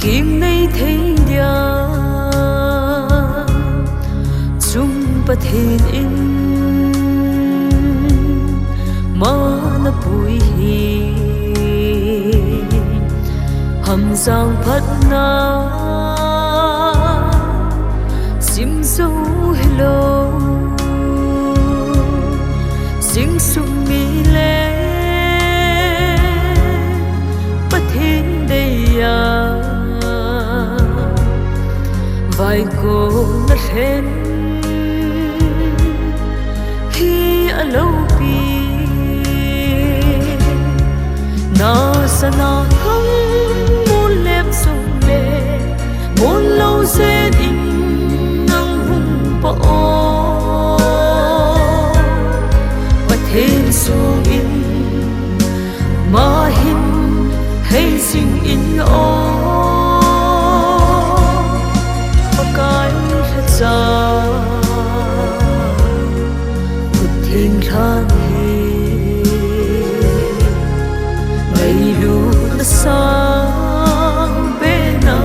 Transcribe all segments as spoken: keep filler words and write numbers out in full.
King nei thei dia chung Pathen in mana pui hi, hamjang phatna sim zo hilou, sing sung mi le Pathen dei a vaikona lhen hi a lopi. Nasana hang mun lep sung le, mun lou zen in nang hung pao. Pathen sung in ma hin hei sing in o, Pakai lhacha khut theng lhan hi ngailutna sang pena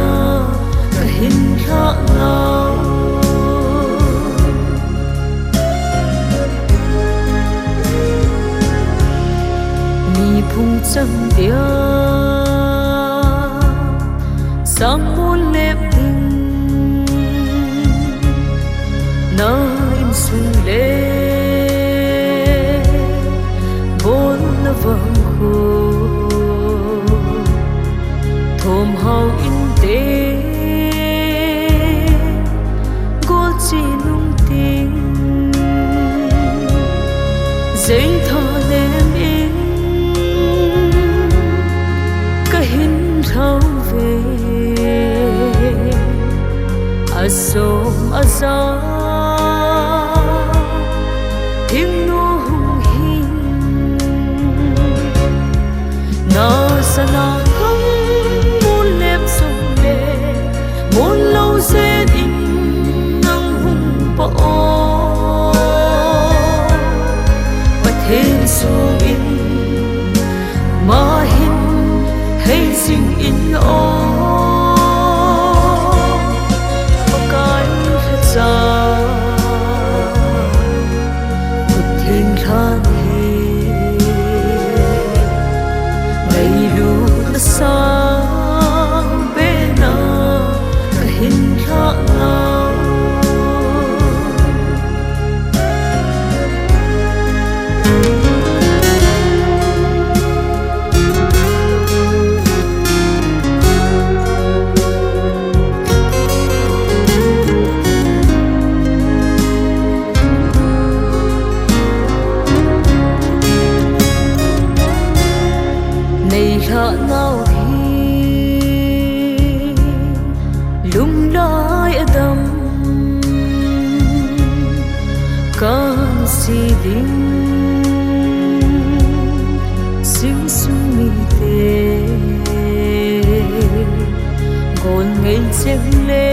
kahin lhah nau. Mi phung chang dia sang mun lep ding, na insung le bolna vang khu thom hau inte, gol chi nung ting, jeng tha nem in kahin lhau ve. Asom aja thingnu hung hin, nasana hang mun lep sung le, mun lou zen in nang hung pao. Pathen sung in ma hin hei sing in o, Pakai lhacha khut theng lhan hi ngailutna sang pena kahin lhah nau. Nei lhah nau hi lunglai adam kan si ding, sing sung mite gon ngei cheng le,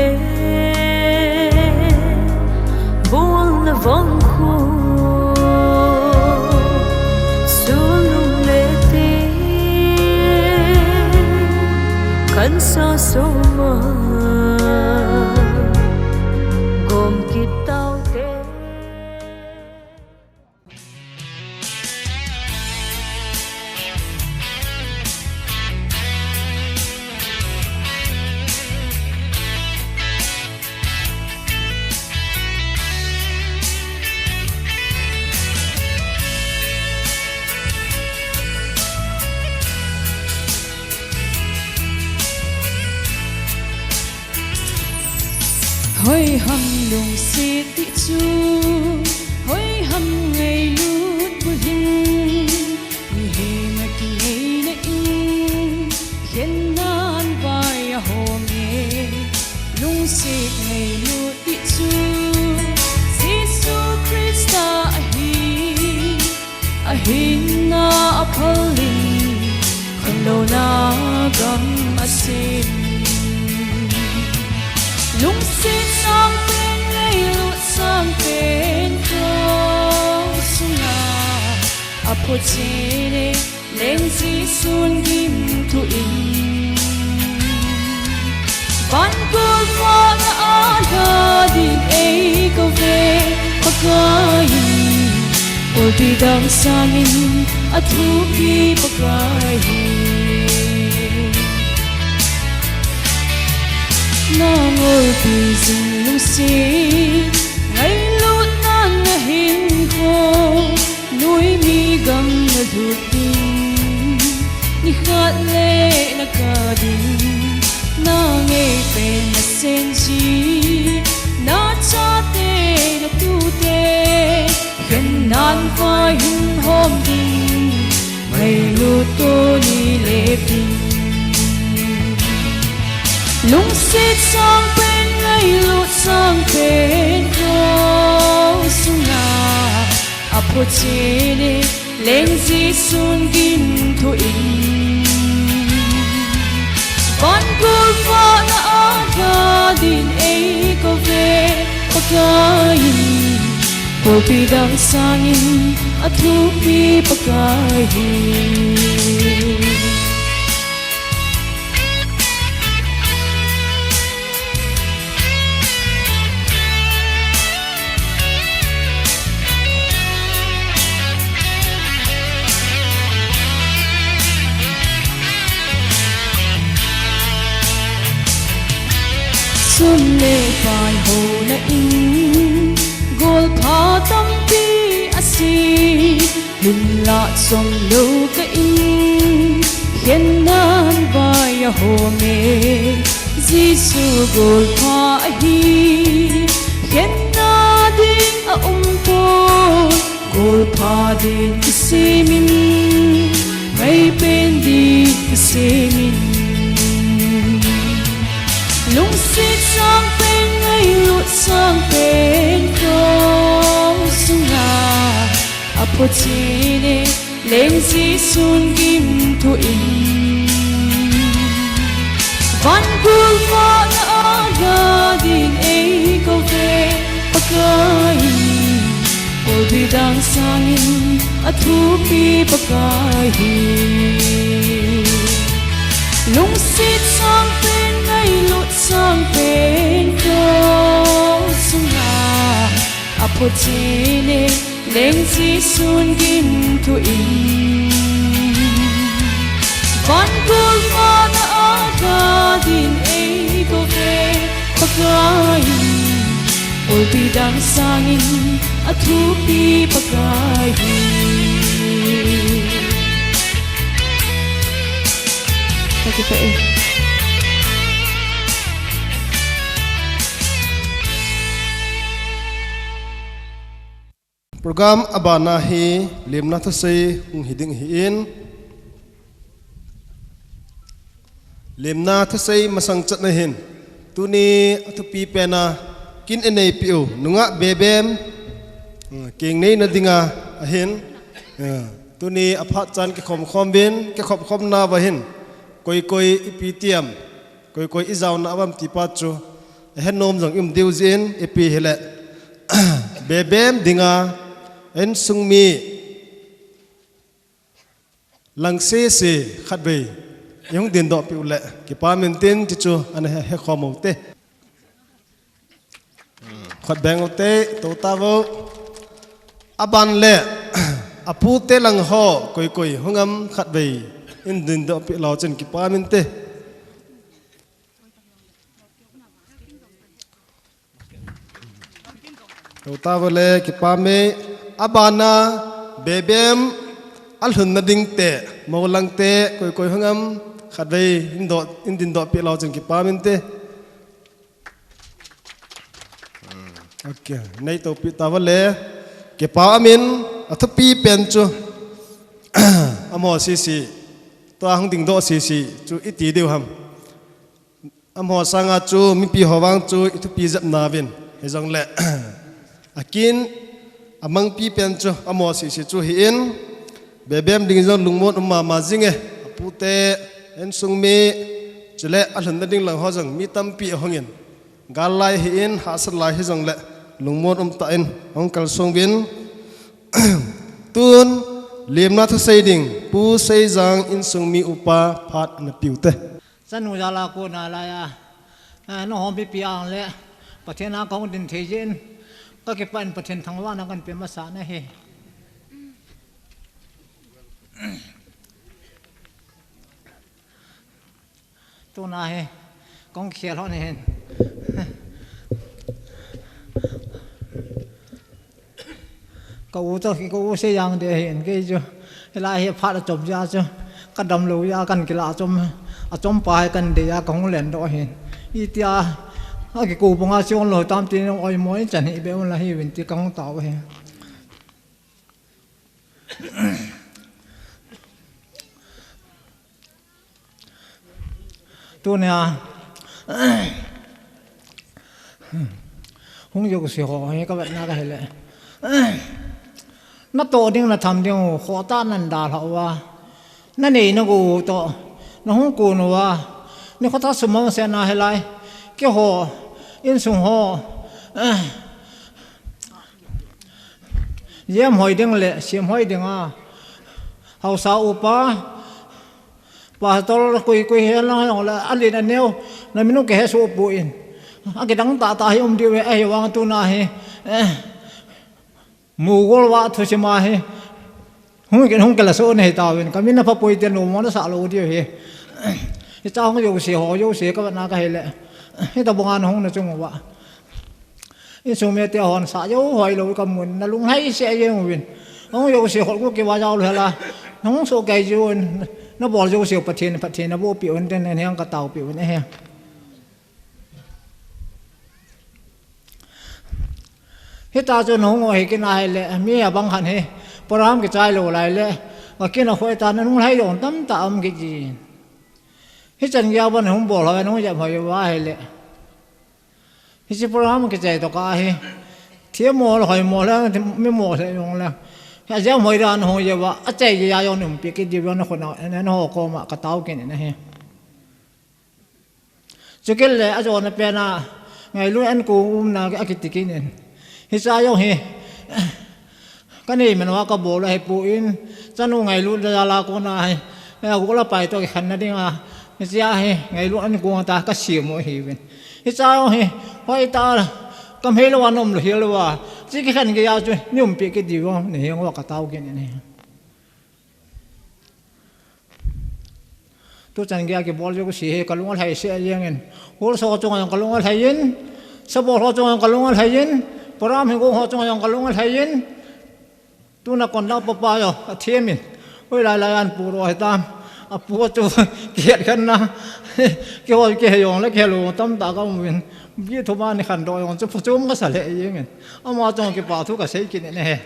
bolna vang khu sulung le te kan sa soma gom kit taute. Hoiham lungset ti chu, hoiham ngailut bulhin, mihem a kingaina in, khennan vai a home. Lungset ngailut ti chu, Jesu Christa ahi, ahinna a phalin, khanlouna gam a sem. Lungset sangpen, ngailut sangpen, cross sunga a phuchele, leng Jesun gimthu in. Van golvah na a lha ding ei kouve Pakai, pulpit dang sangin athupi Pakai hi. Na ngolpi jing lungset, ngailutna na hinkho, noimi gam na lut ding, nikhat le na kah ding, na ngeipen na senji, na chate na tute, khennan vai hung hom ding, ngailut tuni le pin. Lungset sangpen, ngailut sangpen, cross sunga aphuchene, Leng Jesun gimthu in. Van golvah na a lha ding ei kouve Pakai, pulpit dang sangin athupi Pakai hi. Sum le pai hona in, golpha tampi asi, hinlah chomlou kah in, khennan vai ahom e, Jesu golpha ahi, khenna ding aumpoi, golpha din kisemin, ngaipen din kisemin. Lungset sangpen, ngailut sangpen, cross sunga aphuchene, Leng Jesun gimthu in. Van golvah na a lha ding ei kouve Pakai, pulpit dang sangin athupi Pakai hi. Lungset sangpen, ngailut sangpen, cross sunga aphuchene, Leng Jesun gimthu in. Van golvah na a lha ding ei kouve Pakai, pulpit dang sangin athupi Pakai hi. Ka kipah e. Program abana hi lemna thusei hung hi ding ahin, lemna thusei masang chatna hin tuni athupi pena kin eneipeh u nungah Bebem, eh, keng neina dinga ahin, eh, tuni aphat chan kikhom khom uvin, kikhop khomna uva hin koi koi ipi tiam, koi koi ijaona uvam tipa chu ahe nom jong i um diu jeh in, ipi hile Bebem dinga insung mi lang sese khatvei ihung dingdoh peh u le kipah in tin, ti chu ana he, he khom u te. Khat beng u te, to tauvo. Aban le, apute lang ho, koi koi hung am khatvei in dingdoh peh leu chun kipah in te. To tauvo le, kipah e. Abana, Bebem alhunna ding te, mo lang te, koi koi hung am khatvei in doh, in dingdoh peh leu chun kipah in te. Ok, nei to peh tauvo le, kipah amin, athupi pen chu, amaho sese, tua hung dingdoh sese chu iti diu ham. Amaho sanga chu mipi ho vang chu ithupi jep nauvin, hijongle akin amangpi pen chu amaho sese chu ahin, Bebem ding jong lungmon um mama jinge, apute, insung mi, chule alhunna ding lang ho jong mi tampi ahungin, gal lai ahin, hahsat lai hijongle lungmon um tah in hung kalsong uvin. Tun lemna thusei ding Pu Seijang insung mi upa phat ana peh u te. Chanu jal a kona laiya Eh, nangho mipi a le Pathen a kahung ding thei jeh in, kakipah in Pathen thangvahna kahin pe masa nahi. Tuna hi kahung kikhel hon ahin. Ka u toh, ka u sei jeng ding ahin, kei chu. Hilai hi phat achom jeh chu, kadam lou jeh a kahin kilah chom, achom pa hi kahin dei a kahung len doh ahin. Itia, akikou banga chon lou tam tin oimo in chan hi be un la hi vin ti kahung tao ahi. Tunia, hung jouse ho hi kavetna kahile, natoh ding natham ding u khohtah nan dalhah uva, nanei nagou u toh nahung kon uva, nikho thah sum hung sena hilai, keiho insung ho, jemhoi ding le semhoi dinga, haosa upa, pastor koi koi hihen lang jongle, alen aneo, namin u kihesoh poi. Akidang tahtah hi um diu ahi, ahivang tuna hi, eh, mugol uva thusim a hi hung kin hung kilasoh nahi tauvin, kamin aphapoi tin nommo nasah lou diu ahi. Hicha hung jouse ho jouse kavetna kahile, hitobanga nahung na chung uva, insung mite hon sah jou hoilou kamun, nalunglhai seh jeng uvin. Hung jouse ho kho kiva jou lou hela, nahung sohkei jiuvin, nabol jouse u Pathen, Pathen naboh peh un tin, nang katao peh un ahi. Hitia chu nahung u hi kina hile, mi abang khat hi, program kichai lou lai le, akin akhoi ta nanunglhai jong tamtah um kit jin. Hichan geiya ban hung bol ho, nahung jep hoi uva hile, hiche program kichai toh kah hi, themmo le hoimo le, mi mo le jongle, ajemhoi dan hung jep uva, achai geiya jong umpi kit diu jong nakhut a, naho koma katao kit in ahi. Chukit le ajona pena ngailut ankong umna akiti kit in. Hicha jong hi, kanei man uva kabol ahipoi, chanu ngailutna jal a kona hi, eh, agol apai toh kikhenna dinga, hichea hi ngailut ankong tah kasem u ahiuvin. Hicha jong hi, hoitah a, kamhei louva, nom lou hel louva, hiche kikhen geiya chu nei umpi kit diu jong nahenguva katao kit in ahi. Tuchan geiya kibol jouse hi kalung alhai seh jengin. Hall so chunga jong kalung alhai in. Sabol ho chunga jong kalung alhai in. Program hung ho chunga jong kalung alhai in. Tuna conductor pa jong athem in. Hoilai lai a pu lou hitam. Apu chu kihet khen na. Kihol kihe jongle kihe lou tamtah kaum uvin. Bi thum a nei khandoh jong chu phuchom kasa lheh jengin. Ama chunga kipa thu kasei kit in ahi.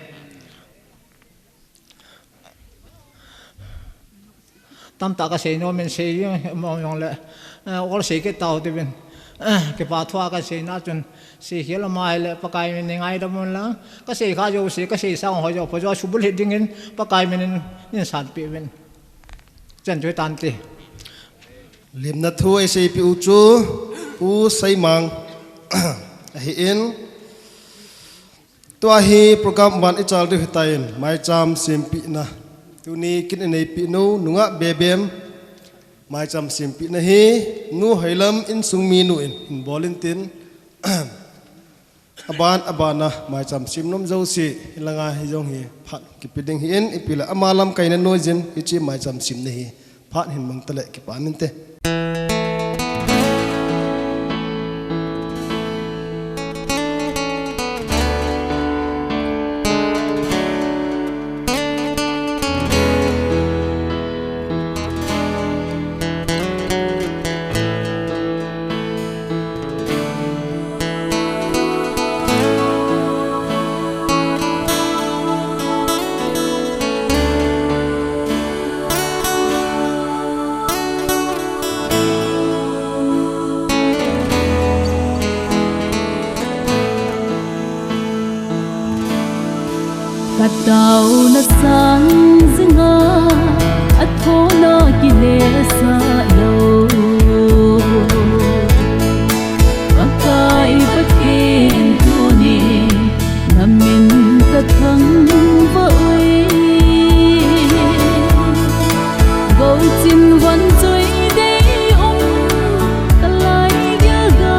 Tamtah kasei nom in sei jeng, mo jong le, eh, ol sei kit tau tivin. Eh, kipa thua kaseina chun, seikhel ama hile, Pakai min in ngaidam un lang, kasei kha jouse, kasei sang ho jou, pha jou, subulhit dingin, Pakai min in, nei sanpeh uvin. Chan chu tante. Limna thu eiseipeh u chu, Pu Seimang, ahin, Tua hi program ban ichal diu hitan, maicham sempehna. Tuni kin ineipeh nu, nungah Bebem, maicham sempehna hi, Nu Hoilam insung minu in, hin bol in tin, aban, aban a, maicham sem nom jouse, hilanga hi jong hi, phat kipe ding ahin, ipi le ama lamkaina noiyin, hiche maicham semna hi, phat hin mang tale, kipa min te. Ka taona sang jinga, a thona kile sa lou. Pakai Pathen tuni, na min ka thangvah uve. Gou chin van choi dei um, ka lai gel ga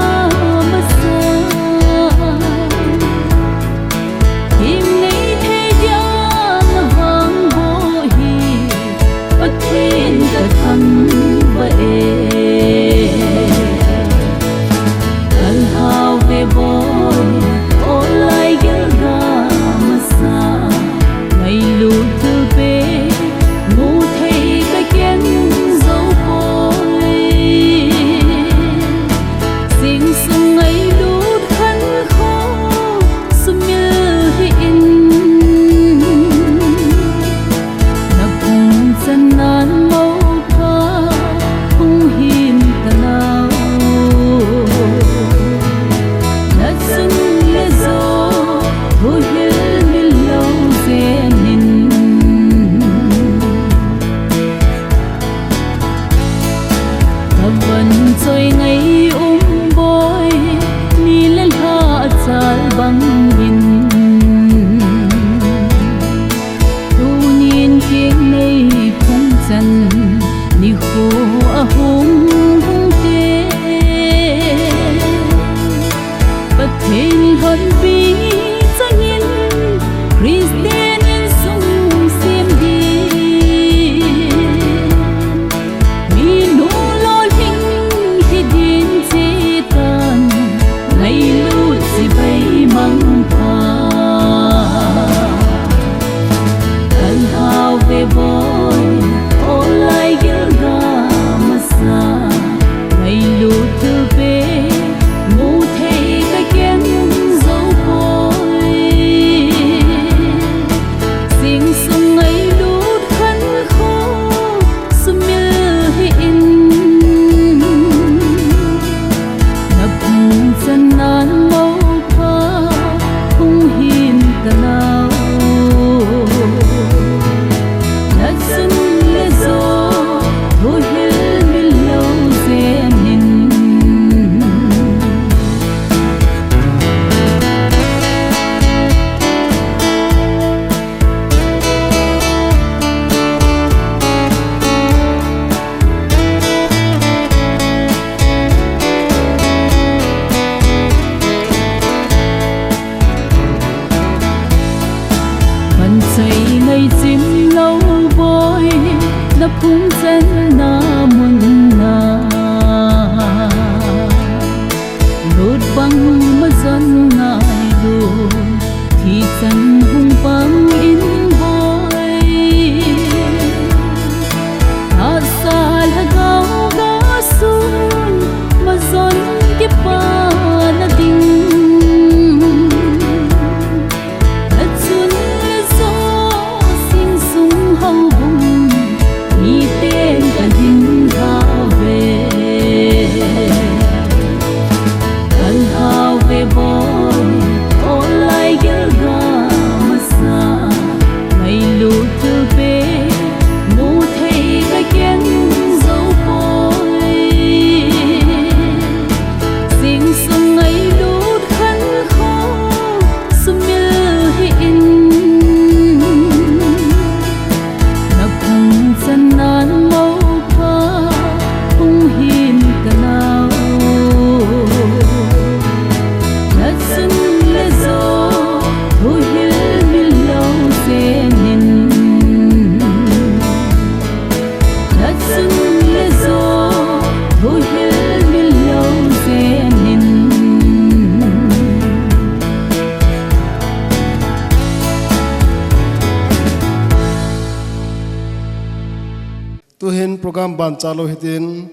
Program ban chalou hitin,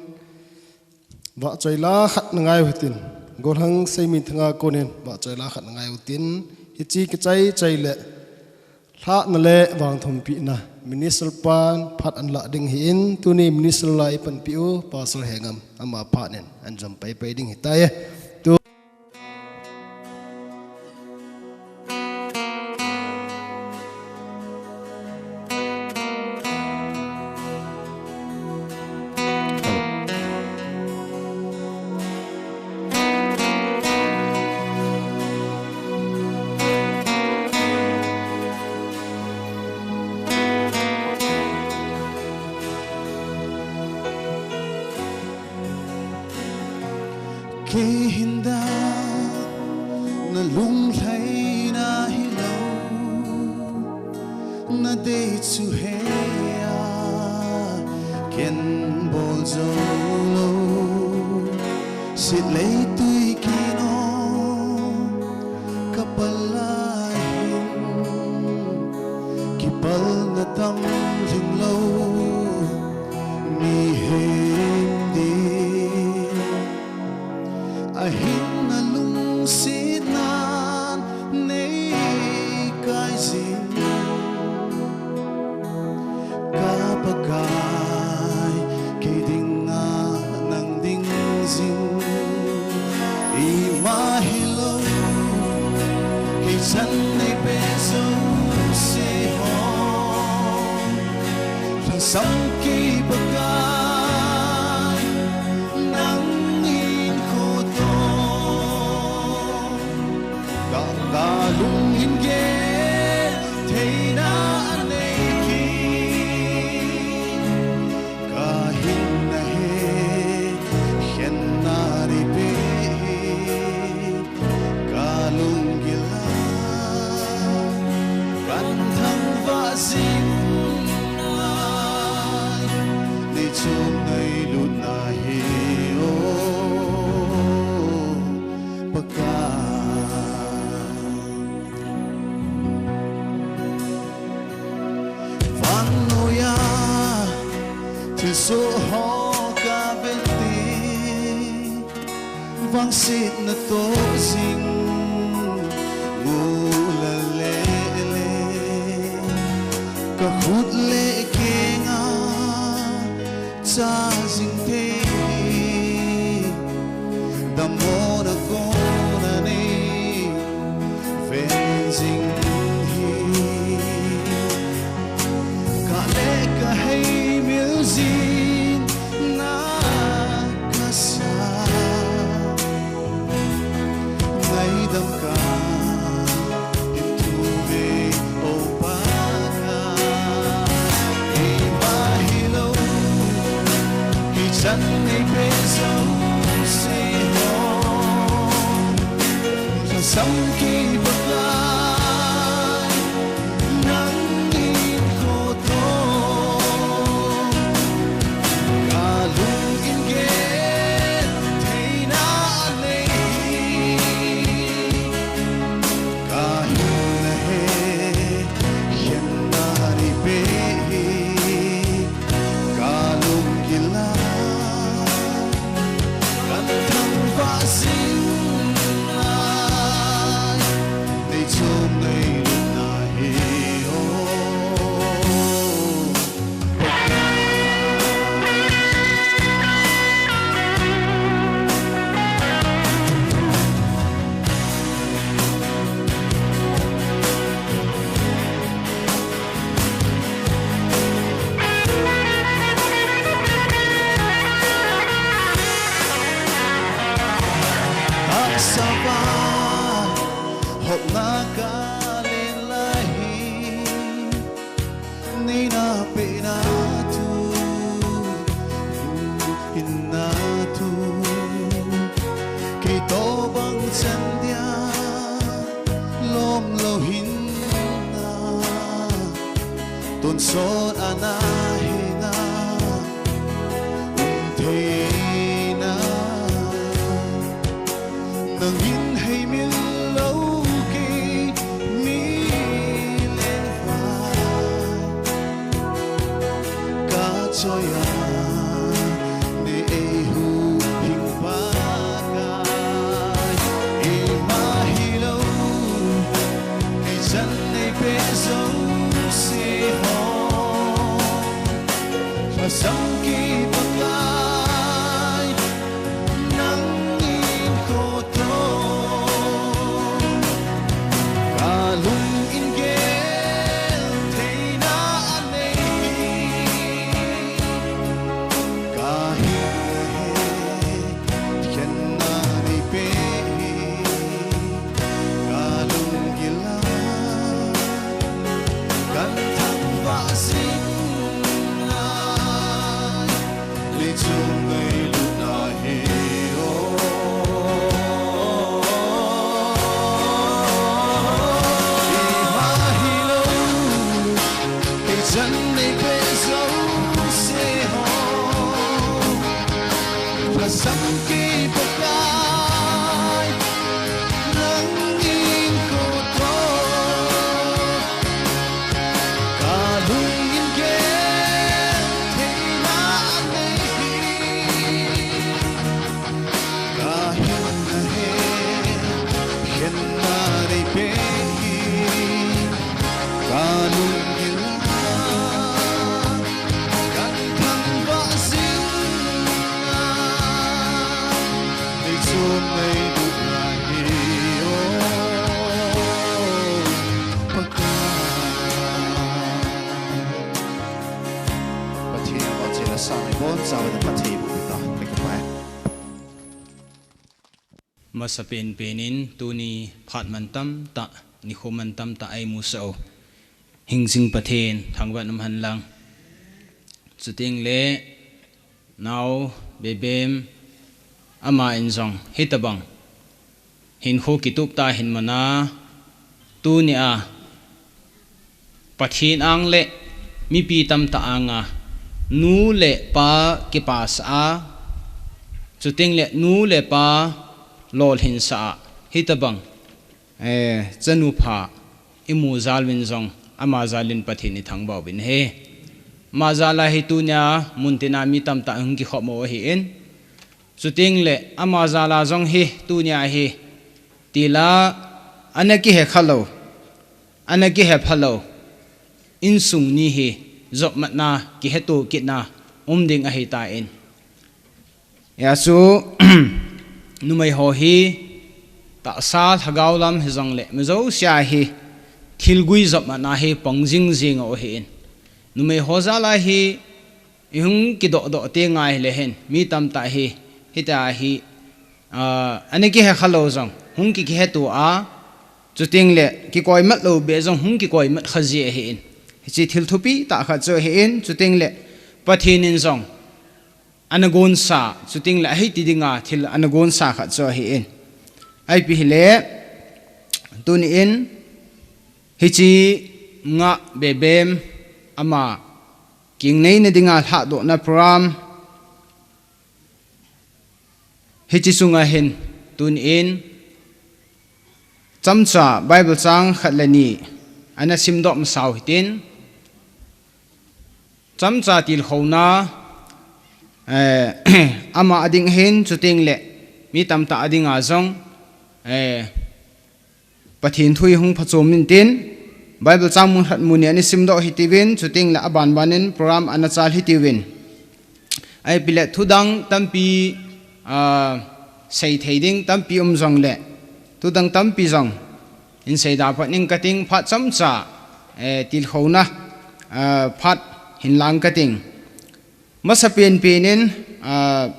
vahchoi la khat na ngai u hitin, Golhang Seiminthang a konin vahchoi la khat na ngai u tin, hiche kichai chai le lhahna le vangthumpina Minister pan phat ahin lah ding ahin, tuni Minister la eipanpi u Pastor Hengam, ama phat in ahin jom paipai ding ahitai. Tu Kei hin dan na lunglhaina hilou, na dei chu hea, ken bol jou lou. Sit lei tui kino ka pal lai hin, kipalna tam lhing lou, mihem ding. Ahin na lungsetnan nei kai jin, ka Pakai, kei dinga nang ding jing. Ima hilou, kei chan nei pe jouse ho, lhangsam kei Pakai, nang in kho toh. Ka, ka lung in gel theina anei kit, ka hinna he, khenna nei pe hi, ka lunggil a kan thangvah jing nai, nei chom ngailutna hi o Pakai. Vannoi a thilsoh ho ka vet teng, vangsetna toh jing u la le le, ka khut le keng a cha jing thei hi, dammona kona nei ven jing hi. Ka le ka hei mil jin na ka sa, ngaidam ka in thu ve o Pakai. Ima hilou, kei chan nei pe jouse ho, lhangsam kei Pakai, nang in kho toh. Ka lung in gel theina anei hi, ka hinna he, khenna nei pe hi, ka lunggil a kan thangvah jing nai, nei chom ngailutna hi o. Tahsa va hopna ka len lai hi, neina pehna thu, hinna thu, kei toh bang chan dia lom lou hinna, tonsot a na henga um theina. Nangin hei mil lou kei mi lengva ka choi a Masapen penin tuni phat mantam tah, nikho mantam tah eimusah u Hingjing Pathen thangvah in umhen lang. Chuteng le nao Bebem ama in jong hitobang hinkho kitup tah hin mana, tunia Pathen ang le mipi tamtah anga nu le pa kipasah a, chuteng le nu le pa lolhinsah a, hitobang eh, chanu pha imu jal uvin jong, ama jal in Pathen ithangvah uvin ahi. Ama jal a hi tunia muntina mi tamtah hung kikhop u ahin. Chuteng le ama jal a jong hi tunia hi til a ana kihe khalou, ana kihe phalou insung ni hi jopmatna, kiheto kitna um ding ahitan. Hijeh chun numei ho hi tahsa lhagao lam hijongle mi jousea hi thilgui jopmatna hi pang jingjing u ahin. Numei ho jal a hi ihung kidohdoh teng ahile hin mi tamtah hi hitia hi, ah, ana kihe khalou jong hung ki, kiheto a, chuteng le kikoimat lou beh jong hung kikoimat kha ji ahin. Hiche thil thupi tah khat chu ahin, chuteng le Pathen in jong ana gonsa, chuteng le ahiti dinga thil ana gonsa khat chu ahin. Ipi hile, tuni in hiche Ngah Bebem ama kingneina dinga lhahdohna program, hiche chunga hin tuni in chomcha Bible chang khat le ni ana simdoh masau hitin, chomcha tilkhouna, eh, ama ading hin, chuteng le mi tamtah adinga jong, eh, Pathen thu ihung phachom intin, Bible chang mun khat mun ni ana simdoh hitiuvin, chuteng le abanban in program ana chal hitiuvin. Ipi le thudang tampi, ah, seithei ding tampi um jongle, thudang tampi jong hin seidoh phat ning kating, phat chomcha, eh, tilkhouna, ah, phat hin lang kating. Masapen penin, ah,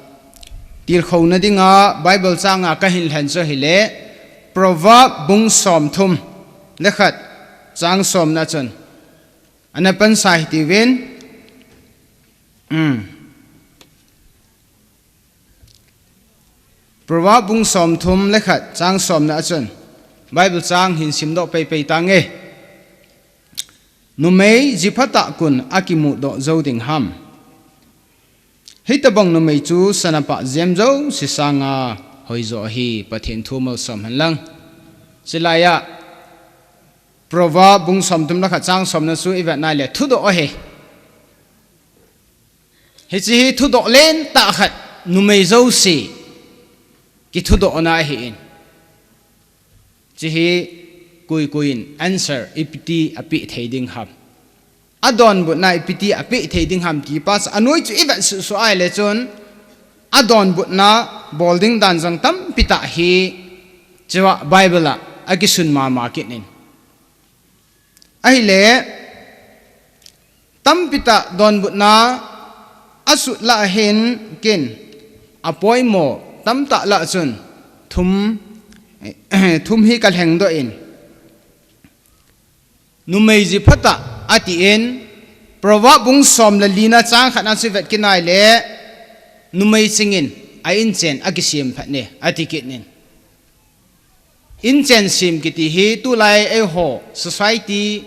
tilkhouna dinga Bible changa kahin lhen chu ahile, Proverb bung somthum le khat chang somna chun ana pansa hitiuvin. Um. Proverb bung somthum le khat chang somna a chun Bible chang hin simdoh peipei tange. Numei jiphatah kon akimudoh jou ding ham? Hitobang numei chu sana pah jem jouse sanga hoijo ahi. Pathen thu malsom hen lang. Chulaiya Proverb bung somthum le khat chang somna chu ivet nale thudoh ahi. Hiche hi thudoh lentah khat, numei jouse kithudohna ahin. Hiche hi koi koi in answer ipiti apeh thei ding ham, adonbutna ipiti apeh thei ding ham ti pa chu anoi chu ivet suhsuh ahile chun, adonbutna bol ding dan jong tampi tah hi chua Bible a akisun mama kit in. Ahile, tampi tah donbutna asut lah ahin, ken apoimo tamtah lah chun thum, thum hi kalhengdoh in. Numei jiphatah atin, Proverb bung som le lina chang khatna chu ivet kit nai le, numei chingin a inchen akisem phat e, ati kit in. Inchen sem kiti hi tulai eiho society,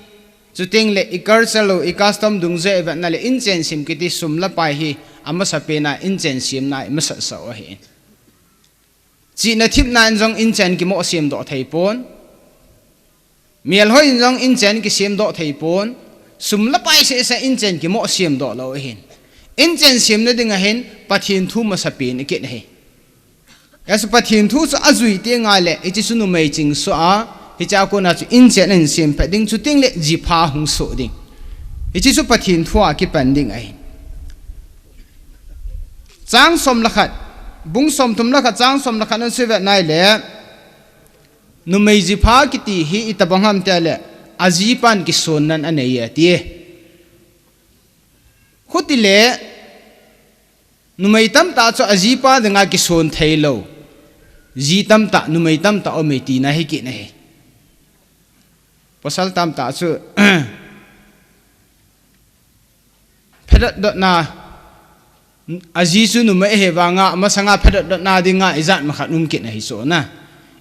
chuteng le i culture lou, i custom dungjui a ivet nale inchen sem kiti sum le pai hi amasapen a inchen semna imasatsah u ahi. Chihna thepna in jong inchen kimo semdoh thei pon. Melhoi in jong inchen kisemdoh thei pon. Sum le pai sehseh inchen kimo semdoh lou ahin. Inchen semna ding ahin Pathen thu masapen ikit ahi. Hijeh chun Pathen thu chu ajui teng le, hiche chu numei ching soh a, hichea kona chu inchen ahin sem phat ding, chuteng le jipha hung soh ding. Hiche chu Pathen thu a kipan ding ahi. Chang som le khat, Bung somthum le khat chang som le khat na sui vet nai le, numei jipha kiti hi itobang ham tia le, ajipan kisonnan anei e ati. Khuti le, numei tamtah chu ajipa dinga kison thei lou. Ji tamtah, numei tamtah um e tina hi kit na hi. Pasal tamtah chu, phedot dot na, aji chu numei he vanga, masanga phedot dot na dinga ijat ma khat um kit na hi so na.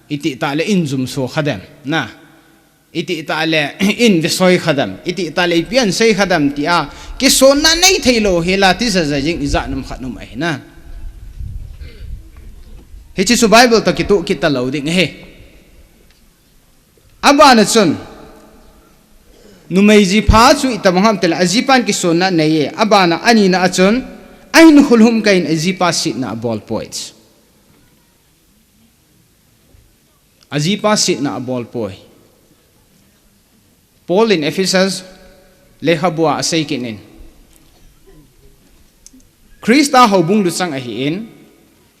Iti ta le in jum so kha dem, na. Iti ta le in ve soi kha dem, iti ta le ipi an sei kha dem tia, kisonna nei thei lou hi la ti zaza jing ijat nam khat um ahi na. Hichi chu Bible toh kitoh kit ta lou ding ahi. Abana chun, numei jipha chu itobang ham tia le, ajipan kisonna nei e. Abana anina a chun, ahin khulhum kah in ajipa setna abol poi. Ajipa setna abol poi. Paul in Ephesus lekhabu a asei kit in, Christa houbung luchang ahi in,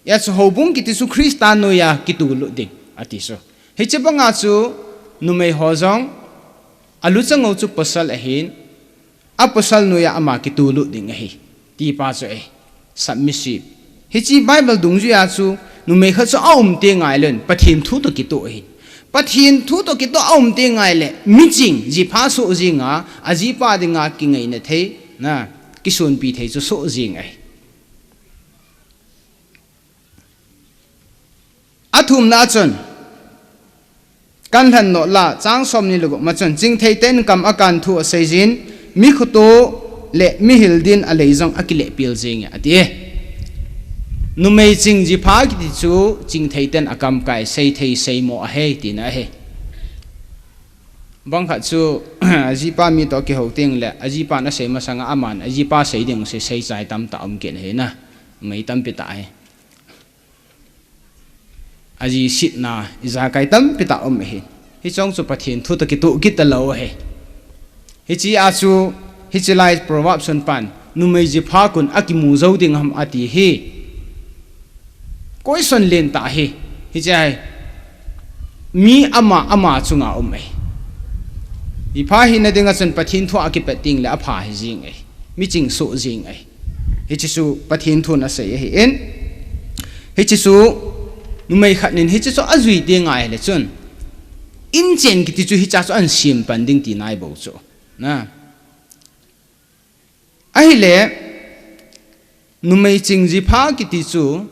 hia chu houbung kiti chu Christa noiya kitulut ding ati chu. Hichi banga chu numei ho jong aluchang u chu pasal ahin, apasal noiya ama kitulut ding ahi. Ti pa chu ahi. Submissive. Hichi Bible dungjuia chu numei khat chu aum teng ngai lou in, Pathen thu toh kitoh ahi. Pathen thu toh kitoh aum teng ngai le, miching, jipha soh jinga, ajipa dinga kingaina thei, na, kisonpi thei chu soh jing ahi. Athumna a chun, kan lhen nau la, chang somni le gup ma chun, chingthei ten kam akan thu asei jin, mi khuto le mi hildin alei jong akilehpel jing e, ati e. Numei ching jipha kiti chu, chingthei ten akam kai, seithei seimo ahi, tina ahi. Bang khat chu, ajipa mi toh kihou teng le, ajipan asei masanga aman, ajipa sei ding sei, seichai tamtah um kit ahi na. Numei tampi tah ahi. Aji setna, ijakai tampi tah um ahi. Hichong chu Pathen thu toh kitoh kit ta lou ahi. Hichi a chu, hichi lai Proverbs sunpan, numei jipha kun akimu jou ding ham ati hi. Question lentah ahi. Hichi ahi. Mi ama, ama chunga um ahi. Jipha hina dinga chun Pathen thu a kipet teng le apha hi jing ahi. Miching soh jing ahi. Hichi chu Pathen thun asei ahi in. Hichi chu numei khat nin hichi chu ajui teng ngai le chun, inchen kiti chu hicha chu ahin sem pan ding tina ahi bou chu. Na. Ahile, numei ching jipha kiti chu,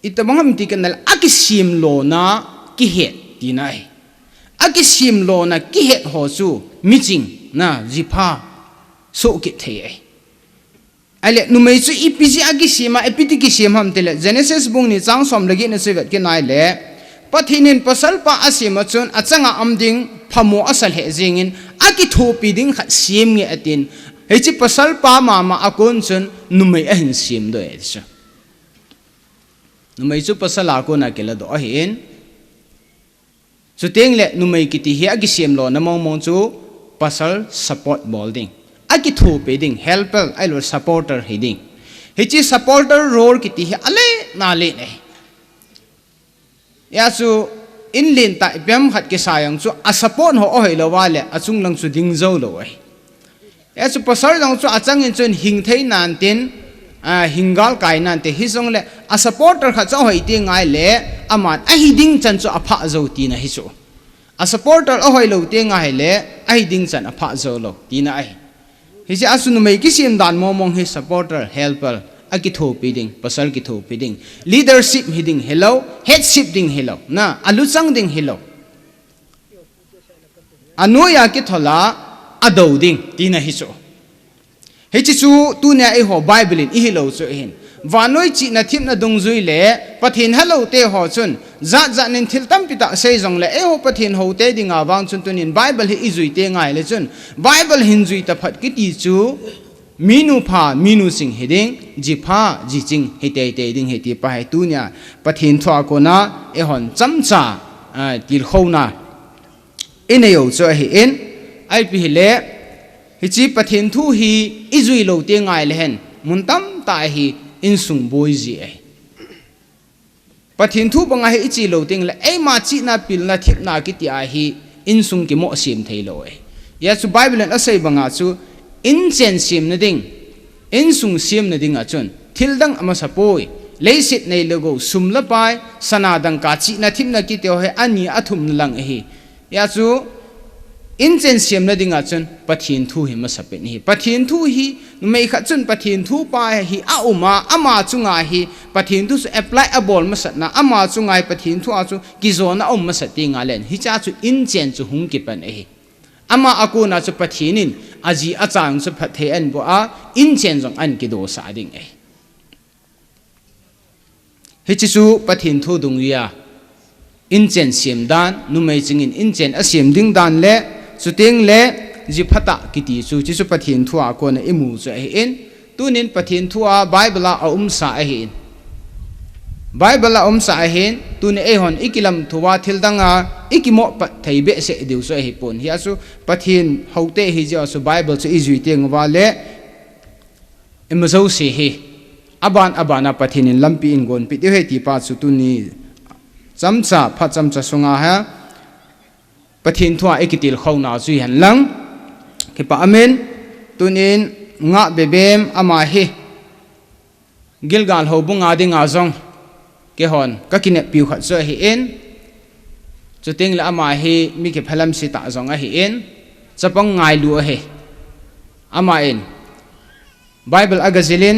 itobang ham ti kit na le, akisem louna kihet tina ahi. Akisem louna kihet ho chu miching, na, jipha soh kit thei ahi. Ahile, numei chu ipi jeh a kisem a, ipi ti kisem ham ti le, Genesis bung ni chang som le get na sui vet kit nai le, Pathen in pasal pa asem a chun, achanga um ding phamo asa lheh jingin, akithopi ding khat sem nge atin, hichi pasal pa mama a kon chun, numei ahin sem doh e ati chu. Numei chu pasal a kona kiladoh ahi in. Chuteng le numei kiti hi akisem louna mong mong chu pasal support bol ding. Akithopi ding, helper, ahilou supporter hi ding. Hichi supporter role kiti hi alen alen ahi. Hia chu in lentah ipi ham khat kisa jong chu asupport ho ahoi lou a le achung lang chu ding jou lou ahi. Hia chu pasal jong chu achangin chun hing thei nan tin, a, hing galkai nan te hijong le asupporter khat chu ahoi teng ngai le aman ahi ding chan chu aphah jou tina hi chu. Asupporter ahoi lou teng ngai le ahi ding chan aphah jou lou tina ahi. Hiche a chu numei kisem dan mong mong hi supporter, helper, akithopi ding, pasal kithopi ding, leadership hi ding hilou, headship ding hilou, na, aluchang ding hilou. Anoiya kithola adou ding tina hi chu. Hiche chu tunia eiho Bible in ihilou chu ahin. Vannoi chihna themna dungjui le Pathen helou te ho chun jat jat nin thil tampi tah sei jong le eiho Pathen hou te dinga vang chun tunin Bible hi ijui teng ngai le chun Bible hin jui taphat kiti chu minu pha, minu ching hi ding, ji pha, ji ching hi tei tei ding hi ti pa hi tunia Pathen thu a kona eihon chomcha, a, tilkhouna inei u chu ahi in, ipi hile, hiche Pathen thu hi ijui lou teng ngai le hen, mun tamtah a hi insung boi ji ahi. Pathen thu banga hi ichi lou teng le, eima chihna, pilna, thepna kiti a hi insung kimoh sem thei lou ahi. Hijeh chun Bible in asei banga chu, inchen semna ding, insung semna dinga chun thil dang amasa poi. Leiset nei le gou, sum le pai, sana dangka, chihna thepna kiti ho hi ani athum lang ahi. Hijeh chun, inchen semna dinga chun Pathen thu hi masapen ahi. Pathen thu hi, numei khat chun Pathen thu pa hi aum a, ama chunga hi Pathen thu chu apply abol masatna, ama chunga hi Pathen thu a chu kijona aum masat teng le, hichea chu inchen chu hung kipan ahi. Ama a kona chu Pathen in aji acha chu phatthei ahin boh a, inchen jong ahin kidosah ding ahi. Hiche chu Pathen thu dungjui a inchen sem dan, numei ching in inchen asem ding dan le, chuteng le, ji phatah kiti chu, hiche chu Pathen thu a kona imu chu ahin, tunin Pathen thu a Bible a aumsa ahin. Bible a aumsa ahin, tuni eihon ikilamthu a thil dang a ikimoh pat thei behseh diu chu ahipon. Hijeh chun Pathen houte hi jeh chun Bible chu ijui teng uva le, ima jouse hi, aban aban a Pathen in lampi eigonpeh diu ahi ti pa chu tuni chomcha, phat chomcha sunga hi, Pathen thu a ikitilkhou nau chu hihen lang. Kipa aumin, tunin Ngah Bebem ama hi, Gilgal houbung a dinga jong, keihon kakineppiu khat chu ahin, chuteng le ama hi mi kiphalam se tah jong ahin, chapang ngailu ahi. Ama in Bible agajil in,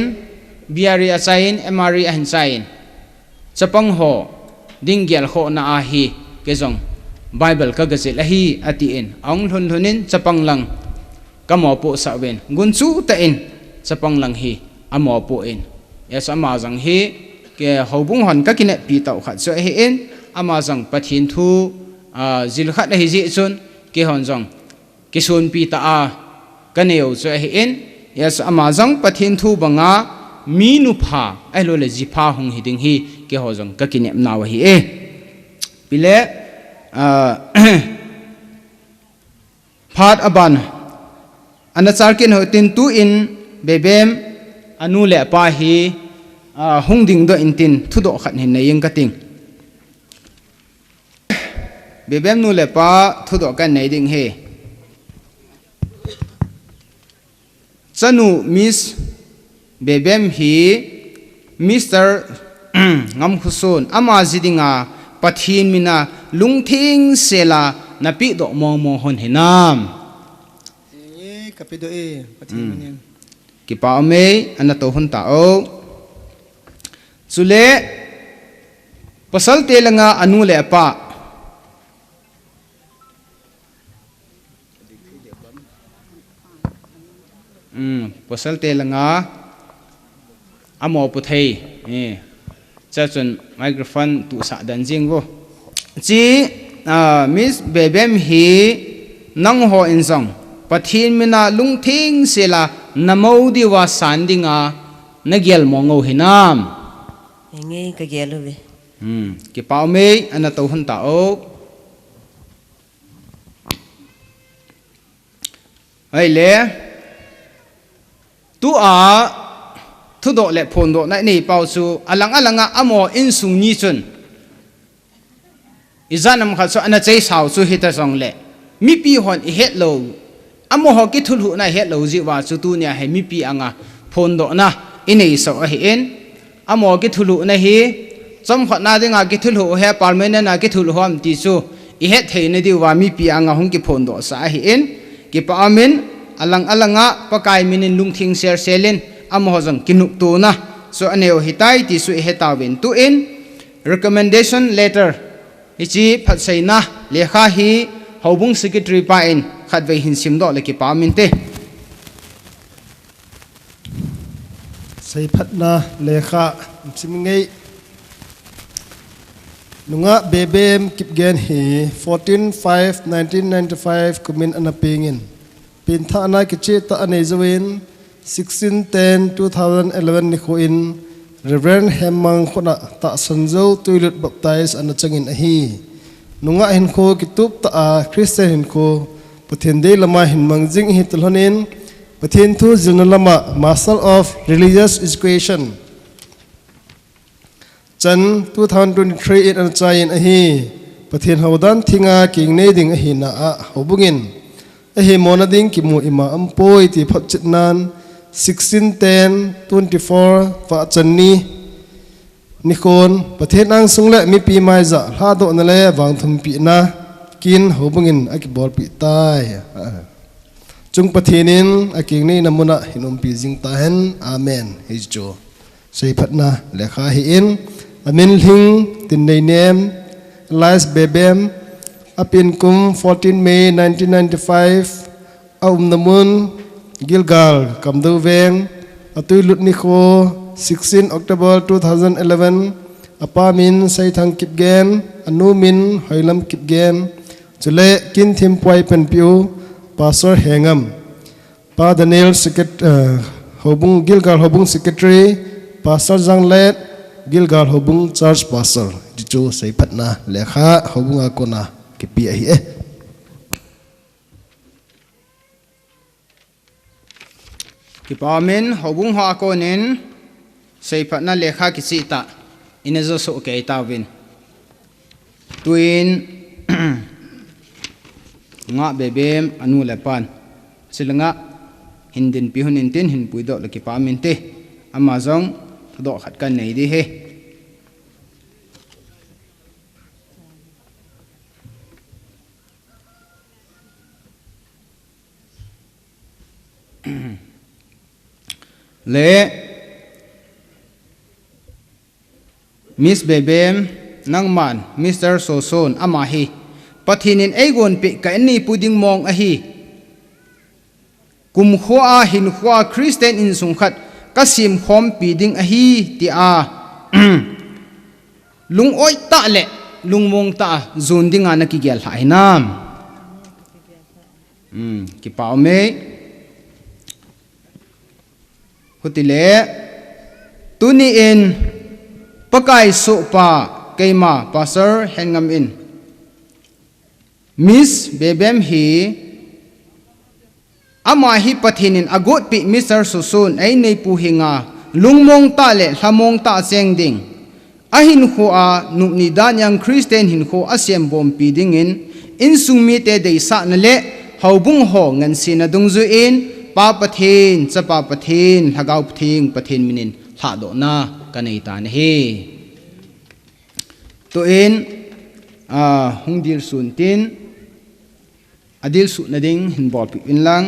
B R E achai in, M R E ahin chai in, chapang ho ding gelkhohna a hi, kei jong Bible kagajil ahi, atin, ahung lhun lhun in chapang lang kamopohsah uvin, gunchu tah in chapang lang hi amopoh in. Hijeh chun ama jong hi, kei houbung hon kakineppi tah u khat chu ahin, ama jong Pathen thu, ah, jil khat ahi jeh chun, keihon jong kisonpi tah a kanei u chu ahin, hijeh chun ama jong Pathen thu banga mi nupha, ahilouleh jipha hung hiding hi, keiho jong kakinepnau ahi e. Pile, ah, phat aban, ana chal kit uhitin tuin Bebem anu le apa hi, ah, hung dingdoh intin thudoh khat hin nei inge kating. Bebem nu le pa thudoh kanei ding ahi. Chanu Miss Bebem hi Mister Ngamkhoson ama ji dinga Pathen mina lungthengsela napehdoh mong mong hon hinam? E, kapedoh e, Pathen mina. Kipa aume, ana tou hon tao. Chule, pasalte langa anu le apa. Hmm, pasalte langa amopoh thei. Eh, chuchun microphone tuhsah den jing vo. Chi, ah, Miss Bebem hi nangho in jong Pathen mina lungthengsela namo diuva san dinga nagel mong u hinam? Henge, kagel uve. Hmm, kipa aume, ana tou hon tao. Ahile, tua thudoh le phondohna inei pau chu alang alanga amaho insung ni chun ijat ham khat chu ana cheisau chu hita jongle, mipi hon ihet lou, amaho kithulhuhna ihet lou jeh uva chu tunia hi mipi anga phondohna inei sah u ahin, amaho kithulhuhna hi, chomkhatna dinga kithulhuh u hi, permanent a kithulhuh u ham ti chu ihet theina diuva mipi anga hung kiphondohsah ahin, kipa aumin, alang alanga Pakai minin lungtheng sel selin amaho jong kinoptona chu anei u ahitai ti chu ihetauvin, tuin recommendation letter hiche phatseina lekha hi houbung secretary pa in khatvei hin simdoh le kipa aum inte. Seiphatna lekha sim inge. Nungah Bebem Kipgen hi fourteen five nineteen ninety-five kumin ana pengin, penthahna kichehtah anei jouvin, sixteen ten two thousand eleven nikho in Reverend Hemmang khutna tahsan jou tuilut baptize ana changin ahi. Nungah hinkho kitup tah a Christian hinkho Pathen dei lama hin mang jing ahi tilhonin, Pathen thu jilna lama Master of Religious Education Chan two thousand twenty-three in ana chaiyin ahi. Pathen houdan thinga kingnei ding ahina a houbungin ahimona ding kimu ima aumpoi ti photchetnan sixteen ten twenty-four Vahchan ni nikhon Pathen angsung le mipi maija lhadohna le vangthumpina kin houbungin akibolpeh tai. Chung Pathen in akingneina muna hin umpi jing tahen. Amen. Hichu seiphatna lekha ahin, amin lhing Tinneinem Elias Bebem, apen kum fourteen May nineteen ninety-five, aumna mun Gilgal, Kamdou Veng, atuilut nikho sixteen October two thousand eleven, apa min Seithang Kipgen, anu min Hoilam Kipgen, chule kin thempuai panpiu Pastor Hengam, Pa Daniel Secret-, eh, Houbung, Gilgal Houbung Secretary, Pastor Janglet, Gilgal Houbung Church Pastor. Hichu seiphatna lekha houbung a kona kipe ahi e. Kipa umin, houbung ho a konin seiphatna lekha kicheh tah ina josoh kei tauvin. Tuin, Ngah Bebem anu le apan, chulanga hin dinpi hon intin, hin puidoh le kipa um inte. Ama jong thudoh khat kanei ding ahi. Le Miss Bebem, nangman Mister Soson, ama hi Pathen in eigonpeh ka in neipu ding mong ahi. Kumkhoa hinkhoa Christian insung khat kasemkhompi ding ahi tia lung-oi tah le lungmong tah a jon dinga nakigel lhah hinam? Hmm, kipa ume. Hutile, tuni in Pakai sohpa keima Pastor Hengam in Miss Bebem hi, ama hi Pathen in agotpeh Mister Soson ei neipu hinga lungmong tah le lhamong tah cheng ding, ahinkhoa nupni dan jang Christian hinkho asembompi dingin, insung mite deisahna le houbung ho ngansena dungjuiyin, Pa Pathen, Chapa Pathen, Lhagao Theng Pathen minin lhadohna kanei tan ahi. Tuin, ah, hung dilsun tin, adilsuhna ding hin bolpeh uvin lang.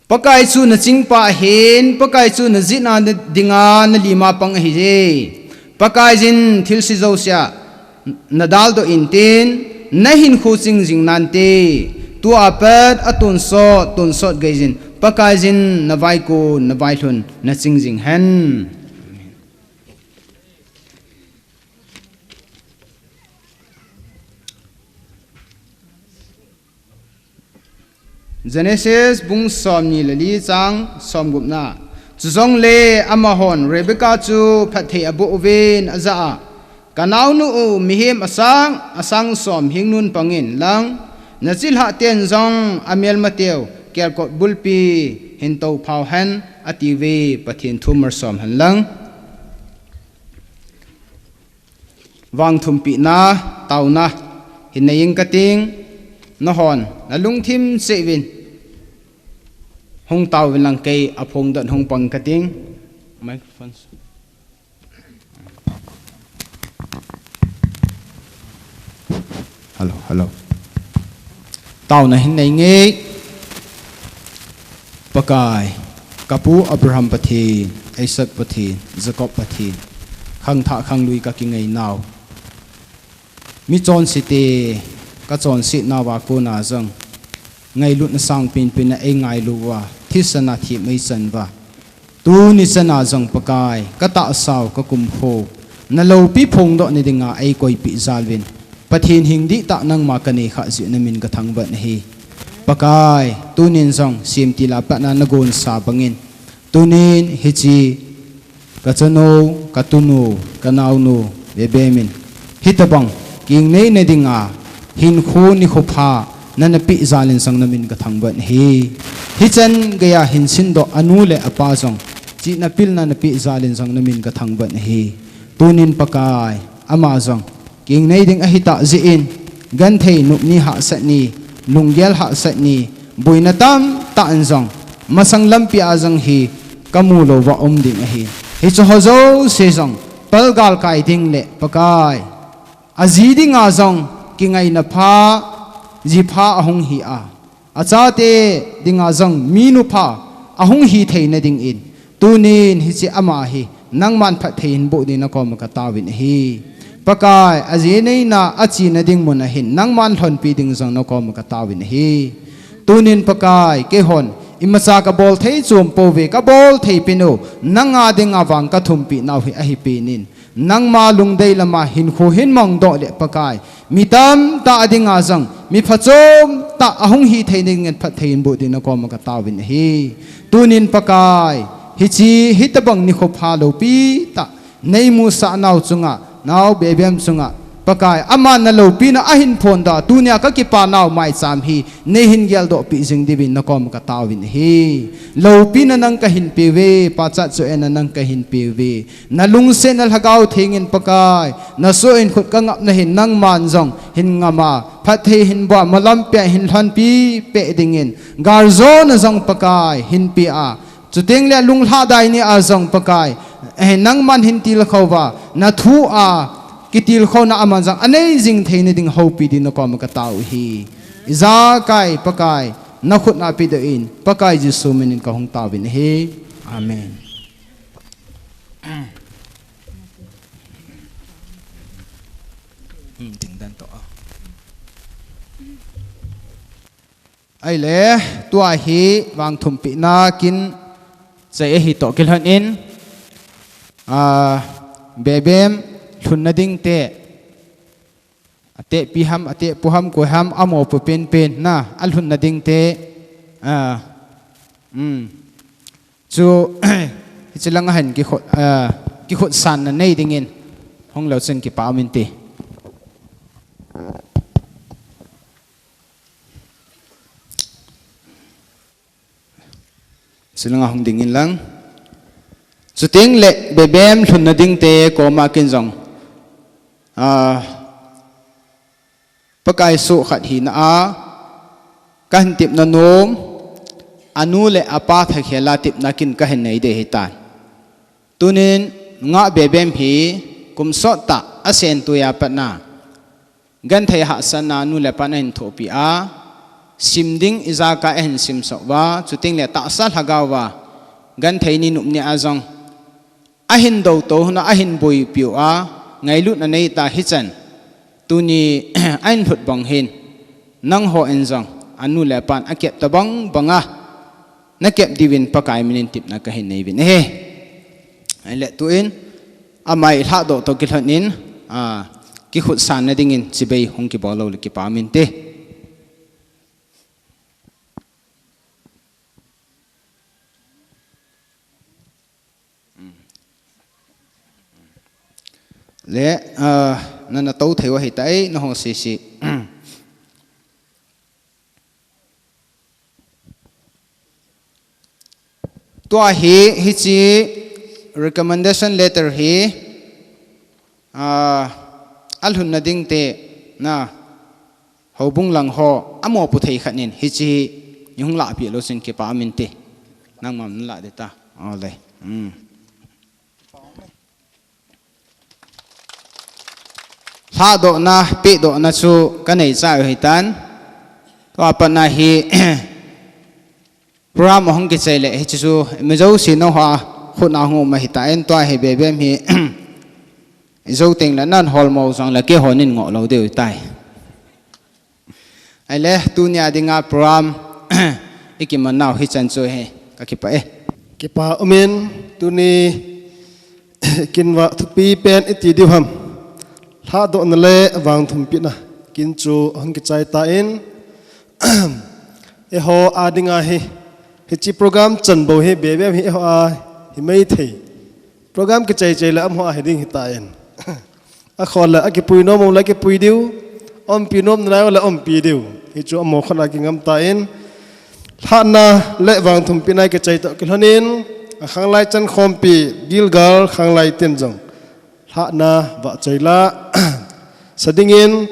Pakai chu nachingpa ahin, Pakai chu najihna dinga nalima pang ahiye. Pakaiyin thilse jousea nadaldoh intin, nahinkho ching jing nante. Tua pat atonsot, tonsot geiyin, Pakaiyin navaikon, navailhun naching jing hen. Genesis bung somni le li chang somgupna. Chujongle amahon Rebekah chu phatthei aboh uvin ajah a, kanaonu u mihem asang, asang som hingnun pangin lang, nachilhah ten jong amelmateu kelkot bulpi hin tophau hen, atiuve. Pathen thu malsom hen lang. Vangthumpehna, taona hin nei ing kating, nahon nalungthim cheh uvin hung tao uvin lang, kei aphongdoh in hung pang kating. Microphone. Hello, hello. Taona hin nei nge. Pakai, kapu Abraham Pathen, Isaac Pathen, Jacob Pathen, khangthah khanglui kakingainau, michonse te kachonsetnauva kona jong ngailutna sangpenpen a eingailu uva, thisan a thim eichan uva, tuni chana jong Pakai, katahsau, kakumkho naloupi phongdohna dinga eikoipeh jal uvin, Pathen hing dihtah nangma kanei khah jeh in namin kathangvah in ahi. Pakai, tunin jong semtil a patna nagonsa bangin, tunin hiche kachanu, katunu, kanaonu, Bebem in hitobang kingneina dinga hinkho nikho pha nana peh jal in jong namin kathangvah in ahi. Hichan geiya hin sindoh anu le apa jong chihna pilna napeh jal in jong namin kathangvah in ahi. Tunin Pakai, ama jong kingnei ding ahitah jeh in, genthei nopni hahsatni, lunggel hahsatni, boina tamtah in jong, masang lampi a jong hi kamu louva um ding ahi. Hiche ho jouse jong, palgal kai ding le Pakai, aji dinga jong kingaina pha, ji pha ahung hi a, achate dinga jong minu pha ahung hi theina dingin, tunin hiche ama hi nangman phatthei hin boh ding nakoma kataovin ahi. Pakai, aji neina achena ding mun ahin nangman lhonpi ding jong nakoma kataovin ahi. Tunin Pakai, keihon imacha kabol thei chom pouve, kabol thei pen u, nanga dinga vang kathumpi nau hi ahi penin, nangma lungdei lama hinkho hin mangdoh le Pakai, mi tamtah a dinga jong mi phachom tah ahung hi thei dingin phatthei hin boh ding nakoma kataovin ahi. Tunin Pakai, hiche hitobang nikho pha loupi tah neimusah nau chunga, nao Bebem chunga, Pakai, aman naloupina ahin phondoh a, tunia kakipa nau maicham hi neihin geldoh peh jing diuvin nakoma kataovin ahi. Loupina nang kahin peuve, pachat chu ena nang kahin peuve. Nalungsetna Lhagao Theng in Pakai, nasoh in khut kangapna hin nangman jong hin ngam a, phatthei hin boh a, malampi a hin lhonpi peh dingin, galjona jong Pakai hin pe a, chuteng le lunglhadai ni a jong Pakai, eh, nangman hin tilkhou va, nathu a kitilkhouna aman jong anei jing theina ding houpi ding nakoma katao u ahi. Ijakai Pakai, nakhut a pedoh in, Pakai Jesu minin kahung taovin ahi. Amen. Hmm, ding dan toh a. Ahile, tua hi vangthumpina kin chai ahi toh kilhon in, ah, Bebem lhunna ding te, atehpi ham, atehpu ham, koi ham, amopo penpen na, alhunna ding te, ah, um, chu, hiche langa hin kikhut, ah, kikhutsanna nei dingin, hung leu chun kipa um inte. Chulanga hung ding in lang. Chuteng le Bebem lhunna ding te koma kin jong, ah, Pakai soh khat hina a, kahin tepna nom, anu le apa thakhel a tepna kin kahin nei ding ahitan. Tunin nungah Bebem hi kum sot tah a sentui a pat na, genthei hahsatna nu le pan ahin thohpi a, sim ding ijakai ahin simsah uva, chuteng le tahsa lhagao va, genthei ni nop ni a jong ahin dou to hon a ahin boipi uva, ngailutna nei ta hichan, tuni ahin lhut bang hin, nangho in jong anu le apan akep tobang banga nakep diuvin Pakai minin tepna kahin nei uvin ahi. Ahile tuin, ama i lhahdoh toh kilhon in, ah, kikhutsanna dingin chibai hung kibol lou le kipa um inte. Le, ah, nana tou thei u ahitai, naho sese. Tua hi, hiche recommendation letter hi, ah, alhunna ding te na, houbung lang ho, amopo thei khat in, hiche hi, ihung lahpeh lou chun kipa um inte. Nangman nalah ding ta. Ole. Hmm. Lhahdohna, pehdohna chu kanei chai u ahitan. Tua pat na hi, program ahung kichai le, hiche chu, mi jouse nangho a khut a hung um ahitan, tua hi Bebem hi, jou teng le nan holmo jong le keiho nin ngoh lou diu ahitai. Ahile, tunia dinga program, ikiman nau hichan chu ahi, kakipah e. Kipa um in, tuni kin va thupi pen iti diu ham. Lhahdohna le vangthumpina kin chu ahung kichai tan. Eiho a dinga hi, hiche program chan bou hi, Bebem hi eiho a hi maithei. Program kichai chai le amaho a hi ding ahitan. Akhol le akipui nom le akipui diu, umpi nom nalai le umpi diu. Hichu amaho khut a kingam tan. Lhahna le vangthumpina kichai toh kilhon in, Khanglai Chankhompi, Gilgal Khanglai ten jong lhahna vahchoi la sa dingin,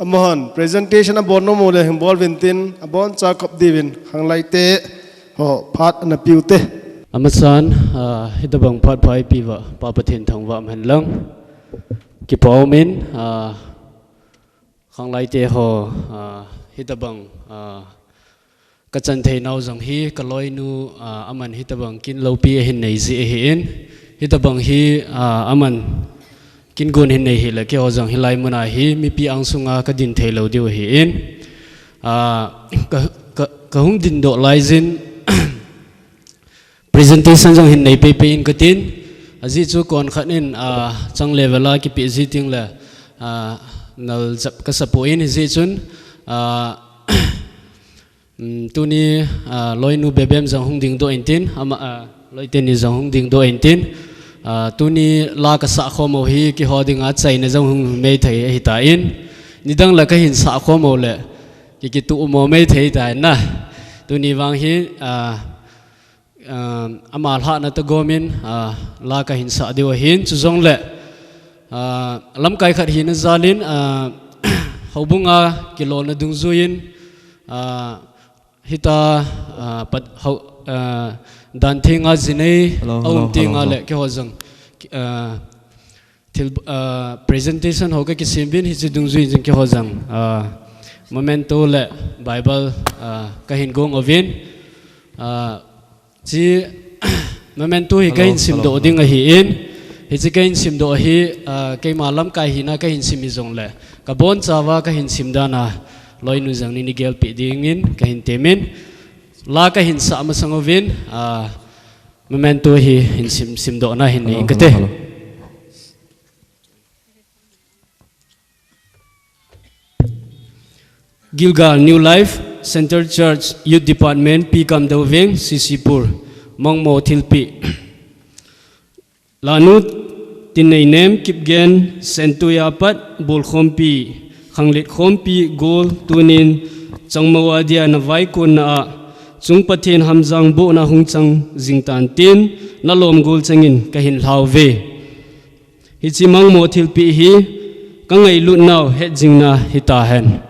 amahon presentation abol nom uleh hin bol uvin tin, aboncha kop diuvin Khanglai te ho phat ana pe uvin te. Amasan, ah, hitobang phat pha eipeh uva Pa Pathen thangvah hen lang. Kipa umin, ah, Khanglai te ho, ah, hitobang, ah, kachan thei nau jong hi, kaloinu, ah, aman hitobang kin loupi ahin nei jeh ahin. Hitobang hi, ah, aman kin gon ahin nei hile, keiho jong hilai muna hi, mipi angsunga kadin thei lou diu ahin. Ah, ka, ka, kahung dingdoh laijin, presentation jong hin nei pei pei in katin. Ajeh chu konkhat in, ah, chang level a kipeh ji teng le, ah, nal jep kasa poi, hijeh chun, ah, um, tuni, ah, loinu Bebem jong hung dingdoh in tin, ama, ah, loi teni jong hung dingdoh in tin. Ah, tuni la kasah khom u hi keiho dinga chaina jong hung mei thei ahitan. Nidang la kahin sah khom u le, ki, kituh mo mei thei tan na. Tuni vang hi, ah, ah, ama lhahna toh gomin, ah, la kahin sah diu ahin, chujongle, ah, lamkai khat hina jalin, ah, houbunga kilolna dungjuiyin, ah, hita, ah, pat, hou, ah, dan thenga jinei, hello, aum hello, tenga hello, le, hello, keiho jong, ah, thil, ah, presentation ho kakisem uvin, hiche dungjuiyin keiho jong, ah, memento le Bible, ah, kahin gong uvin. Ah, hiche memento hi, hello, kahin simdoh, hello, ding ahin. Hiche kahin simdoh hi, ah, keima lamkai hina kahin sim hijongle, kabonchauva kahin sim dan a, loinu jong neina gelpeh dingin kahin temin. La kahin sah masang uvin, ah, memento hi hin sim, simdohna hin nei ing kate. Hello, hello, hello. Gilgal New Life Center Church Youth Department, P. Kamdou Veng, C C Pur, Mangmo thilpeh. Lanu Tinneinem, Kipgen, Sentuiya pat, Bolkhompi, Khanglet Khompi, Gol, tunin, Changmo a dia na vaikonna a, Chung Pathen hamjang bohna hung chang jing tan tin, nalom gol chengin kahin lhauve. Hiche Mangmo thilpeh hi, kangailut nau hetjingna hitahen.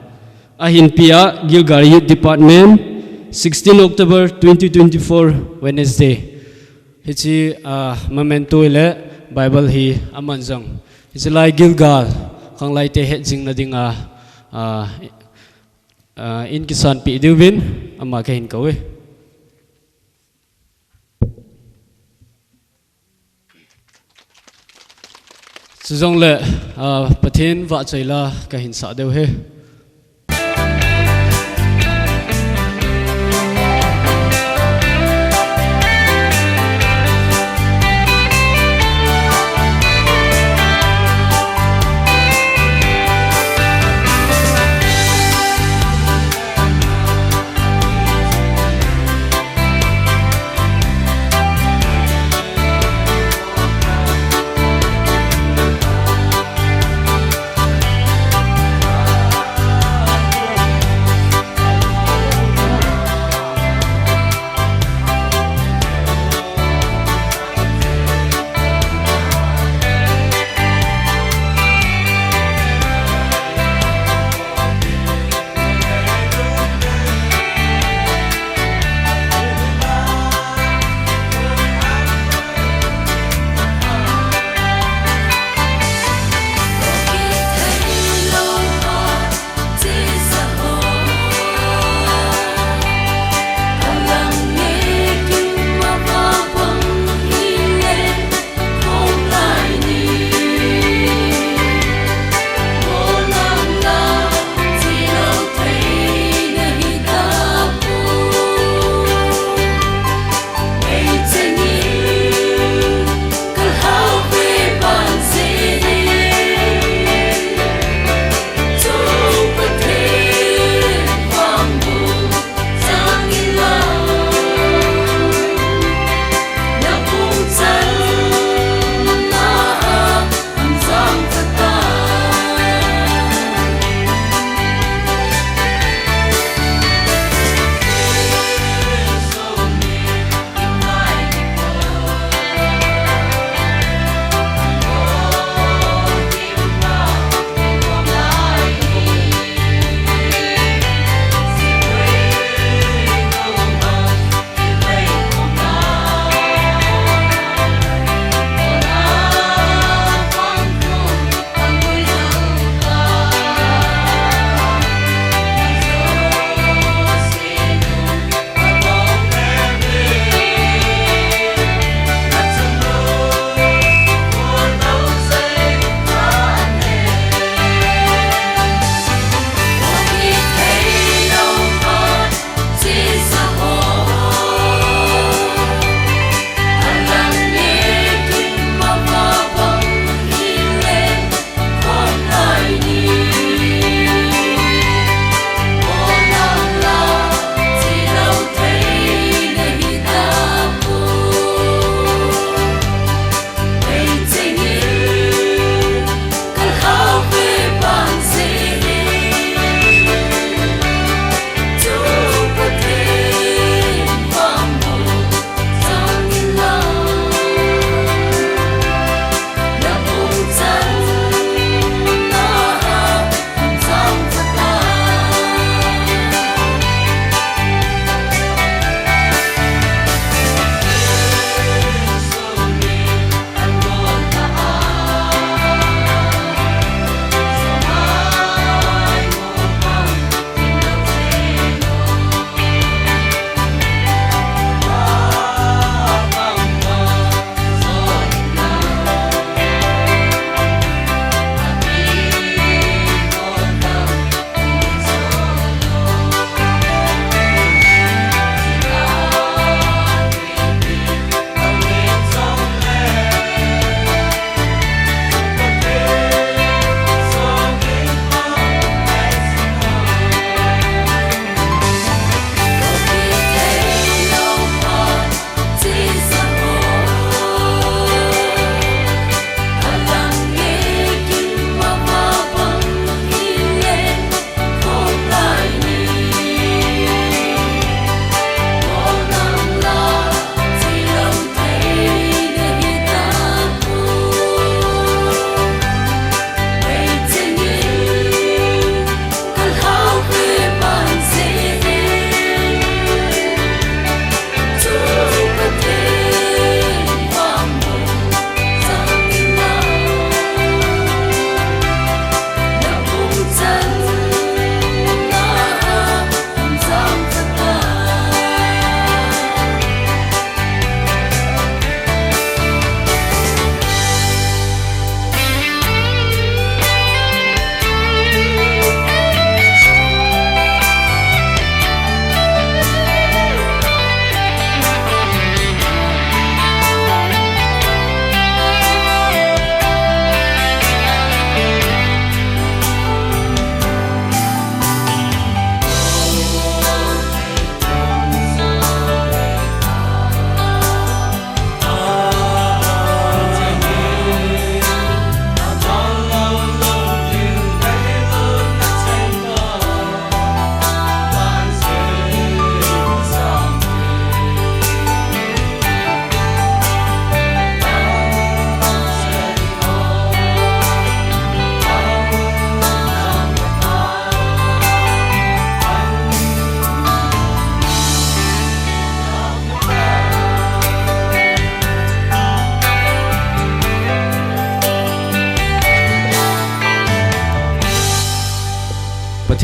Ahinpeh a Gilgal Youth Department, sixteen October twenty twenty-four, Wednesday. Hiche, ah, memento le Bible hi aman jong, hiche lai Gilgal Khanglai te hetjingna dinga, ah, ah, in kisanpeh diuvin ama kahin kouve. Chujongle, ah, Pathen vahchoi la kahin sah diu ahi.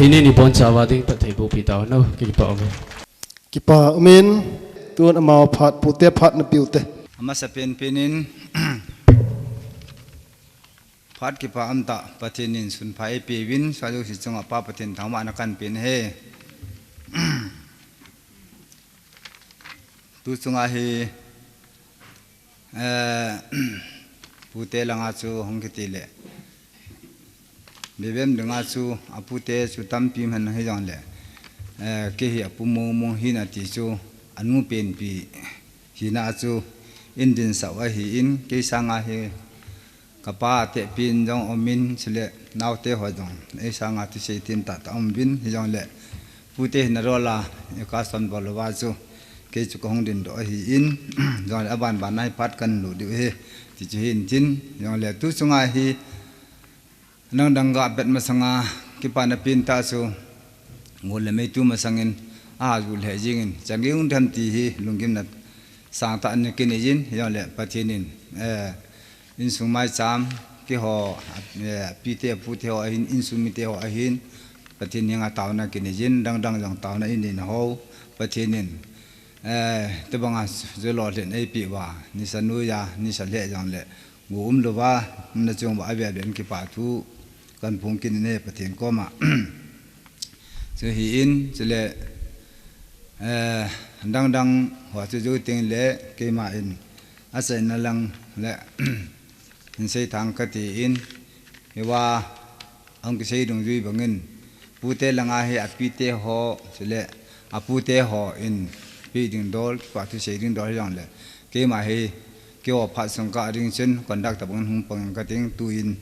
Ini ni bonchauva ding phatthei boh pi tau hen, kipa ume. Kipa umin, tun amau phat, pute phat na piu te. Amasa penpen in, phat kipa umtah, Pathen in sunpha eipeuvin, sua jouse chunga Pa Pathen thangvahna kahin pen ahi. Tu chunga hi, eh, pute langa chu hung kiti le. Bebem dinga chu apute chu tampi man hijongle, eh, kei hi apu mong mong hina ti chu anu penpi hina chu in dinsah u ahin, kei sanga hi kapa te pin jong umin, chule naote ho jong ei sanga thusei thim tahtah um uvin, hijongle pute hina rola, eh, kasonbol uva chu kei chu kahung dindoh ahin, jongle abanban a hi phat kahin lut diu ahi, ti chu hin tin, jongle tu chunga hi Dangdang ga bet masanga kipana pin tah chu, ngol le mei tu masangin, a ju le jingin, chang gei hung dem ti hi lunggimna sangtah in kinei jin, hijongle Pathen in, eh, insung maicham, keiho, eh, apite, apute ho ahin, insung mite ho ahin, Pathen henga taona kinei jin, dangdang jong taona inei nau ho, Pathen in, eh, tobanga ju lolhin eipeh uva, nisa noiya, nisa lheh jongle, gu umlouva, umna chunga avel vel in kipa thu kahin phong kit in ahi Pathen koma. Chu hi in, chule, eh, dangdang ho chu jou teng le, keima in achaina lang le, hin sei thang kati in, hiva, ahung kisei dungjui bangin, pute langa hi apite ho, chule apute ho in pe ding dol, kipa thu sei ding dol hijongle, keima hi, keiho phat sung kah ding chun, conductor bangin hung pang inge kating, tu in,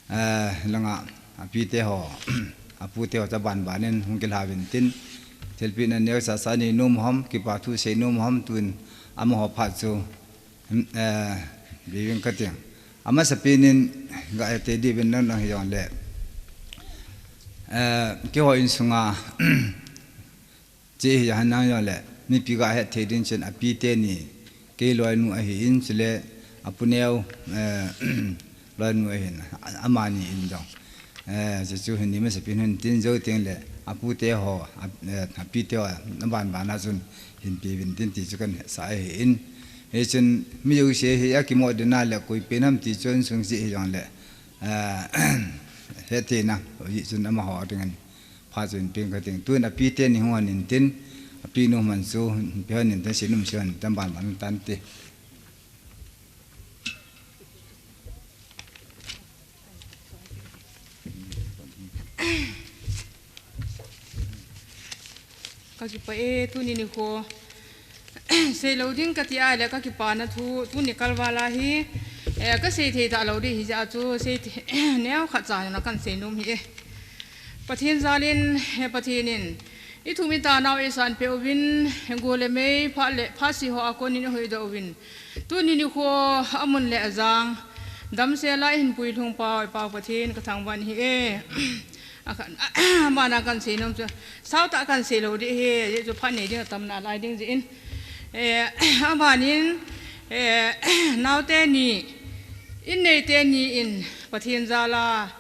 eh, langa apite ho, apute ho chu abanban in hung kilha uvin tin, thilpeh na neo sasa nei nom ham, kipa thu sei nom ham, tu in amaho phat chu, hmm, eh, be uving kating. Amasa pen in ga hetthei diuvin nang nang hijongle, eh, keiho insunga, che hi ahin nang jongle, mipi ga hetthei ding chun apite ni, kei loinu ahin, chule apu neo, eh, loinu ahin, amani in jong. Eh, chu chu hin ni masa pen hin tin jou teng le, apute ho, a, eh, apite ho, abanban a chun hin pe uvin tin ti chu kahin hetsah ahin. Hichun mi jouse hi akimo dena le koi pen ham ti chun sung che hijongle, eh, hetthei na, hichun amaho dingin phat chu hin peng kating. Tun apite ni hung hon in tin, api nu man chu, pe hon in tin, sei nom sei hon in tin, abanban tan te. Kakipah e, tuni nikho. Seilou ding kati a le kakipana thu, tuni kalval a hi, eh, kasei thei talou ding hijeh a chu, sei thei, neokhat cha na kahin sei nom ahi e. Pathen jalin, eh, Pathen in, ithum itah nau eisanpeh uvin, gu le mei, phat le, phat se ho a konin eihuhdoh uvin. Tuni nikho amun le ajang, damsel a eihin puilhung pau, i Pau Pathen kathangvah in ahi e. Akhan, abana kahin sei nom chu, sautah kahin sei lou ding ahi, ajeh chu phat nei ding atam nalai ding jeh in. Eh, abanin, eh, naote ni, in neite ni in, Pathen jal a,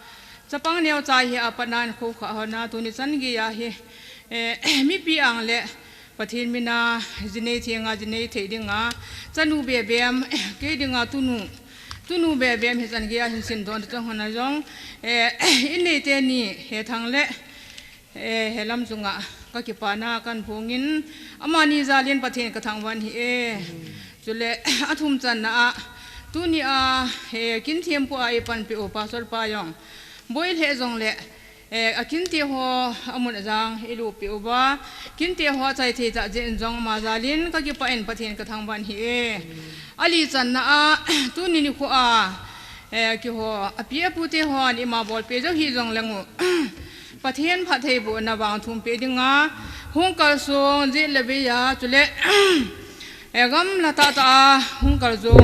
chapang neocha hi apat nan khoukhah hon a, tuni chan gei a hi, eh, mipi ang le, Pathen min a, ji nei theng a, ji nei thei ding a, chanu bebem, kei ding a tunu, tunu bebem hi chan gei a hin sin don chang hon a jong, eh, in neite ni, he thang le, eh, he lam chunga, kakipana kahin phong in, amani jalin Pathen kathangvah in ahi e. Chule, athum channa a, tuni a, eh, kin thempu a eipanpi u Pastor pa jong, boi lheh jongle, Eh, akinte ho, amun ajang, eilup peh uva. Kinte ho, achai thei tah jeh in jong ama jalin, kakipah in Pathen kathangvah in ahi e. Ali channa a, tuni nikho a, eh, keiho, api apu te hon, ima bolpeh jou hih jongleng u. Pathen phattheibohna vang thum peh ding a. Hung kalsong, jet le vei a, chule, Eh, gamla tahtah a hung kal jong,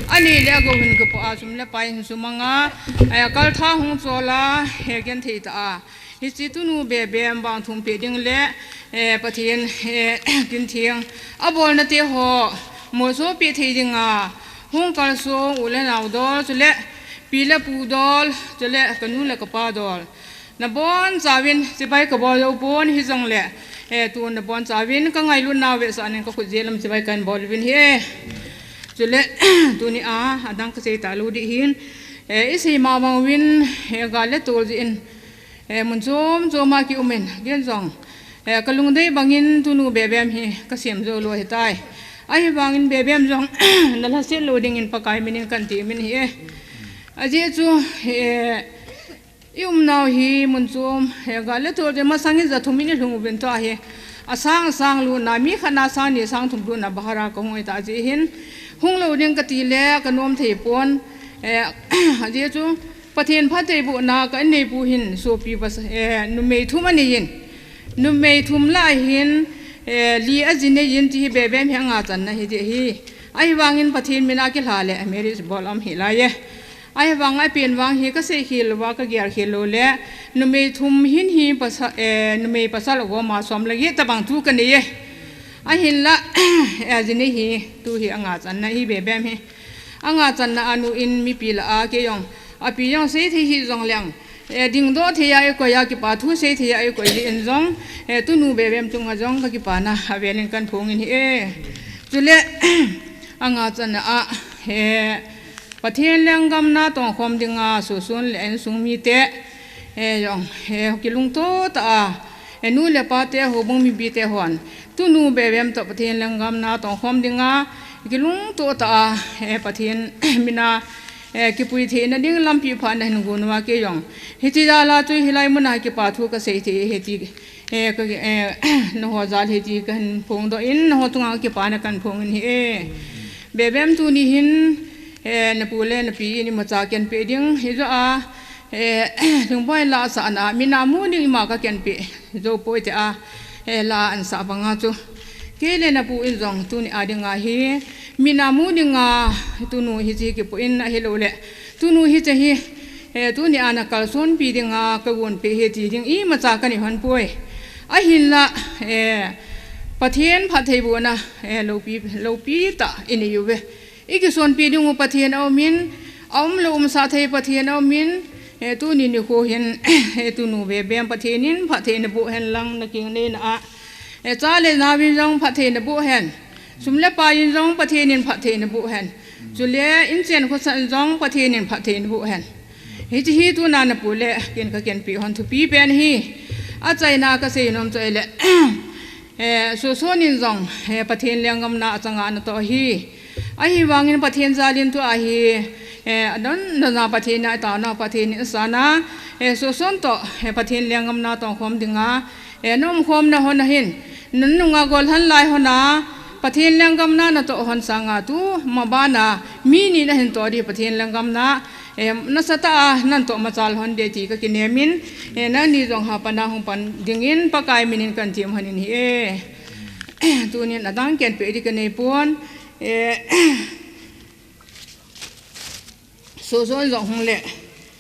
anei le agou hin kipoh a sum le pai hin sumang a, eh, kaltha hung chol a, eh, genthei tah a. Hiche tunu bebem vang thum peh ding le, eh, Pathen, eh, kin theng. Abolna te ho, molso peh thei ding a. Hung kalsong u le nao dol, chule pi le pu dol, chule kanu le kapa dol. Nabonchauvin chibai kabol jou pon hijongle, eh, tu nabonchauvin kangailutnau vetsahnan kakhut jeh lam chibai kahin bol uvin ahi. Chule, tunia, adang kasei talou ding ahin, eh, isei ma bang uvin, eh, gal le tol jeh in, eh, mun chom choma kiumin, ken jong, eh, kalungdei bangin tunu Bebem hi kasem jou lou ahitai. Ahivangin Bebem jong nalhaset lou dingin Pakai minin kahin ti min ahi. Ajeh chu, eh, iumnau hi mun chom, eh, gal le tol jeh masangin ja thum in ilhung uvin tua hi. Asang asang lutna, mi khat na sang ni sang thum lutna bhara kahung ahitah jeh hin, hung lou ding kati le kanom thei pon, eh, ajeh chu, Pathen phattheibohna ka inneipu hin sopi pasa, eh, numei thum aneiyin. Numei thum lah a hin, eh, li aji neiyin ti hi Bebem hi anga channa hiding ahi. Ahivangin Pathen mina kilha le marriage bol aum hih laiye. Ahivang apen vang hi kasei khel louva kagel khel lou le, numei thum hin hi pasa, eh, numei pasal agoma som le get tabang tu kaneiye. Ahinla, eh, aji nei hi, tu hi anga channa ahi Bebem hi. Anga channa a nu in mipi lah a kei jong, api jong seithei hih jongleng, eh, dingdoh thei a ikoi a kipa thu seithei a ikoi jeh in jong, eh, tunu Bebem chunga jong kakipana avelin kahin phongin ahi. Chule, anga channa a, eh, Pathen lenggam na tongkhom dinga Soson le insung mite, eh, jong, eh, kilungto tah a, eh, nu le pate, houbung mipite hon, tunu Bebem toh Pathen lenggam na tongkhom dinga kilungto tah a, eh, Pathen mina, eh, kipui theina ding lampi pha nahin gon uva kei jong, hiche jal a chu hilai muna kipa thu kasei thei ahi ti, eh, ka, eh, nangho jal hi ti kahin phongdoh in, nangho chunga kakipana kahin phongin ahi. Bebem tuni hin, eh, napu le napi in imacha kenpeh ding hijoh a, eh, Lhingpui lah a sahna, mina mu ding ima kakenpeh jou poi tia, eh, la ansah banga chu, kei le napu in jong tuni a dinga hi, mina mu dinga tunu hiche kipoh in ahilou le, tunu hiche hi, eh, tuni a nakalsonpi dinga kagonpeh ahi ti ding imacha kanei lhon poi. Ahinla, eh, Pathen phattheibohna, eh, loupi, loupi tah inei uve. Ikisonpi dingu Pathen aumin, aumlou umsah thei Pathen aumin, eh, tuni nikho hin, eh, tunu Bebem Pathen in phatthei naboh hen lang nakeng neina a, eh, cha le nao in jong phatthei naboh hen. Sum le pai in jong Pathen in phatthei naboh hen. Chule inchen khosah in jong Pathen in phatthei naboh hen. Hiche hi tuna napu le ken kakenpeh lhon thupi pen ahi. Achaina kasei nom chu ahile, eh, Soson in jong, eh, Pathen lenggam na achanga anatoh ahi. Ahivangin Pathen jal in tua hi, eh, adon dona Pathen a ataona, Pathen in asana, eh, Soson toh, eh, Pathen lenggam na tongkhom dinga, eh, naumkhomna lhon ahin, nanunga gollhang lai lhon a, Pathen lenggam na natoh lhon sanga tu mabana mi ni nahin toh ding Pathen lenggam na, eh, nasatah a natoh machal lhon ding ti kakinem in, eh, nangni jong hapan a hung pan dingin Pakai minin kahin thum lhonin ahi. Tunin adang kenpeh ding kanei pon, eh, Soson jong hung le.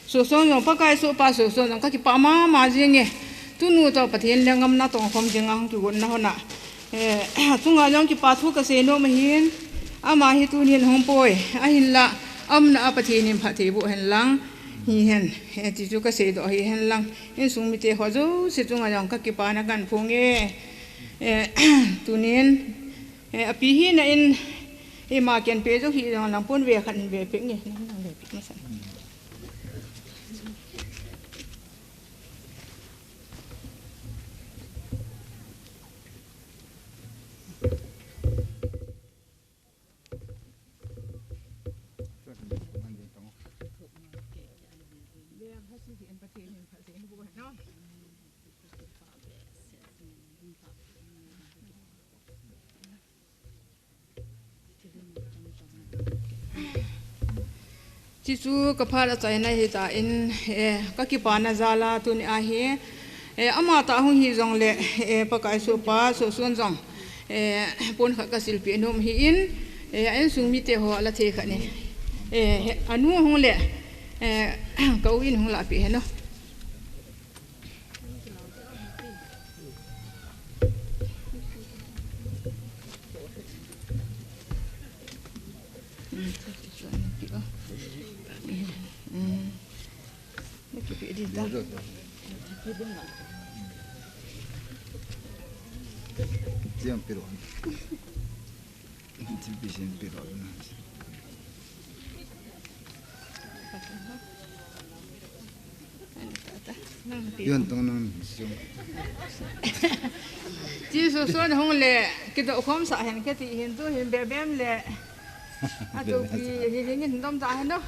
Soson jong Pakai sohpa Soson jong kakipah mama jenge. Tunu toh Pathen lenggam na tongkhom dinga hung kigonna lhon a, eh, chunga jong kipa thu kasei nom ahin. Ama hi tunin ahung poi. Ahinla, aumna a Pathen in phatthei boh hen lang. Hihen, eh, ti chu kaseidoh ahi hen lang. Insung mite ho jouse chunga jong kakipana kahin phonge. Eh, tunin, eh, api hina in, ima kenpeh jou hih jong lang pon ve khat in vepeh nge. Nang, nang vepeh masa. Chuchu kaphat achaina ahitan, eh, kakipana jal a tuni ahi, eh, amatah hung hih jongle, eh, Pakai sohpa Soson jong, eh, pon khat kasilpeh nom ahin, eh, a insung mite ho ala thei khat in, eh, anu hung le, eh, ka u in hung lahpeh hen o. Siam piro. Thil pi siam piro. Yon tong nang siam. Jesu son hung le, kido khom sa hen kati hin tu hin bebem le. Atu pi hi hin dom ta hen no.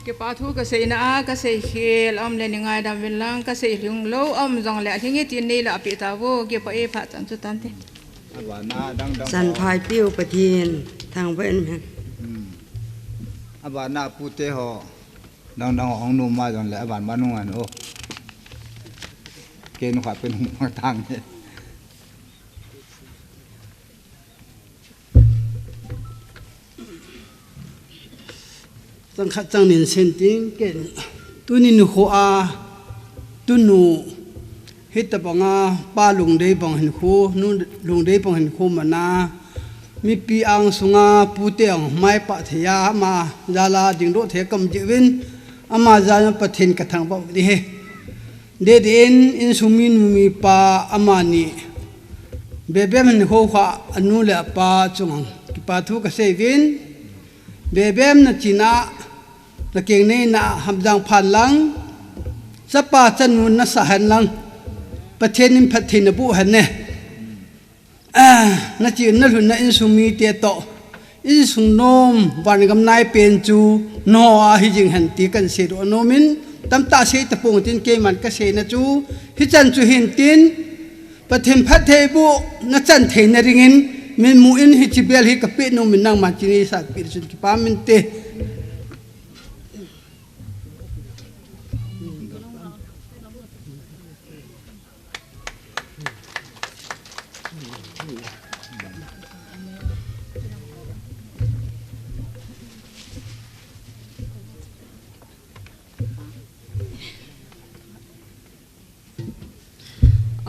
Kipa thu kasei na a, kasei khel aum le nei ngaidam uvin lang, kasei lhung lou aum jong le alhing e tin nei la ape ta vo, kipa e phat chan chu tante. San phai piu Pathen thangvah in hen. Abana pute ho. Dang dang hong nu ma jong le aban ma nu ngan o. Ken kha pen hung ma tang he. Chang khat chang nin sen ting ken. Tuni nikho a tunu hitabanga pa lungdei bang hinkho, nu lungdei bang hinkho mana. Mipi ang sunga pute ang mai pa thei a ama jala dingdoh thei kam jiuvin ama jala Pathen ka thangvah u ding ahi. Dei dei in insung mi nu mi pa amani bebem hinkho kha anu le apa chunga kipa thu kasei uvin. Bebem na china na keng nei na hamjang phan lang chapa chanu na sa hen lang Pathen in phatthei na boh hen ne. Ah, na chi na lhun na insung mite toh, insung nom, van gam nai pen chu, no a hi jing hen ti kan seidoh nom in, tamtah sei tapong tin keiman ka seina chu, hichan chu hin tin, Pathen phatthei boh, na chan theina dingin, min mu in hichi bel hi ka pe nom in nangman chi nei sat pi chun kipa min te.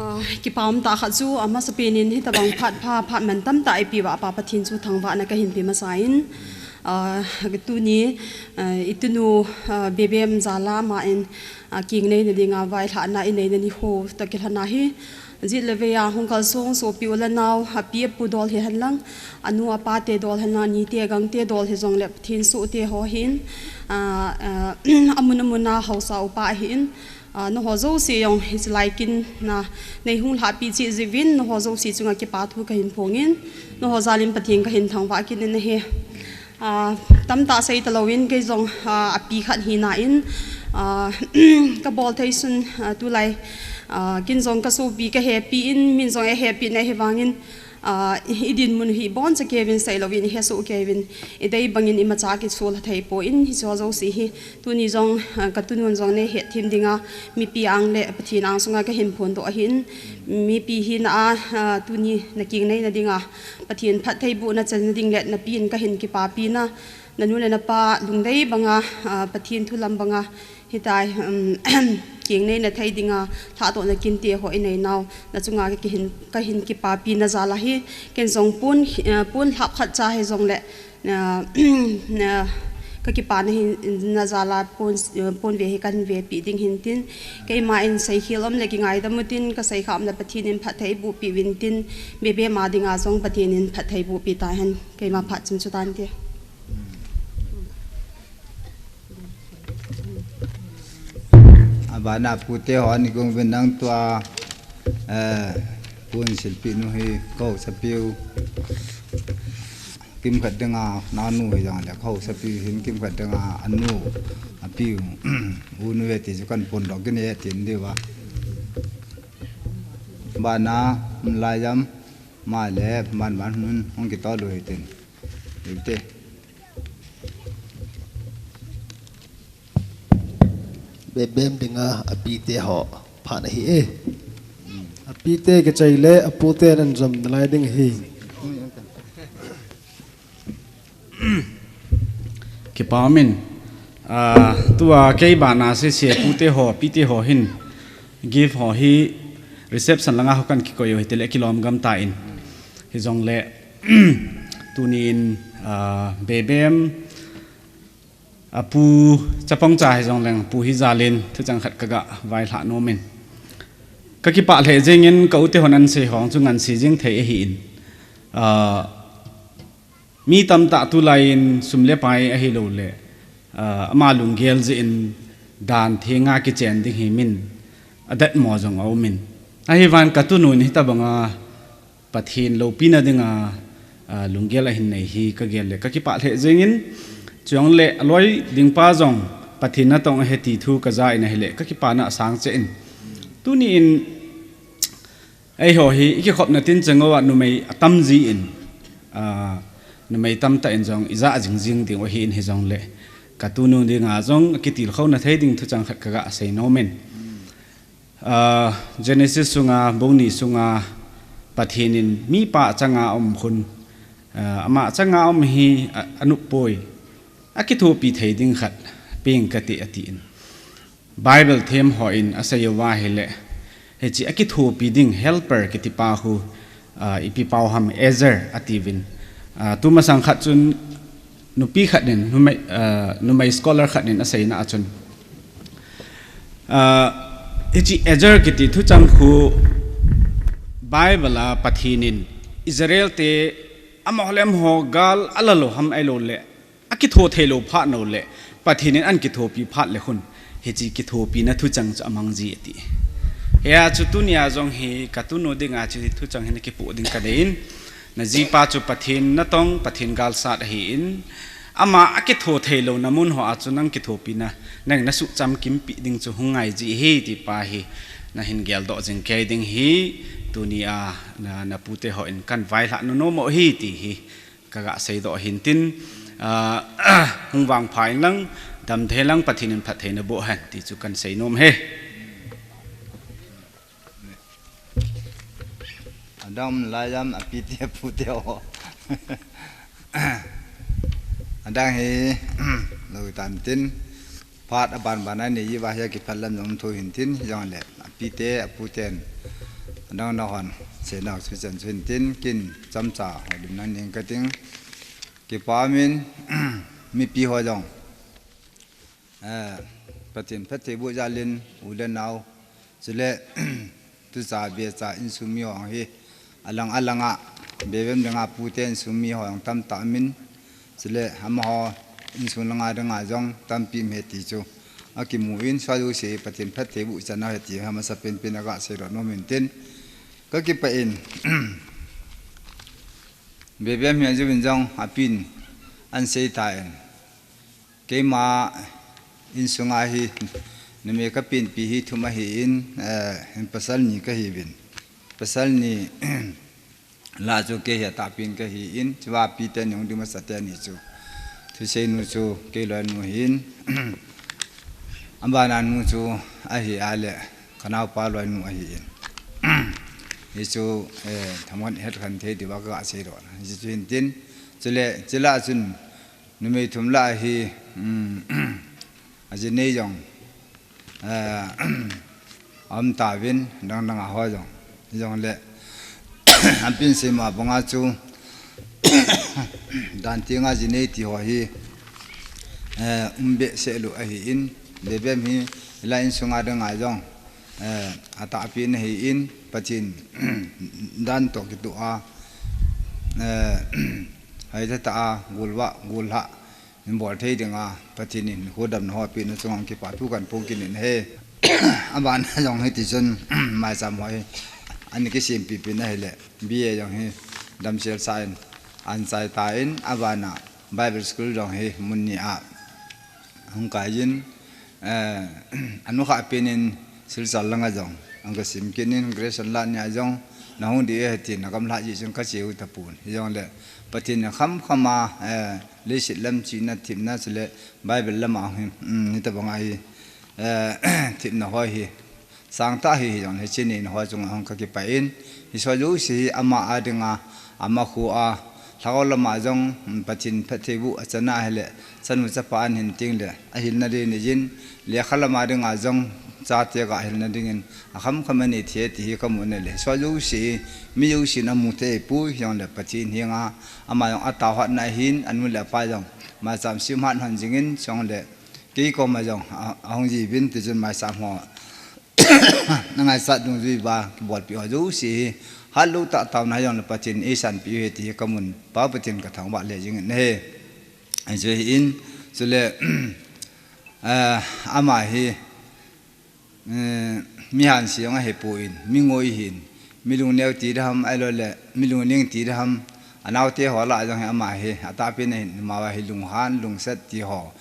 Ah, kipa um tah khat chu, ah, amasapen in hitabang phat pha, phat man tamtah eipeh uva Pa Pathen chu thangvahna kahin pe masa in, ah, tuni, ah, itunu, ah, Bebem jal a ama in, ah, keng neina dinga vailhahna inei na nikho tah kilhon ahi. Jet le vei a hung kalsong sopi u le nau, api apu dol hi hen lang, anu apa te dol hen lang, anite agangte dol hi jong le Pathen sohte ho hin, ah, ah, amun amun a haosa upa ahin, ah, nangho jouse jong hichi lai kin a nei hung lhahpi cheh jeh uvin, nangho jouse chunga kipa thu kahin phong in, nangho jal in Pathen kahin thangvah kit in ahi. Ah, tamtah sei talou in kei jong, ah, api khat hina in, ah, ka bol thei sun, ah, tulai, ah, ken jong ka sopi ka hepi in, min jong eihepi na ahi vangin, ah, i dinmun hi iboncha kei uvin sei louvin, i hesoh kei uvin, idei bangin imacha kisol thei poi, hiche jouse hi tuni jong, ah, ka tunun jong nei hetthem dinga, mipi ang le Pathen ang sunga kahin phondoh ahin, mipi hina a, ah, tuni na keng neina dinga, Pathen phattheibohna chan ding le napi in kahin kipapi na, nanu le napa lungdei banga, ah, Pathen thu lam banga, hitia, um, keng neina thei dinga, lhahdohna kinte ho inei nau, na chunga kahin, kahin kipapi na jal ahi, ken jong pon, ah, pon lhap khat cha hi jong le, ah, na, ka kipana hi na jal a pon, pon ve hi kahin vepi ding hin tin, keima in seikhel um le kingaidam u tin, ka seikha um le Pathen in phattheibohpi uvin tin, Bebem a dinga jong Pathen in phattheibohpi ta hen, keima phat chun chu tante. Abana pute ho ni gong uvin nang tua, eh, pon silpi nu hi ka haosapiu. Kimkhat dinga nanu hi jong le ka haosapiu hin kimkhat dinga anu apiu. U nu ve ti chu kan phondoh kit e tin diu va. Bana, um, lai jam, ma le, man man hun, hung kitol u hitin. Hiti. Bebem dinga apite ho phat ahi e. Apite kichai le apute nan jom nalai ding ahi. Kipa um in, ah, tua kei bana sese pute ho, pite ho hin. Gift ho hi reception langa ho kan kikoi u hite le kilom gam ta in. Hijongle tuni in, ah, Bebem apu chapang cha hijongleng pu hi jalin thuchang khat kaga vailhah nom in. Kakipah lheh jingin ka u te hon an sei hong chu ngan sei jing thei ahi in. Ah, Mi tamtah tulai in sum le pai ahilou le, ah, ama lunggel jeh in dan thenga kichen ding hi min adat mo jong aum in. Ahivangin ka tunu in hitabanga Pathen loupina dinga, ah, lunggel ahin nei hi kagel le kakipah lheh jingin, chujongle aloi ding pa jong Pathen natong ahi ti thu kaja in ahile kakipana asang cheh in. Tuni in Eiho hi, i kikhopna tin chang uva numei atam jin, ah, numei tamtah in jong i ja jing jing ding u ahi in hijongle. Ka tunu dinga jong kitilkhouna thei ding thuchang khat kaga sei nom in. Ah, Genesis sunga, bung ni sunga, Pathen in mipa achanga um khun, ah, ama achanga um hi, ah, anup poi. Akithopi thei ding khat, peng kate ati in. Bible them hon asei uva ahile, hiche akithopi ding helper kiti pa khu, ah, ipi pau ham Ezer atiuvin. Ah, tumasang khat chun nupi khat in, numei, ah, numei scholar khat in aseina a chun. Ah, hiche Ezer kiti thuchang khu Bible a Pathen in Israel te amaho le amaho gal ala lou ham ahilou le, akitho thei lou phat nau le, Pathen in ahin kithopi phat le khun, hiche kithopina thuchang chu amang ji ati. Hia chu tunia jong hi ka tunu dinga chu thuchang hi nakipoh ding kadei in, najipa chu Pathen natong, Pathen galsat ahi in, ama akitho thei louna mun hoa chu nang kithopina, nang nasuh chamkimpi ding chu hung ngai ji ahi ti pa hi, nahin geldoh jing kei ding hi, tunia, na, napu te hon kan vailhah nom u ahi ti hi. Kaga seidoh hintin, ah, hung vangpha in lang, damthei lang Pathen in phattheina boh hen ti chu kan sei nom e. Adang lai jam api te apu te ho. Adang hi, lou tan tin. Phat aban ban a nei uva hi akiphat lam jong um thou hintin, hijongle, api te, apu ten, adang na hon, sei nau chu chan chu hintin, kin chamcha, ho dim nang ning kating, kipa min, mipi ho jong, eh, Pathen phattheiboh jalin, u le nau, Chule, tucha becha insung mi ho hi, alang alanga, Bebem dinga pu te insung mi ho jong tamtah umin, chule, amaho insung langa dinga jong tampi um e ti chu, akimu in, soh jouse Pathen phattheiboh chana ahi ti, amasapen pen a kasei doh nom in tin, kakipah in, Bebem hi ajouvin jong, apin, ahin sei tan, Keima insunga hi, numei kapenpi hi thum ahin, eh, pasal ni kahiuvin. Pasal ni lah chu kei hi atahpen kahin, chua pi teni hung ding masa teni chu. Thuseinu chu kei loinu ahin. Abana nu chu ahi a le, kanaopa loinu ahin. Hichu, eh, thaman het khen thei diuva kasei doh. Hichu hintin, chule, chule chun, Numei thum lah hi, um, ajinei jong, eh, aum tauvin, dang dang a ho jong, jong le, apin seima banga chu, dan tinga jinei ti ho hi, eh, um behseh lou ahin, Bebem hi, la insunga dinga jong, eh, atahpen ahin, Pathen dan toh kitoh a, eh, hoitah tah a, golvah, golhah, hin bol thei dinga, Pathen in khodamna ho apehna chunga kipathu kahin phong kit in ahi. Abana jong hiti chun, maicham ho hi, ana kisempi pen ahile, B A jong hi, damsel sa in, ahin chai tan, abana, Bible School jong hi, mun ni a, hung kai in, Eh, anukhah pen in Silchar langa jong, ahung kasim kit in Grace Online a jong, nahung ding e tin, nagamlha jeh chun kache u tapon. Hijongle, Pathen in khamkhama, eh, leiset lam chihna thepna chule, Bible lama hi, um, hitabanga hi, eh, thepna ho hi, sangtah hi, hijongle, hiche neina ho chunga hung kakipah in, hiche jouse hi ama a dinga, ama kho a, Lhagao lama jong, um, Pathen phattheiboh achana ahile, chanu chapa ahin teng le, ahilna ding nei jin, lekha lama dinga jong, chate gahilna dingin, akhamkham anei thei ti hi kamu nale. Hicheho jouse, mi jousen amu thei poi, hijongle Pathen henga, ama jong atao hatna ahin, anu le apa jong, maicham sem hat hon jingin, hijongle, kei koma jong, a, ahung jiuvin, tichun maicham ho, nangaichat dungjui uva, kibolpeh ho jouse hi, hatlou tah taona hijongle Pathen in eisanpeh u ahi ti hi kamun, Pa Pathen kathangvah le jingin ahi. Hiche hi in, chule, eh, ama hi, eh, mi hanse jong ahipon, mi ngoi ahin, mi lungneo ti ding ham, ahilouleh, mi lungning ti ding ham, anaote ho lah a jong hi ama hi, atahpen ahin, ama hi lunghan, lungset ti ho,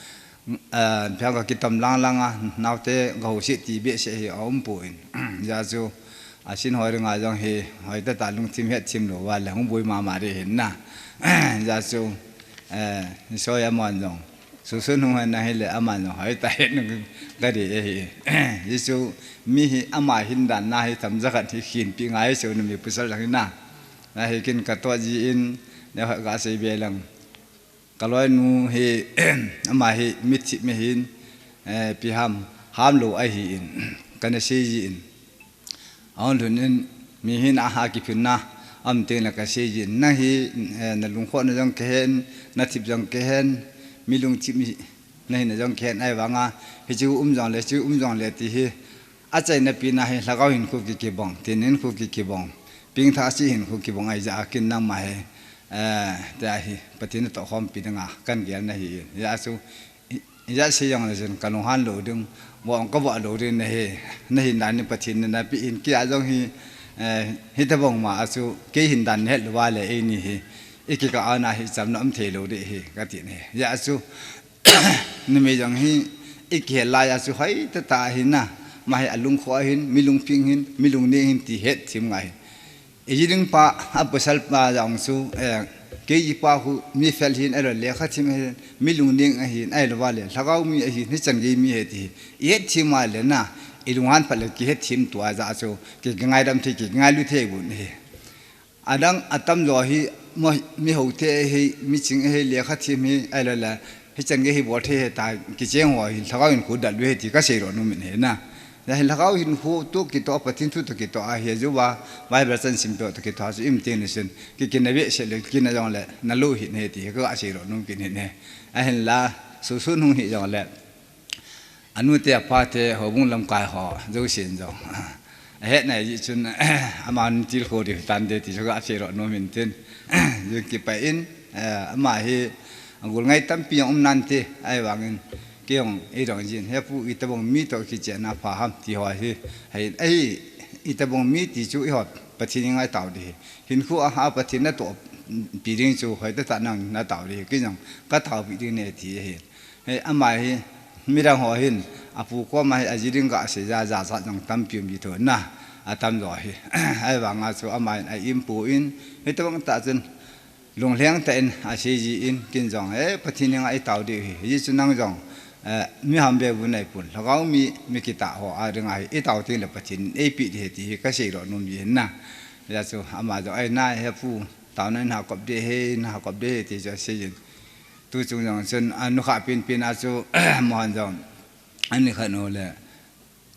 eh, phiang ka kitam lang lang a, naote ka houset ti behseh hi aumpon. Hijeh chun, asin ho dinga jong hi, hoitah tah lungthim hetthem lou uva le, hung boi mama ding ahin na. Hijeh chun, eh, hiche hi aman jong, Susun hung hen ahile, aman jong hoitah hetna ka dei ahi. Hijeh chun, mi hi ama hin dan na hi tamja khat hi khenpeh ngai chu, numei pasal jong hi na. Ahi kin katoh jin, neo khat kasei be leng. Kaloinu hi, ama hi mi thip mi ahin, eh, ipi ham, ham lou ahin, kana sei jin. Ahung lhun in, mi hin aha kiphinna, aum teng le kasei jin. Nang hi, eh, nalungkhohna jong kahen, nathip jong kahen, mi lungthim mi nahina jong kahen ahivanga, hichu um jongle, chu um jongle ti hi, achaina pen a hi, lhagao hinkho ki kibang, tin hinkho ki kibang, pengthah seh hinkho kibang ahijeh a kin nangma hi, eh, tia hi, Pathen natoh khompi dinga, kan gel nahi, hijeh chun, i, ijat sei jongle chun, kalunghan lou ding, voh kavoh lou ding nahi, nahin dan hi Pathen in napeh in, kei a jong hi, eh, hitobang ma a chu, kei hin dan nahet lou uva le, eini hi, ikikah a na hi, chamna um thei lou ding ahi, kati nahi. Hijeh chun, numei jong hi, ikihel lai a chu hoitah tah ahi na, ama hi alungkhoh ahin, mi lungphing ahin, mi lungneng ahin ti hetthem ngai ahi. Iji ding pa, apasal pa jong chu, eh, kei jipa khu mi fel ahin, ahilou le lekha them ahin, mi lungneng ahin, ahilou uva le, lhagao mi ahin, hichan gei mi ahi ti hi, ihetthem a le na, ilunghan phat le kihetthem tua jeh chu, ki, kingaidam thei, ki, kingailu thei bon ahi. Adang atamjo hi, mo, mi houte ahi, mi ching ahi, lekha them ahi, ahilou le, hichan gei hi bol thei ahi tia, kicheng ho hi, lhagao hinkho dalha ahi ti kasei doh nom in ahi na. Hijeh hin lhagao hinkho toh kitoh, Pathen thu toh kitoh ahi, ajeh uva, Bible chan simtoh toh kitoh, chu um teng le chun, ki, kina behseh le, kina jongle, nalo hih in ahi ti hi, kasei doh nom kit in ahi. Ahinla, Susun hung hi jongle, anute apate, houbung lamkai ho, jousen jong. Ahet nai jeh chun, aman tilkhou ding hitante ti chu kasei doh nom in tin. Jong kipah in, eh, ama hi, agol ngai tampi jong um nante, ahivangin, kei jong, eidong jin, he pu, itobang mi toh kichen a pha ham ti ho hi, ahi, ahi, itobang mi ti chu eiho, Pathen henga itao ding ahi. Hinkho a, a Pathen natohpi ding chu, hoitah tah nang natao ding ahi, kei jong, kataopi ding nahi ti ahi. He, ama hi, midang ho hin, apu koma hi, aji ding gasei ja, jachat jong tampi um ji thou na, atamjo hi. Ahivanga chu ama hin aimpon, hitobang tah chun, lunglheng tah in asei jin, kin jong, eh, Pathen henga itao ding ahi, hijeh chun nang jong, eh, mi ham be bu nahi pon, lhagao mi, mi kitah ho a dinga hi, itao teng le Pathen in eipeh ding ahi ti hi kasei doh nom ji ahi na. Hijeh chun ama jong, ai na, he pu, taona in hakop ding ahi, in hakop ding ahi ti chu asei jin. Tu chung jong chun, a, nukhah penpen a chu, mohon jong, ani khat nu le,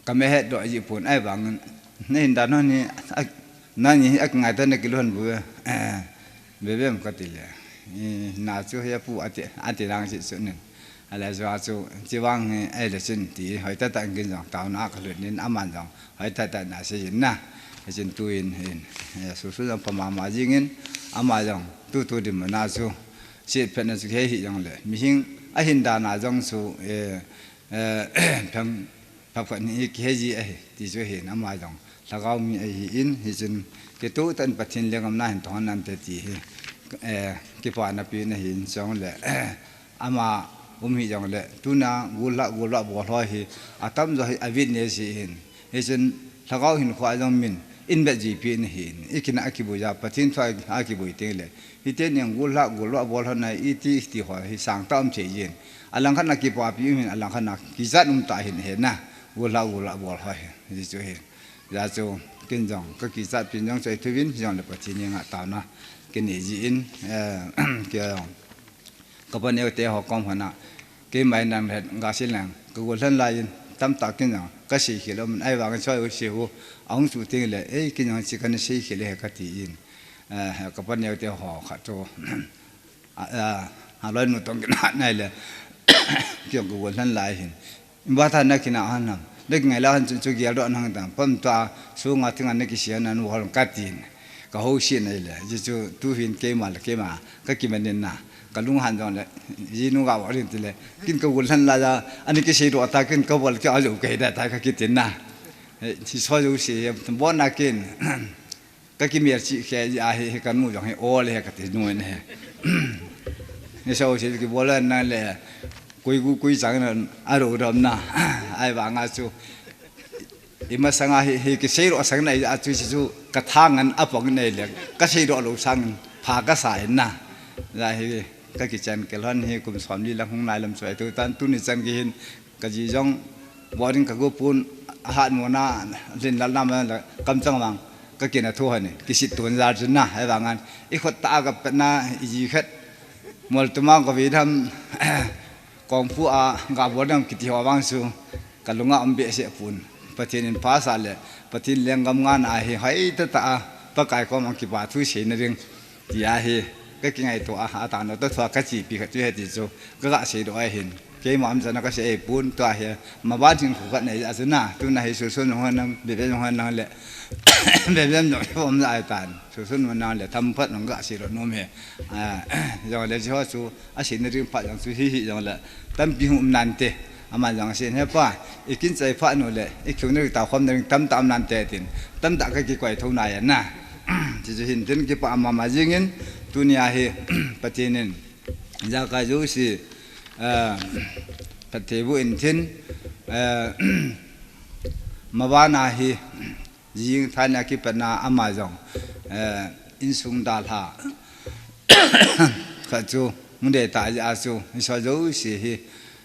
kame het doh ji pon ahivangin, nahin dan hon hi, a, nani hi akingai tah nakilu hon bou, eh, bebe um kati le, i, na chu hi apu ati, ati lang si chu nin. Ahile chu a chu, chi vang hi, ahile chun ti, hoitah tah in kin jong, taona a kalhut in, aman jong, hoitah tah in asei jin na. Hichun tuin hin, eh, Susun jong pha mama jingin, ama jong, tutu dinmun a chu, Sihphetna chu kei hi jongle, mihem ahin dan a jong chu, eh, eh, phem, pha pha ni kihei ji ahi, ti chu ahin ama jong, lhagao mi ahin, hichun, kei tu tan Pathen lenggam na hin tong nante ti hi, eh, kipana pen ahin jongle, ama um hi jongle, tuna gul la, gul la bol ho hi, atamjo hi a witness hi hin, Hichun lhagao hinkho a jong min, in bet ji pi in hin, i kin a kibui ja, Pathen thu a kibui teng le. Hite ning gul la, gul la bol hon a iti, iti ho, hi sang ta um thei jin. Alang khat na kipapi um hin, alang khat na kichat um ta hin he na. Gul la, gul la bol ho hi, ji chu hin. Ja chu, kin jong, ka kichat pin jong choi thu vin, jong le Pathen ni nga ta na. Kin ni ji in, eh, kei jong. Ka paneo te ho kom hana, keima in nang le ga si leng, ka gol lhan lai in, tamtah kin jong kasei khel um, ahivangin choi u si hu, ahung chu teng le, ei, kin jong chi kana sei khel e kati in. Eh, ka paneo te ho khat chu, a, a, a loi nu tong kin hat nai le, kiong ka gol hlan lai hin. Ba tha na kina han ham. Dek ngai la han chu chu gial do nang tang. Pam ta, sunga tinga na kisian an hol katin. Ka ho si nai le, ji chu tu hin keima le keima, ka kimanin na. Ka lung han jong le, ji nu ga wa rin ti le. Kin ka gol hlan la ja, ani kisei do ta kin ka bol ke a jo ke da ta ka kitin na. Eh, si so jo si, bo na kin. Ka kimel chi khe a hi, hi ka nu jong hi, o le he ka ti nu ne he. Ni so si ki bol na le, kui gu kui chang na, a ro dom na. Ahivanga chu. Ima sanga hi, hi kisei ro sang na a chu si chu, ka thang an a pong nei le, ka sei ro lo sang, pha ka sa in na. Ja hi, ka kichan ke lhon hi, kum som li lang hung nai lam choi tu tan tu ni chan ki hin, ka ji jong, boarding ka gu pun, a hat mo na, lin lal na ma la, kam chang wang, ka kin a thu hani, kisit tun jar chun na, ahivangin, i khot ta ka pet na, i ji khat, mol tu ma ka vi dham, kong pu a, ga boarding kiti ho vang su, ka lunga um be se pun. Pathen in pha sa le, Pathen lenggam nga na hi, hai ta ta a, Pakai kom ang kipa thu sei na ring. Ti a hi, ka kingaito a, a tano to thua ka chi pi kha chu he ti chu, ka ga sei do a hin. Keima am chana ka sei pun to a hi, ma ban hin khu khat nei a chu na, tu na hi su su nong han nang, be be nong han nang le, be be nong hi om na ai tan, su su nong nang le, tham phat nong ga sei do nom he. A, jong le chi ho chu, a sei na ring phat jong chu hi hi jong le, tampi hung um nan te. Ama jong sin he pa, i kin chai pha nu le, i khiu na ri ta khom na ring tam tam nan te tin, tam ta ka kikoi tho na ya na. Ti chu hin tin kipa ama ma jing in, tuni a hi, Pathen in, ja ka jo si, eh, Pathe bu in tin, eh, ma ba na hi, Jing thania kipatna ama jong, eh, insung dalha. Kha chu, munde ta ja chu, insung jo si hi,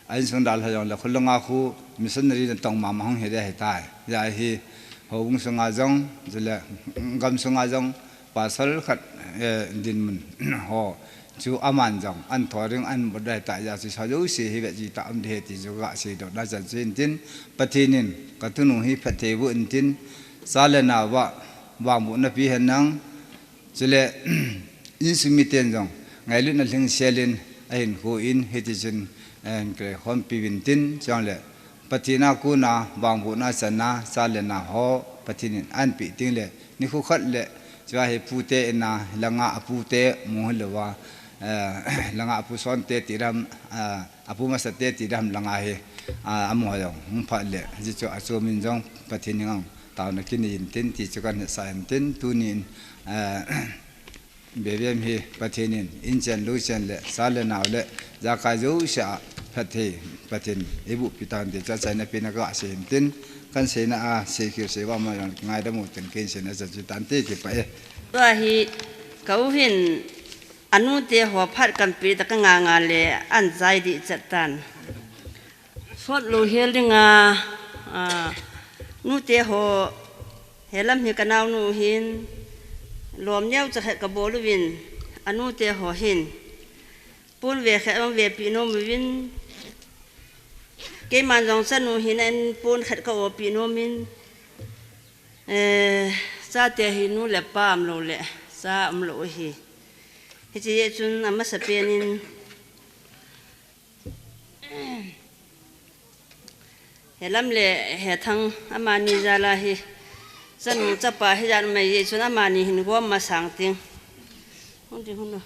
a insung dalha jong le khulanga khu missionary na tong mama hung hi de hi tai. Ja hi, hobung sunga jong, jule gam sunga jong, pasal khat, eh, dinmun, ho. Chu aman jong, an thoring, an bodai ta ja chu sa jo si hi ve ji ta am de ti chu ga si do na chan chu in tin, Pathen in, ka tunu hi phatthei bu in tin, Sa le nao a, vangbohna pi hen lang, chule, insung miten jong, ngailutna lhing selin, ahin khu in, hiti chun, eh, kre khom pi vin tin, chang le, Pathen a kona, vangbohna channa, sa le nao ho, Pathen in an pi ting le, ni khu khat le, chua hi pute ina, langa a pute, mu hi lo va, eh, langa a pu son te ti ram, eh, a pu masa te ti ram langa hi, ah, a mo jong, hung phat le, ji chu a chu min jong, Pathen in ang, Taona kinei in tin, ti chu kan sa in tin, tunin, eh, bevem hi Pathen in, in chen lu chen le, sa le nao le, ja kai jo sia, phatthei, Pathen, i bu pi tan ti cha chaina pi na ka se in tin, kan se na a, se khir se va ma jong, ngai da mu tin, ken se na cha chu tan te ki pa e. Tua hi, ka u hin, anu te ho phat kan pi ta ka nga nga le, an jai di chat tan. Sot lo hel ding a, a, nu te ho, he lam hi ka nao nu hin, lom neo cha khat ka bol uvin, a nu te ho hin, pun ve khat ong ve pi nom uvin, keiman jong cha nu hin en pun khat ka o pi nom in, eh, cha te hi nu le pa um lo le, cha um lo hi. Hichi ye chun a masa pen in, He lam le he thang amani jal a hi. Chanu chapa hi jat mai jeh chun amani hin gom masang ting. Hung ding hun lo.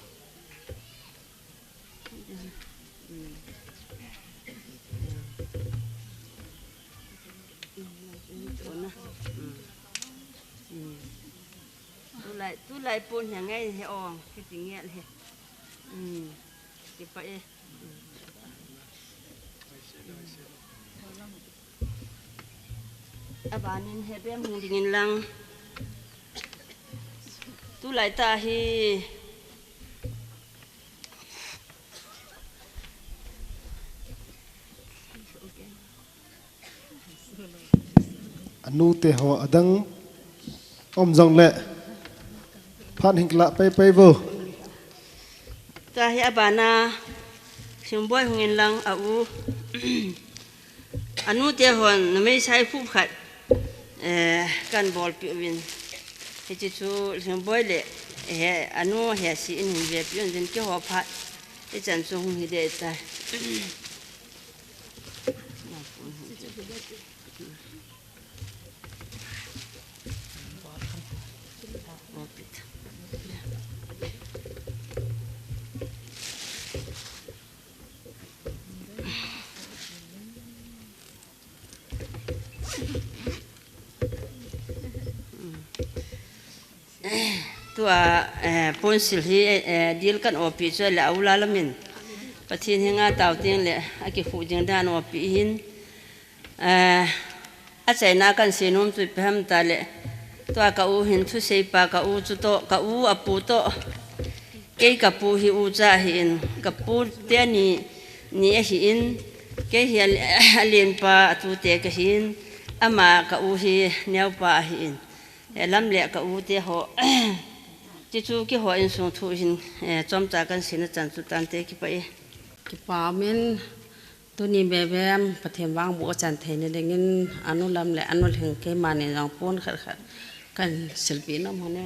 Tulai, tulai pon hi ngai he ong, kiti ngel he. Hmm. Kipa e. Abanin he bem hung dingin lang. Tulai ta hi. Anu te ho adang om jong le phat hing kila pei pei vo. Tua hi abana Thingboi hung in lang a u. Anu te hon numei sai phup khat, eh, kan bolpeh uvin. Hiche chu Lhingboi le, eh, anu he si in hin vepeh un tin keiho phat. Hichan chu hung hi ding tai. Tua, eh, ponsil hi, eh, dil kan opeh chu le aula lamin. Pathen henga tao teng le akikhuh ding dan opeh hin. Eh, achaina kan seinom chu ipi ham tile, tua ka u hin thuseipa ka u chu toh, ka u apu toh. Kei ka pu hi ucha ahin, ka pu te ni, ni ahin, kei hi a, alenpa atute kahin, ama ka u hi neopa ahin. Eh, lam le ka u te ho. Ti chu keiho insung thu hin, eh, chomcha kan seina chan chu tante kipah e. Kipa min. Tuni bebem, Pathen vangboh chan theina dingin, anu lam le anu lhing keima ni jong pon khat khat kan silpeh nom hon e.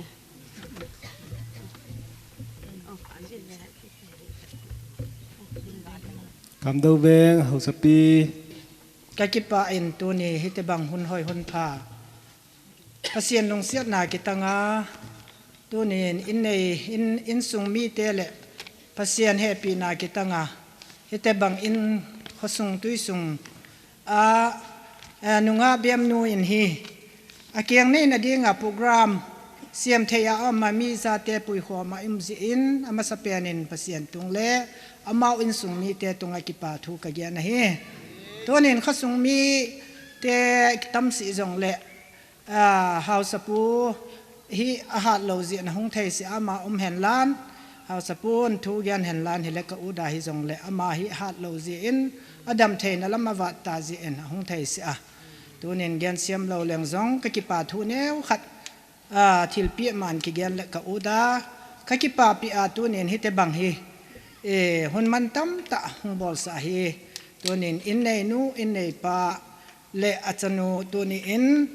Kamdou Veng, Haosapi. Ka kipah in tuni hitobang hun hoi hun pha. Pathen lungsetna kitanga, tunin in nei, in, insung mite le Pathen hepina kitanga, hitobang in khosung tuisung a, a, nungah bemnu in hi, akeng neina dinga program sem thei a ama mi jate puikhom a um jeh in, amasapen in Pathen tung le amau insung mite tunga kipa thu kagen ahi. Tunin khosung mite kitam seh jongle, a, Haosapu hi ahat lou jeh in ahung thei seh a, ama um henlang, Haosapu in thu gen henlang, hile ka u da hijongle ama hi ahat lou jeh in, adam theina lam avat ta jeh in ahung thei seh a. Tunin gen sem lou leng jong ka kipa thu neo khat, a, thilpeh man kigen le ka u da, ka kipa peh a tunin hitobang hi, e, hun mantam tah hung bolsah hi. Tunin in neinu, in neipa, le achanu tuni in,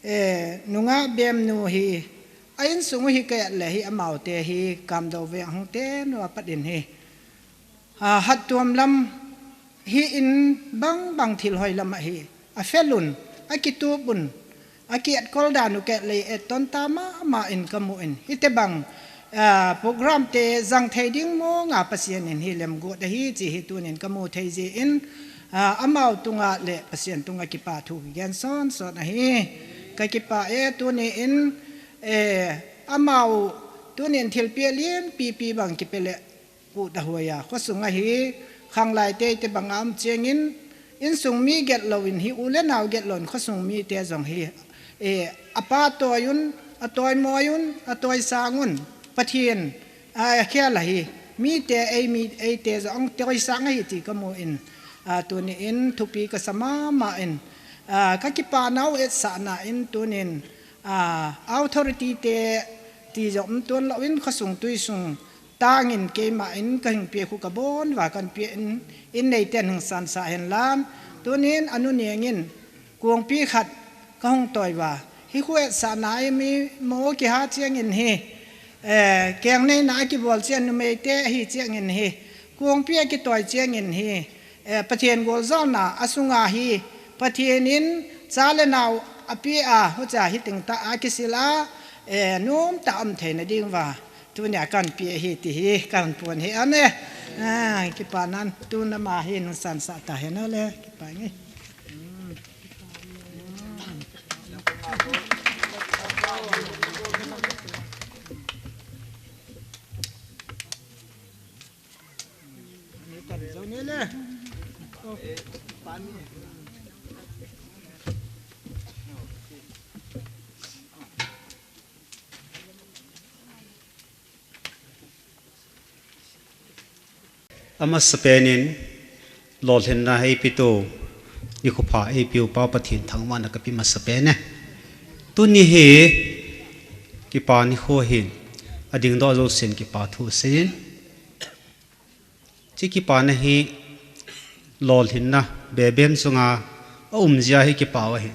eh, nungah bemnu hi, a insung u hi ka et le hi amaute hi Kamdou Veng hung tenu a pat in hi. A, hattuam lam hi in bang bang thil hoi lam ahi. Afel un, akitup un, akiet kol dan u ka et le etton ta mama in kamu in. Hitobang, a, program te jang thei ding monga Pathen in hi lemgot ahi ti hi tunin kamu thei jeh in, a, amau tunga le Pathen tunga kipa thu kigen son son ahi. Ka kipa e tuni in, e, amau tunin thilpeh lienpi pi bang kipe le kuta huai a, khosung a hi, khanglai te te bang a um cheng in, insung mi get lou in hi, u le nao get lou in, khosung mite jong hi, e, apa toi un, atoi moi un, atoi sang un, Pathen, a, khel ahi, mite, ei mi, eite jong toisang ahi ti kamu in, a, tuni in thupi kasa mama in, a, ka kipa nau etsahna in tunin, a, authority te ti jong um tun lou in khosung tuisung, tangin keima in ka hing peh khu ka bon uva kan peh in, in neiten hing sansah henlang. Tunin anu nengin kongpi khat ka hung toi uva. Hi khu etsahna a mi mo kiha cheng in hi. Eh, keng neina a kibol cheng numei te hi cheng in hi. Kongpi a kitoi cheng in hi. Eh, Pathen goljona a sunga hi, Pathen in cha le nao a pia, hucha hi ting ta a kisil a, eh, nom ta um theina ding uva. Tunia kan pia hi ti hi, kan pon hi ane. Ah, kipa nan tun ama hi nung sansah ta hen le, kipa nge. Amasapen in, lolhinna eipetu, nikho pha eipeu Pa Pathen thangvahna kape masapen e. Tuni hi, kipa nikho hin, adingdoh jousen kipa thu seiyin. Hiche kipana hi, lolhinna, bebem sunga, aum jia hi kipah u ahi.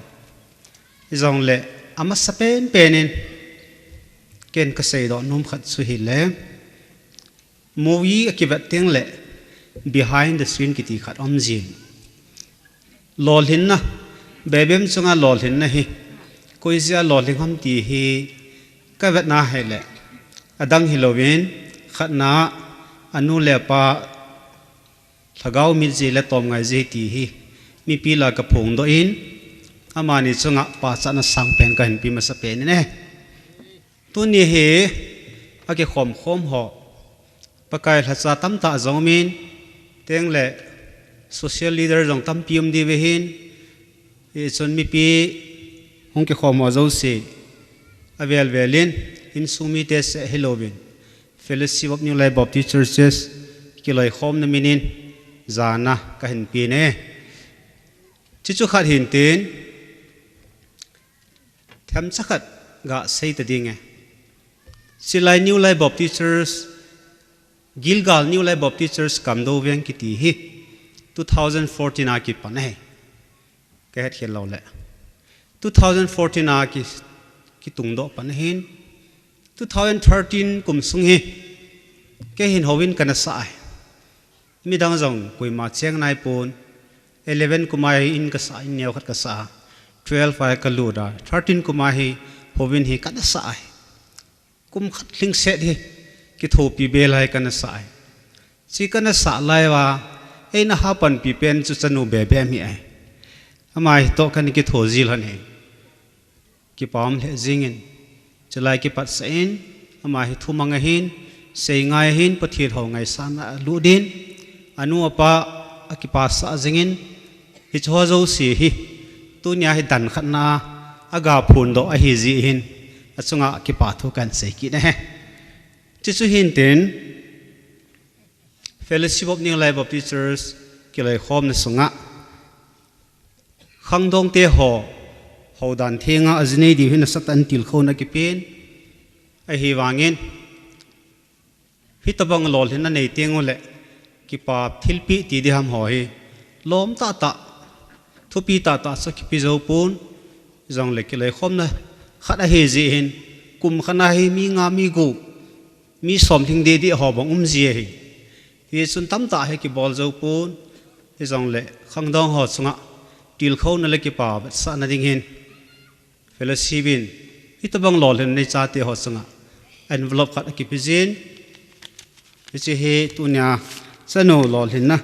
Hijongle, amasa penpen in, ken kasei doh nom khat chu hile, movie akivet teng le, behind the scene kiti khat um jin. Lolhinna, Bebem chunga lolhinna hi, koi jeh a lolhing ham ti hi, kavet na hile, adang hilouvin, khatna, anu le apa, Lhagao mit jeh le tom ngai jeh ti hi, mipi lah a kaphongdoh in, amani chunga pachatna sangpen kahin pe masa pen in e. Tuni hi, akikhom khom ho, Pakai lhacha tamtah jong um in, teng le social leader jong tampi um diu ahin, hichun mipi hung kikhom ho jouse, avel vel in, insung mite seh hilouvin, Fellowship of New Life Baptist Churches kiloikhomna min in, jana kahin pe e. Chuchu khat hin tin, themcha khat gasei ta ding e. Silai New Life Baptist Church, Gilgal New Life Baptist Church Kamdou Veng kiti hi, two thousand fourteen a kipan ahi. Kahet khel lou le. Two thousand fourteen a ki, kitungdoh pan ahin. Two thousand thirteen kum sung hi, kei hin houin kana sah ahi. Midang jong koima cheng naipon. Eleven kum a hi in kasah, in neo khat kasah. Twelve a kalut a. Thirteen kum a hi, houin hi kana sah ahi. Kum khat lhingset hi, kithopi be lai kana sah ahi. Chi kana sah lai uva, eina hapanpi pen chu chanu Bebem hi ahi. Ama hi toh kana kitho jil hon ahi. Kipa um lheh jingin, chulai kipat sah in, ama hi thumang ahin, seingai ahin, Pathen hou ngaisahna alut in, anu apa akipasah jingin, hiche ho jouse hi, tunia hi dan khatna a, aga phondoh ahi jeh hin, achunga kipa thu kahin sei kit e. Chuchu hin tin, Fellowship of New Life Baptist Church kiloikhomna sunga, khangdong te ho, houdan thenga ajinei diu hin asatah in tilkhouna kipen, ahivangin, hitobang lolhinna nei teng ule, kipa thilpeh ti diham ho hi, lom tahtah, thupi tahtah chu kipe jou pon, jongle kiloikhomna khat ahi jeh hin, kum khat a hi mi nga mi gup, mi som lhing deh deh ho bang um ji ahi. Hichun tamtah hi kibol jou pon, hijongle khangdong ho chunga, tilkhouna le kipa vetsahna ding hin, Fellowship in, hitobang lolhin nei chate ho chunga, envelope khat akipe jin, hiche hi tunia, chanu lolhinna,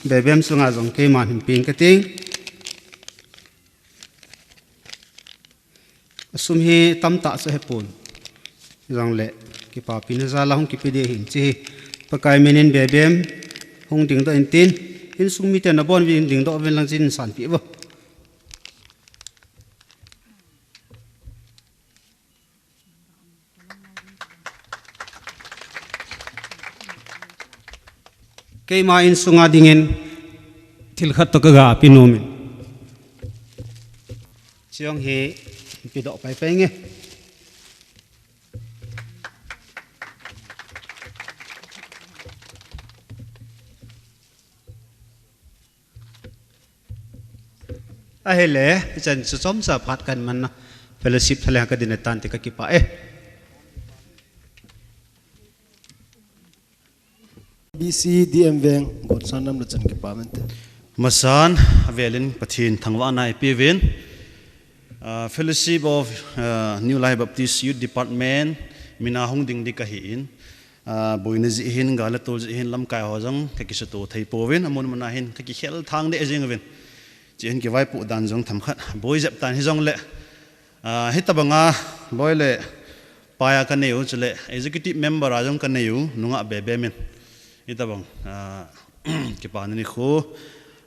Bebem chunga jong keiman hin pen kating. Asum hi tamtah chu ahepon. Jongle, kipapina jal a hung kipe ding ahin, hiche hi Pakai min in Bebem hung dingdoh intin, insung miten nabonuvin dingdoh uvin lang chin sanpeh uvo. Keima insunga dingin thil khat toh kaga pe nomin. Chujong hi pedoh paipai inge. Ahile, hichan chu chomcha phat kahin manna, fellowship thalheng kadin tante kakipah e. B C D M Veng, Gonsan lam le chan kipa mente. Masan, avelin Pathen thangvahna ipeuvin. Ah, Fellowship of, ah, New Life Baptist Youth Department, mina hung ding ding kahin. Ah, boina jeh hin, gal le tol jeh hin, lamkai ho jong kakisuto thei pouvin, amun muna hin kakikhel thang deh jing uvin. Chuin kivaipoh dan jong themkhat boi jep tan hijongle, ah, hitobanga loi le pai a kanei u chule executive member a jong kanei u nungah Bebem in. Hitobang, ah, kipana nikho,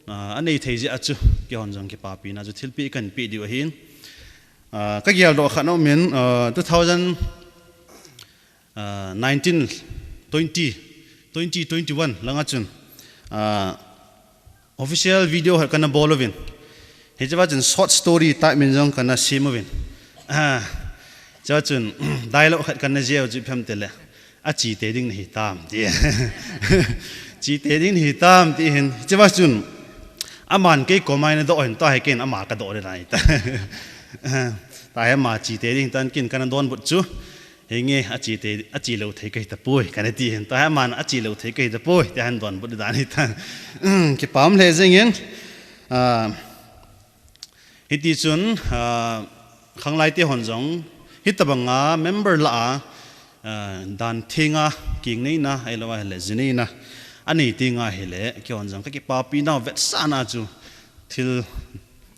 ah, anei thei jeh a chu, keihon jong kipapina chu thilpeh kahin peh diu ahin. Ah, kageldoh khat aumin, ah, two thousand, ah, nineteen, twenty, twenty twenty-one langa chun, ah, official video khat kana bol uvin. Hichea chun short story type min jong kana sem uvin. Ah, chua chun dialogue khat kana jih u chu ipi ham itile, "Achite ding nahi tam," ti. "Chite ding nahi tam," ti hin. Hichea chun Aman kei koma nadoh hin, tua hi keiin ama kadoh le nai ta. Tua hi ama chite ding tan, keiin kana donbut chu. Henge, achite, achi lou thei kahi tapoi, kana ti hin. Tua hi aman achi lou thei kahi tapoi, tia hin donbut dan hi ta. Kipah lheh jengin. Ah, Hiti chun, ah, khanglaite hon jong, hitabanga member lah a, ah, dan thenga, kingneina, ahilouleh jineina, anei tenga hile, keihon jong kakipapi nau vetsahna chu, thil,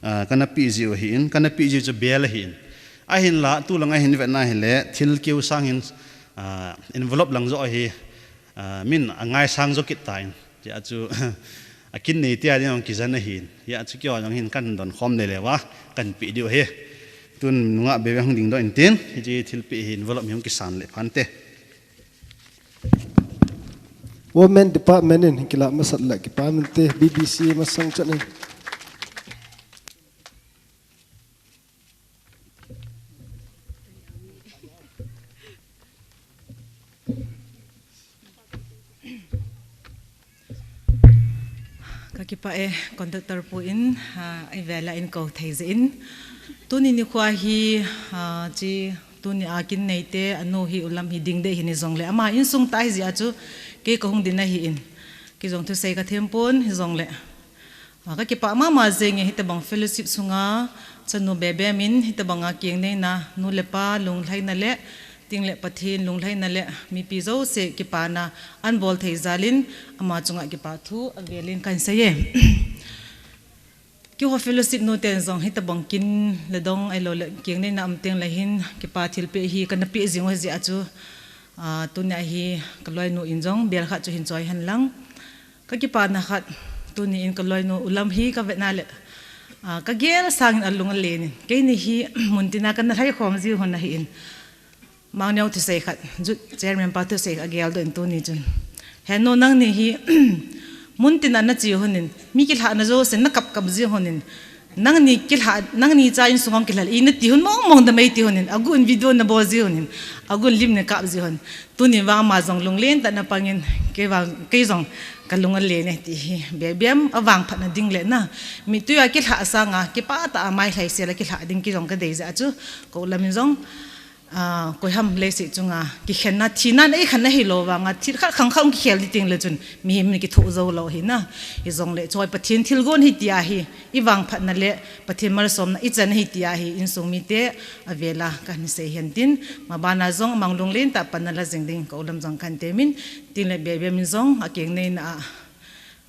ah, kana peh jiu ahin, kana peh jiu chu bel ahin. Ahinla, tulanga hin vetna hile, thil keu sang hin, ah, envelope lang joh ahi, ah, min angaisang joh kit tan. Hijeh chun, akin nei tia ding jong kijen ahin. Hijeh chun keiho jong hin kahin donkhom le le uva, kahin peh diu ahi. Tun nungah bebe hung dingdoh intin, hiche thilpeh hi envelope hi hung kisan le phante. Women Department in kilah masat le kipah inte, B B C masang chan in. Kakipah e, conductor pu in, ah, ivel a eikou thei jeh in. Tuni nikho hi, ah, hiche, tuni a kin neite, anu hi ulam hi ding ding ahin hijongle. Ama insung tah ahi jeh chun, kei kahung ding ahin. Kei jong thusei kathem pon hijongle. Ah, kakipah mama jenge hitabang fellowship sunga, chanu bebe min hitabanga kingneina, nu le pa lunglhaina le, chuteng le Pathen lunglhaina le, mipi jouse kipana, ahin bol thei jal in, ama chunga kipah thu, avel in kahin sei e. Keiho fellowship nu ten jong hitabang kin le dong ahilouleh, kingneina um teng le hin, kipa thilpeh hi kana peh jing u ahi jeh chun, ah, tuni a hi kaloinu in jong, bel khat chu hin choi hen lang. Kakipana khat, tuni in kaloinu ulam hi kavetna le, ah, kagel sangin alung alen in. Keini hi muntina kana lhai khom jiu hon ahin. Mangneo thusei khat, Youth Chairman pa thusei khat geldoh in tuni chun. He nu nangni hi, muntina nache hon in, mi kilhahna jouse nakap kap jiu hon in. Nangni kilhah, nangni cha insung a kilhah, ina ti hon mong mong dam ei ti hon in, agun video nabol jiu hon in, agun lim nakap jiu hon. Tuni vang ama jong lunglen tah in apang in, kei vang, kei jong kalung alen e ti hi. Bebem avangphatna ding le na. Mitua kilhah sanga, kipah tah a mai lhaisel a kilhah ding kei jong kadei jeh chun, ka ulam in jong, ah, koiham leiset chunga, kikhenna, thina in eikhen ahilou vanga, thil khat khang khat kikhel ding teng le chun, mihem in kithoh jou lou ahi na. Hijongle, choi Pathen thilgon ahi tia hi, ivangphatna le, Pathen malsomna ichan ahi tia hi insung mite avela kahin sei hen tin, mabana jong amang lunglen tah a panna la jing ding ka ulam jong kahin temin, chuteng le bebe min jong akingneina a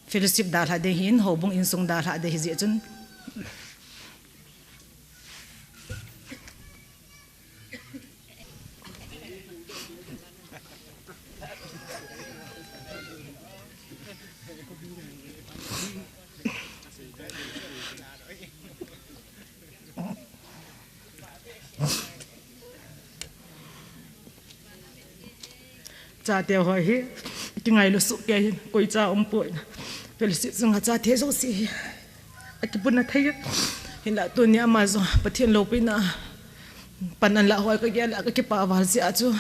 fellowship dalha ding ahin, houbung insung dalha ding ahi jeh chun. Chate ho hi, kingailu soh kei hin, koi cha umpon. Fellowship sunga chate jouse hi, akipuna thei. Hinla tuni ama jong, Pathen loupina, pan ahin lah ho kagel a kakipah val jeh chun.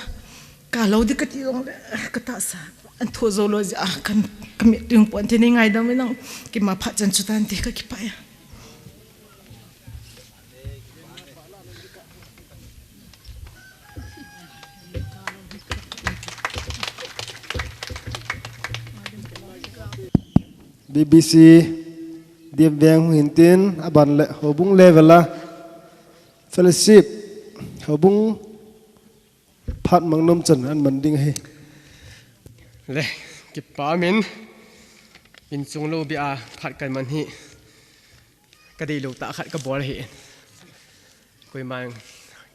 Kalou ding kati jongle, katahsa. Ahin thoh jou lou jeh a, ka, kamit tung pon te nei ngaidam in lang, keima phat chan chu tante kakipah e. B B C, D M Veng hung hin tin, aban le, houbung level a, fellowship, houbung phat mang nom chan ahin man ding ahi. Le, kipah min, insung lou bia phat kaman hi. Kadei lou tah khat kabol ahi. Koiman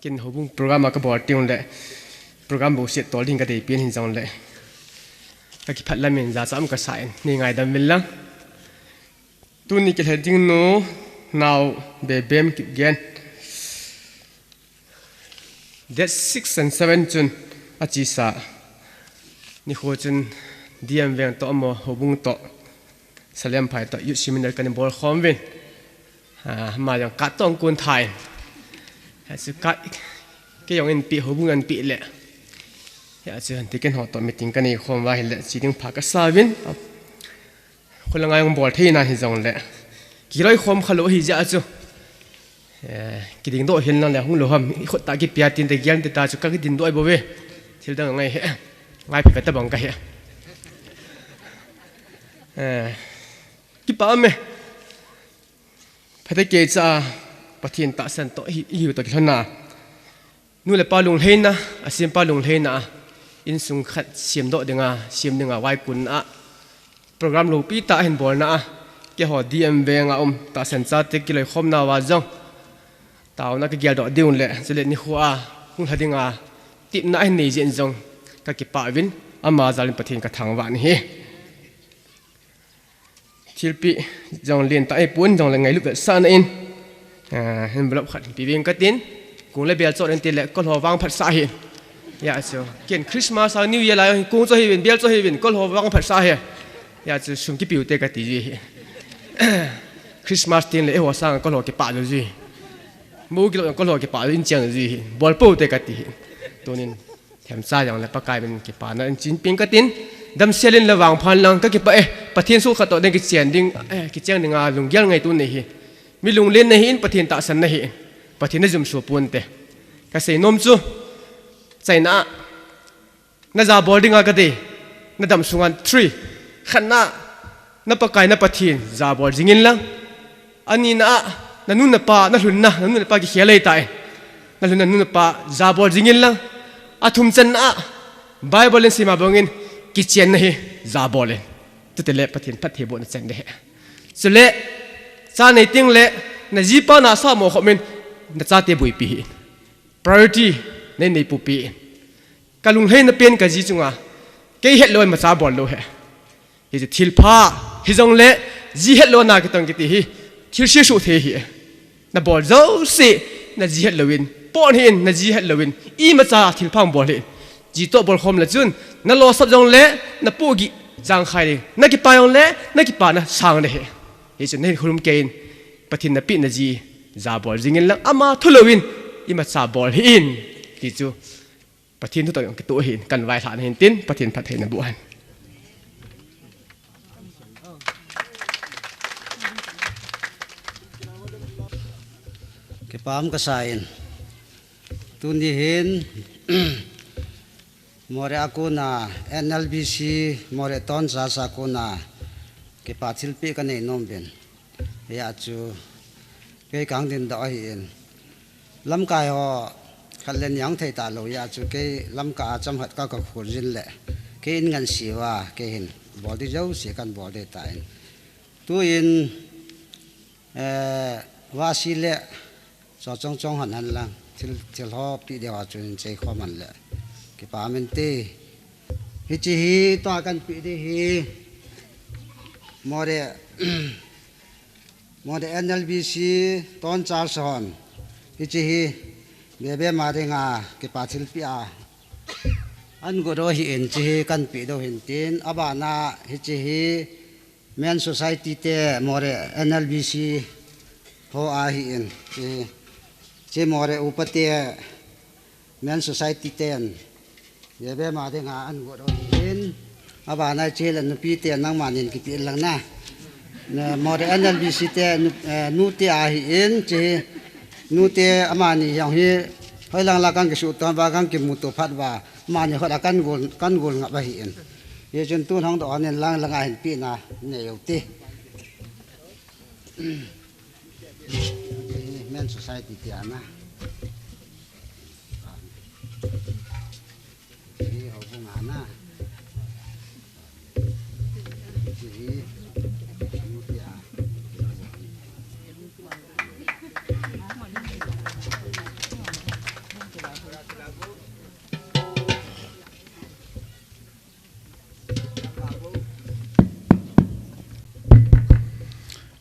kin houbung program a kabol teng le program bouseh tol ding kadei pen hijongle. Kakipah lamin jachat um kasa in, nei ngaidam uvin lang. Tuni kilhe ding nu, nao Bebem Kipgen. Date six and seven chun achesa. Nikho chun D M Veng toh amaho houbung toh, Salem Phai toh youth seminar kana bol khom uvin. Ah, ama jong card toh kon thei. Hichu card kei jong eipeh, houbung in eipeh le. Hichu ticket ho toh meeting kanei khom uva ahile, che ding pha kasa uvin. Khulanga jong bol theina hijongle. Kiloikhom khalou ahi jeh a chu, eh, kidingdoh hel nang le hung lou ham, i khut tah kipia tin te gel te ta chu ka kidingdoh bou ve. Thil dang ngai he, ngai phe ta bang ka he. Eh, kipa me. Phatecha Pathen tahsan toh hi, hi toh kilhonna. Nu le pa lunglhaina, asempa lunglhaina a, insung khat semdoh dinga, sem dinga vaikun a, program loupi tah ahin bolna a, keiho D M veng a um tahsan chate kiloikhomna uva jong taona kageldoh diu le, chule nikho a hung lha dinga tepna ahin nei jeh in jong kakipah uvin, ama jal in Pathen kathangvah in ahi. Thilpeh jong lentah ahipon, jong le ngailut vetsahna in, ah, envelope khat pe veng katin, kong le bel chot in tile, kolho vangphatsah ahi. Hijeh chun, ken Christmas a New Year lai, kong chu ahiuvin, bel chu ahiuvin, kolho vangphatsah ahi. Hijeh chun, sum kipe ute kati ji ahi. Christmas tin le, eiho sang kolho kipah jou ji. Mou kilou kolho kipah jou in cheng ji ahi. Bol pou te kati ahi. Tunin, themcha jong le Pakai min kipana in chin ping katin, damsel in le vangphan lang kakipah e, Pathen soh khat toh ding kichen ding, eh, kicheng dinga lunggel ngaito nei ahi. Mi lunglen nahi in, Pathen tahsan nahi in. Pathen najum suh ponte. Kasei nom chu, chaina a, najabol dinga kadei, nadam sunga three. Khatna, na Pakai na Pathen jabol jing in lang. Anina a, nanu napa, nalhunna, nanu napa kikhel ahitai. Nalhunna nanu napa jabol jing in lang. Athum channa a, Bible in seima bangin kichenna hi jabol in. Chutile Pathen phattheibohna cheng ding ahi. Chule, cha nei teng le, najipa nasa mo khom in, nachate boipi hih in. Priority, nei nei pupi in. Kalunglhaina pen kaji chunga, kei hetlou imacha bol lou ahi. Hichu thilpha, hijongle, ji hetlouna kitong kiti hi, thil sesuh thei ahi. Nabol jouse, naji hetlouvin, pon hih in, naji hetlouvin, imacha thilpha bol hih in. Ji toh bolkhom le chun, nalosap jongle, napohgih jangkhai ding, nakipa jongle, nakipana sang ding ahi. Hichun nahin khulum kei in, Pathen napehna ji, jabol jing in lang ama thu louvin, imacha bol hih in, ti chu. Pathen thu toh kitoh ahin, kan vailhahna hin tin, Pathen phattheina boh hen. Kipah kasa in. Tuni hin, Moreh a kona, N L B C, Moreh Town Church a kona, kipa thilpeh kanei nom uvin. Hijeh chun, kei kahung dingdoh ahin. Lamkai ho, khat le ni ahung thei talou, hijeh chun kei lamkai a chomkhat ka, kakhol jin le. Kei in ngansi uva, kei hin bol ding jouse kan bol ding tan. Tuin, eh, vasi le, so chong chong han han lang, thil, thil ho pe ding ho chun cheikhom hen le. Kipa umin te. Hiche hi, tua kan pe ding hi. Moreh, Moreh N L B C, Town Church hon. Hiche hi, Bebe ma dinga, kipa thilpeh a. An go do hi in hiche hi kan pe do hin tin, abana hiche hi Men Society te Moreh N L B C ho ahi in, hiche, hiche Moreh upa te Men Society ten, Bebe ma dinga an go do hi in, abana hiche le nupi te nangmanin kipe lang na. Na, Moreh N L B C te, nu, eh, nute ahi in, hiche, nute amani jong hi, hoilang la kan kisuhton uva, kan kimuto phat uva, amani khut a kan gol, kan gol ngap ahi in. Hichun tun hung doh hon in lang lang a hin pehna nei u te. Men Society tia na.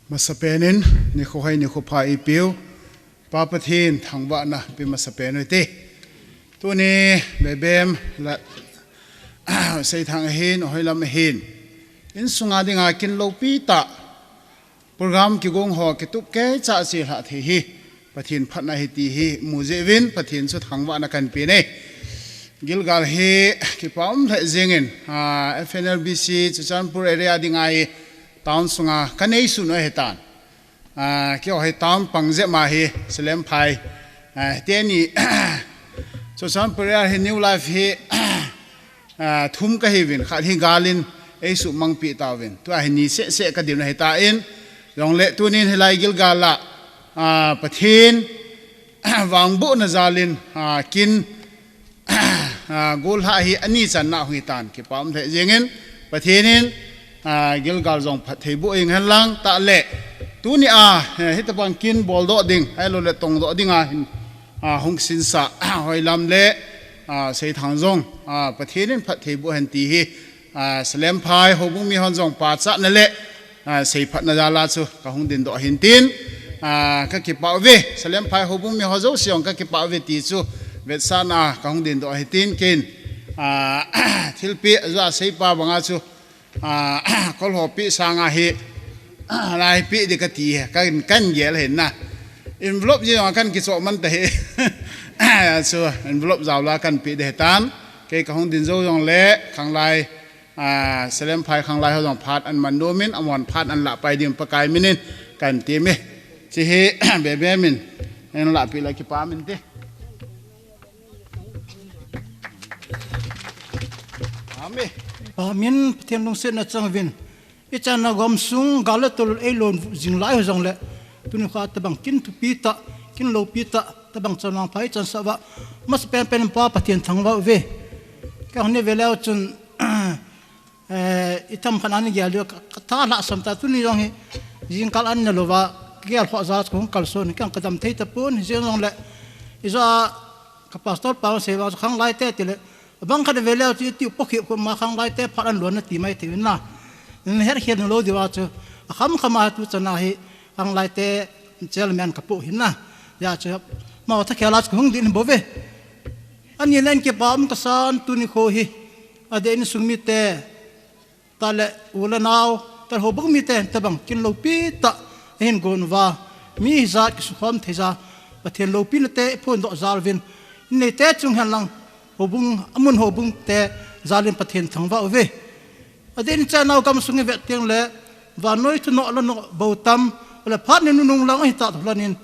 Masapen in, nikho hoi, nikho pha eipeu Pa Pathen thangvahna pe masapen u hite. Tuni Bebem le Seithang ahin, hoilam ahin, insunga dinga kin loupi tah, program kigong ho kitup keicha chelhah thei hi Pathen phatna ahi ti hi mu jeh uvin Pathen chu thangvahna kahin pe e. Gilgal hi kipa um lheh jengin, ah, F N L B C Churachandpur area dinga hi town sunga kanei sun u ahitan. Ah, keiho hi town pang jep ma hi, Salem Phai. Ah, teni, Chocham Prayer hi New Life hi, ah, thum kahiuvin, khat hi galin eisumangpi tauvin. Tua hi ni seh seh kadimna hitan, jongle tunin hilai Gilgal a, ah, Pathen vangbohna jalin, ah, kin, ah, gollhah hi ani channa hung hitan, kipa um lheh jengin, Pathen in, ah, Gilgal jong phatthei boh jeng hen lang, tah le tuni a, eh, hitabang kin boldoh ding, ahilouleh tongdoh ding ahin, ah, hung sinsa, Hoilam le, ah, Seithang jong, ah, Pathen in phatthei boh hen ti hi, ah, Salem Phai houbung mi hon jong pachatna le, ah, seiphatna jal a chu kahung dingdoh ahin tin, ah, kakipah uve, Salem Phai houbung mi ho jouse jong kakipah uve ti chu vetsahna kahung dingdoh ahin tin, ken, ah, thilpeh ajou a seipa banga chu, ah, kol ho peh sanga hi, ah, lai peh ding kati, kan, kan gel ahin na. Envelope jong kan kichoh man ta hi. Chu envelope jao la kan peh ding ahitan. Kei kahung ding jou jongle, khanglai, ah, Salem Phai khanglai ho jong phat ahin man nomin, amahon phat ahin lah pai ding Pakai minin kan teme. Hiche hi, Bebe min, ahin lahpeh le kipa min te. Amen. Amen. Pathen lungsetna chang uvin. Ichan a gamsung gal le tol eilou jing lai ho jongle, tuni kho tabang kin thupi tah, kin loupi tah, tabang chanvang pha ichansah uva, masapen pen Pa Pathen thangvah uve. Kahung ni veleu chun, eh, itham khat ana gel diu ka, katha lhahsam ta, tuni jong hi jingkal ana louva, kagel khoh jal a kahung kalson, kei kadam thei tapon, hijeng jongle, ijou a ka pastor pa asei vang chu khanglai te tile, abang khat veleu chu iti pokhep khu ma khanglai te phat ahin lon nati mai thei uvin na. Nahet khel lou diu a chu, akham kham a tuchan a hi khanglai te chairman kapoh ahin na. Hijeh chun, amaho thakhel a chu kahung ding ahin bouve. Ani len kipa um kasan tuni kho hi. Adeh insung mite, tah le u le nao, tah le houbung mite, tabang kin loupi tah ahin gon uva, mi hijat kisukhom thei jal, Pathen loupina te iphondoh jal uvin, inneite chung hen lang, houbung, amun houbung te jalin Pathen thangvah uve. Adeh in ichan a gamsung ivet teng le, vannoi thu noh le noh bou tam, le phat ni nunung lang ahi tah thu lhonin,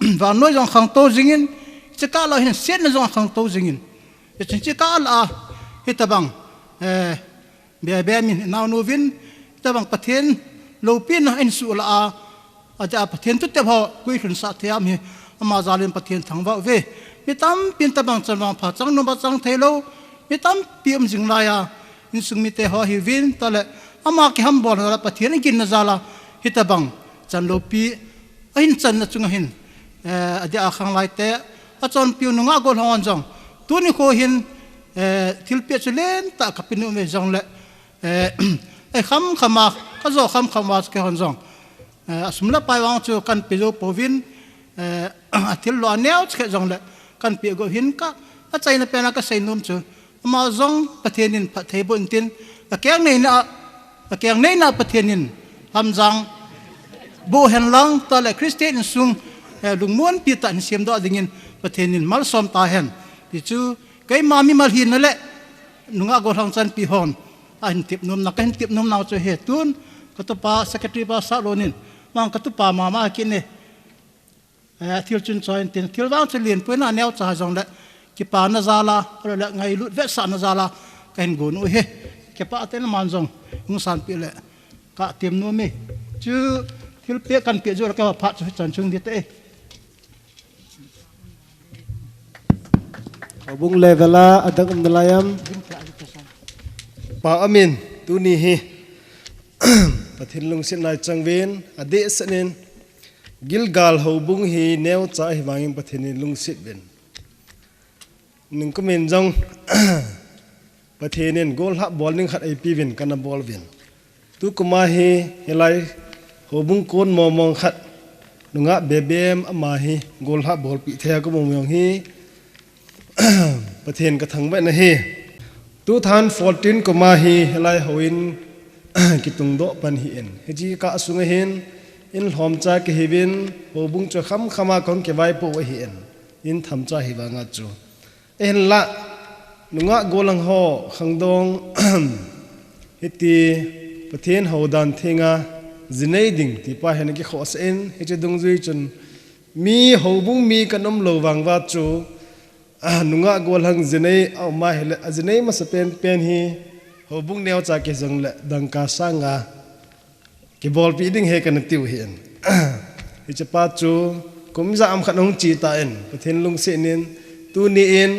vannoi jong khangtou jingin, hiche kah lah a hin setna jong akhangtou jingin. Hichun hiche kah lah a, hitabang, eh, Bebe min naonu uvin, hitabang Pathen loupina ahin suh lah a, adeh a Pathen thutep ho guilhunsah thei a um hi, ama jalin Pathen thangvah uve. Mi tampin tabang chanvang pha chang nom a chang thei lou, mi tampi um jing lai a, insung mite ho ahiuvin, tah le ama kihambol jal a Pathen aginna jal a, hitabang chan loupi, ahin channa chunga hin, eh, adeh a khanglai te, achonpiu nungah gollhang hon jong, tuni kho hin, eh, thilpeh chu lentah kape nom uve jongle, eh, eh, kham kham a, kajo kham kham uva chu keihon jong, eh, asum le pai vang chu kan pe jou pouvin, eh, athil lou a neocha khat jongle kan pe go hin ka, achaina pen a kasei nom chu, ama jong Pathen in phatthei boh in tin, akeng neina, akeng neina Pathen in Lamjang boh hen lang, tah le Christian insung, eh, lungmonpi tah in semdoh dingin Pathen in malsom tahen. Ti chu keima mimal hina le nungah gollhang chanpi hon ahin tep nomna, kahin tep nomnau chu ahi. Tun katupa secretary pa Sahlon in, mang katupa mama kine. Eh, thil chun choi in tin, thil vang chu len poi na, neocha jongle, kipana jal a, ahilou le ngailut vetsahna jal a, kahin gon u ahi. Kipah tah in aman jong hung sanpeh le, katem nom e. Chu thilpeh kan peh jou le, keiho phat chu hichan chung ding tah e. Houbung level a adang um nalai am? Pa amin, tuni hi Pathen lungsetna ichang uvin, adeh seh in, Gilgal houbung hi neocha ahi vangin Pathen in lungset uvin. Nikum in jong, Pathen in gollhah bol ding khat eipe uvin kana bol uvin. Tukum a hi, hilai, houbung kon mong mong khat, nungah bebem ama hi, gollhah bolpeh thei a kamu jong hi, Pathen kathangvah in ahi. Two thousand fourteen kum a hi, hilai houin kitungdoh pan ahin. Hiche kah sunga hin, in lhomcha kahiuvin, houbung chu kham kham a kahung kivaipoh u ahin. In thamcha hi vanga chu. Ahinlah, nungah gollhang ho, khangdong, hiti, Pathen houdan thenga, jinei ding ti pa hi ana kikhohsah in, hiche dungjui chun mi houbung mi kan um lou vang uva chu, a, nungah gollhang jinei a um a hile, a jinei masa penpen hi houbung neocha kiti jongle dangka sang nga kibolpi ding hi kana tiu ahin. Hiche pa chu kum ijat ham khat ahung che tan, Pathen lungset in tuni in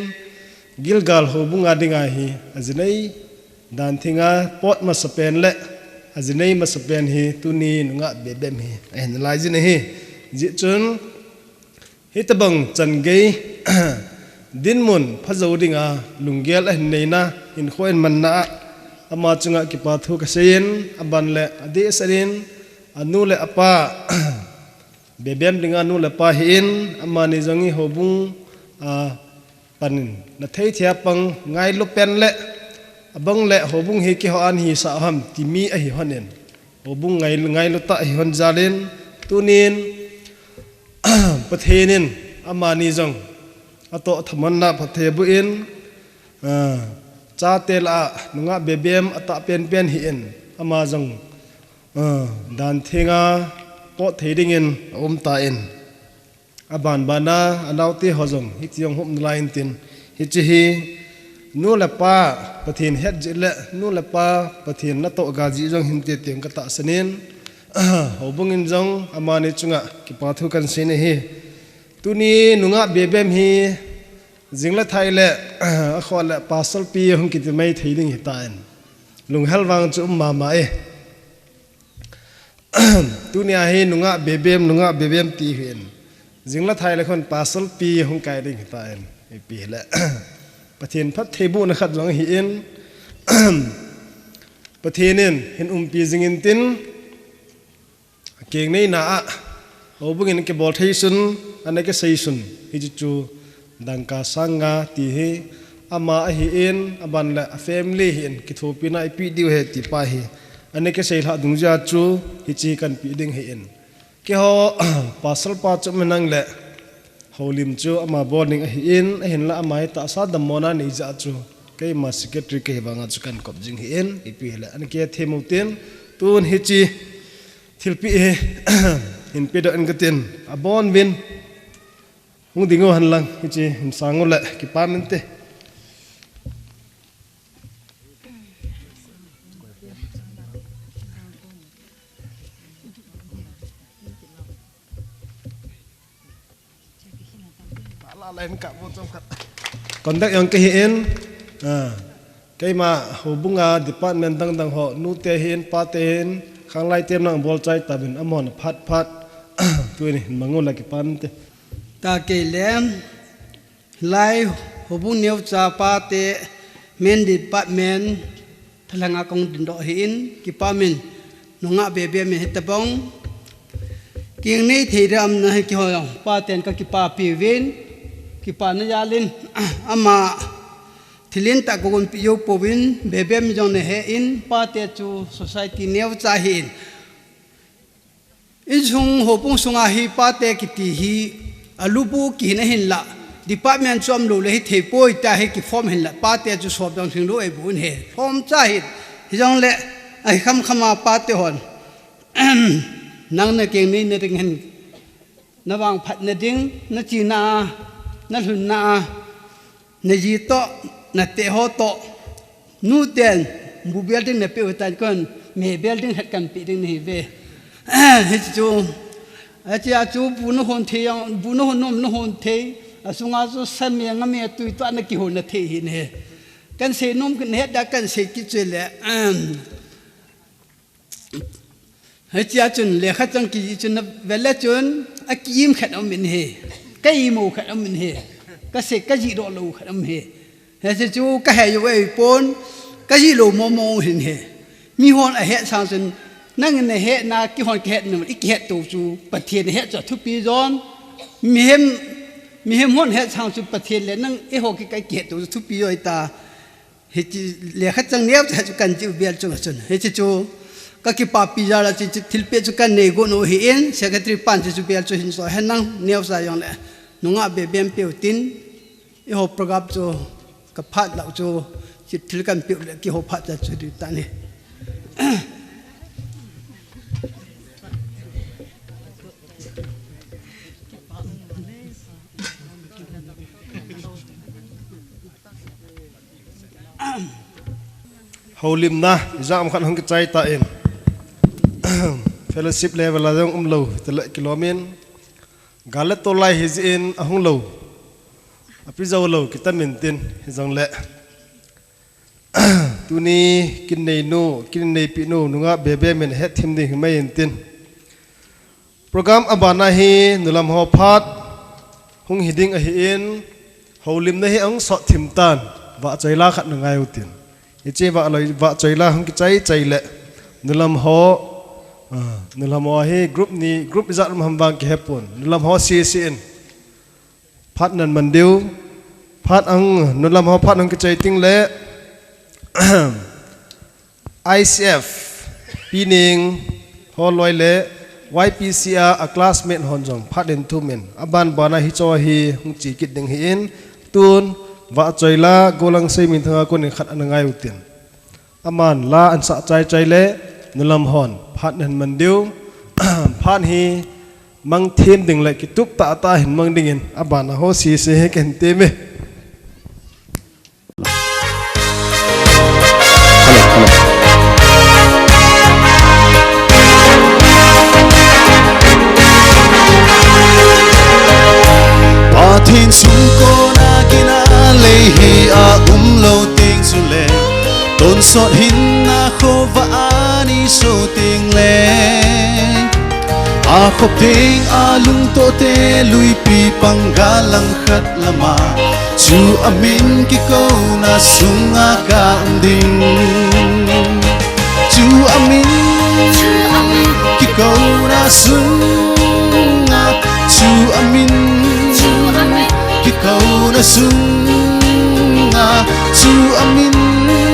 Gilgal houbung a dinga hi a jinei dan thenga pot masa pen le a jinei masa pen hi tuni nungah Bebem hi ahin lai jin ahi. Hijeh chun hitabang chan gei dinmun pha jou dinga lunggel ahin neina, hinkho ahin manna a, ama chunga kipa thu kasei in, aban le adeh sah in, anu le apa, Bebem dinga nu le pa ahin, amani jong hi houbung, a, pan in, na thei thei a pang ngailu pen le, abang le houbung hi keiho a ana hisah ham ti mi ahi hon in, houbung ngai, ngailu tah ahi hon jal in, tunin, Pathen in amani jong atoh thamanna phatthei aboh in, a, chate lah a nungah Bebem atah penpen ahin, ama jong, a, dan thenga pot thei dingin aum tan, aban bana anaote ho jong hiti jong hung um nalai intin, hiche hi nu le pa Pathen het jeh le nu le pa Pathen natoh ga jeh jong hinte tin katahsan in, houbung in jong amani chunga kipa thu kahin sei in ahi. Tuni nungah Bebem hi jing le thai le, akhoh le Pastor pi hung kiti mai thei ding ahitan, lunghel vang chu um mama e. Tunia hi nungah Bebem, nungah Bebem ti ahin, jing le thai le khun Pastor pi hung kai ding ahitan, ipi hile Pathen phattheibohna khat jong ahin, Pathen in hin umpi jing intin, akeng neina a houbung in kibol thei sun, ana kisei sun, hiche chu dangka sang nga ti hi ama ahin, aban le a family ahin, kithopina ipi diu ahi ti pa hi ana kisei lhah dungjuia chu hiche kahin pe ding ahin. Keiho Pastor pa chu um henlang le houlim chu ama bol ding ahin, ahinla ama hi tahsa dammona nei jeh a chu keima secretary kahi vanga chu kahin kop jing ahin, ipi hile ana kithem u tin, tun hiche thilpeh hi hin pedoh in katin, abon uvin hung ding u henlang, hiche hin sang u le kipa um inte. Contact jong kahin, a, keima houbunga department dang dang ho, nute hin, pate hin, khanglai tem nang bol chai tauvin, amahon phat phat tuin hin mang u le kipa um inte. Tua kei le, lai houbung neocha pate, main department, thalhanga kahung dingdoh ahin, kipa um in, nungah Bebem in hitabang keng nei thei ding aum na hi keiho jong, paten kakipapi uvin, kipana jal in, ama thil lentah kagonpeh jou pouvin, Bebem jong nahe in, pate chu society neocha ahin. Insung houbung sunga hi pate kiti hi alubu kihin ahinla, department chu umlou le hithei poi tia hi kiform ahinla, pate chu sop jong lhinglou eiboh in ahi. Lhomcha ahin, hijongle ahi khamkhama pate hon nang nakeng neina ding hin, navangphatna ding, nachena a, nalhunna a, naji toh, nateh ho toh, nuten bu bel ding napeh u hitan, kon meh bel ding khat kahin peh ding nahiuve. Hiche chu, hichea chu bu nahon thei jong, bu nahon nom nahon thei, asunga chu sa me, nga me, tui toh nakihon na thei ahi nahi. Kahin seinom nahet dia kahin sei kit chu le, hichea chun lekha chang kijih chun navele chun, akiim khat aum in ahi, kaimo khat aum in ahi, kasei kajihdoh lou khat aum ahi. Hiche chu kahe jou ahipon, kajih lou mong mong ahin ahi. Mihon ahet sang chun, nangin nahetna, keihon kihetna, ikihet tou chu Pathen ahet chu athupi jon. Mihem, mihem hon ahet sang chu Pathen le nang eiho kikah kihet tou chu thupi jo ahita. Hiche lekha chang neocha chu kahin jih u bel chunga chun, hiche chu kakipapi jal a chu, chu thilpeh chu kahin nei got u ahin, secretary pan chu, chu bel chu hin so hen lang, neocha jongle nungah Bebem peh u tin, eiho program chu kaphat lou chu, chu thil kahin peh u le keiho phat cha chu ding tan ahi. Houlimna, ijat ham khat hung kichai tan. Fellowship level a jong umlou, tele kilomin. Gal le tol lai hijeh in ahung lou. Api jou lou, kitamin tin, hijongle. Tuni, kin neinu, kin neipi nu, nungah bebe min het thim ding himai intin. Program abana hi nulam ho phat hung hiding ahin, houlimna hi ahung sot thim tan, vahchoi la khat na ngai utin. Hiche vah loi, vahchoi la hung kichai chai le, nulam ho, ah, nulam ho hi group ni, group ijat um ham vang kihepon. Nulam ho sese in. Phat nan man diu. Phat ang, nulam ho phat hung kichai ting le, I C F, Pining, ho loi le, Y P C a, a classmate hon jong, phat in thumin, aban bana hicho hi, hung che kit ding hin, tun, vahchoi la, golang sei min thanga konin khat ana ngai utin. Aman la an sah chai chai le, nulam hon, phat nan man diu, phat hi, mang thim ding le, kitup tah tah hin mang dingin, abana ho sese hi ken teme. Pathen sung kona kina lei hi a umlou teng chule, tonsot hinna khovah a ni so teng le, a khop teng a lungtoh te luipi pang gal lang khat lama, chu amin kikouna sunga ka um ding. Chu amin, chu amin kikouna sunga, chu amin, chu amin kikouna sunga, chu amin,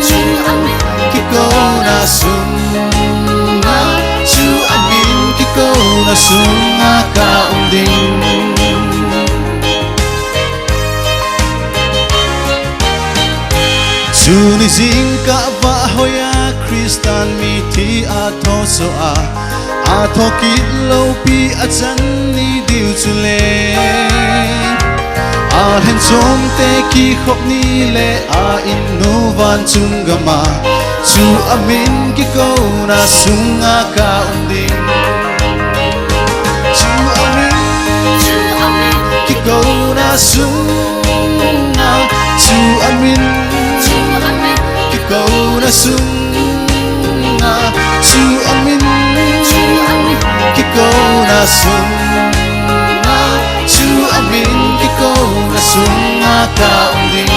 chu amin kikouna sunga, chu amin kikouna sunga ka um ding. Tuni jingkah vah hoiya Christian mithi a thoso a, a tho kit loupi a chan ni diu chule, a lhenchom te kikhop ni le a innu van chung gama, chu amin kikouna sunga ka um ding. Chu amin, chu amin kikouna sunga, chu amin, chu amin kikouna sunga, chu amin, chu amin kikouna sunga, chu amin kikouna sunga ka um ding.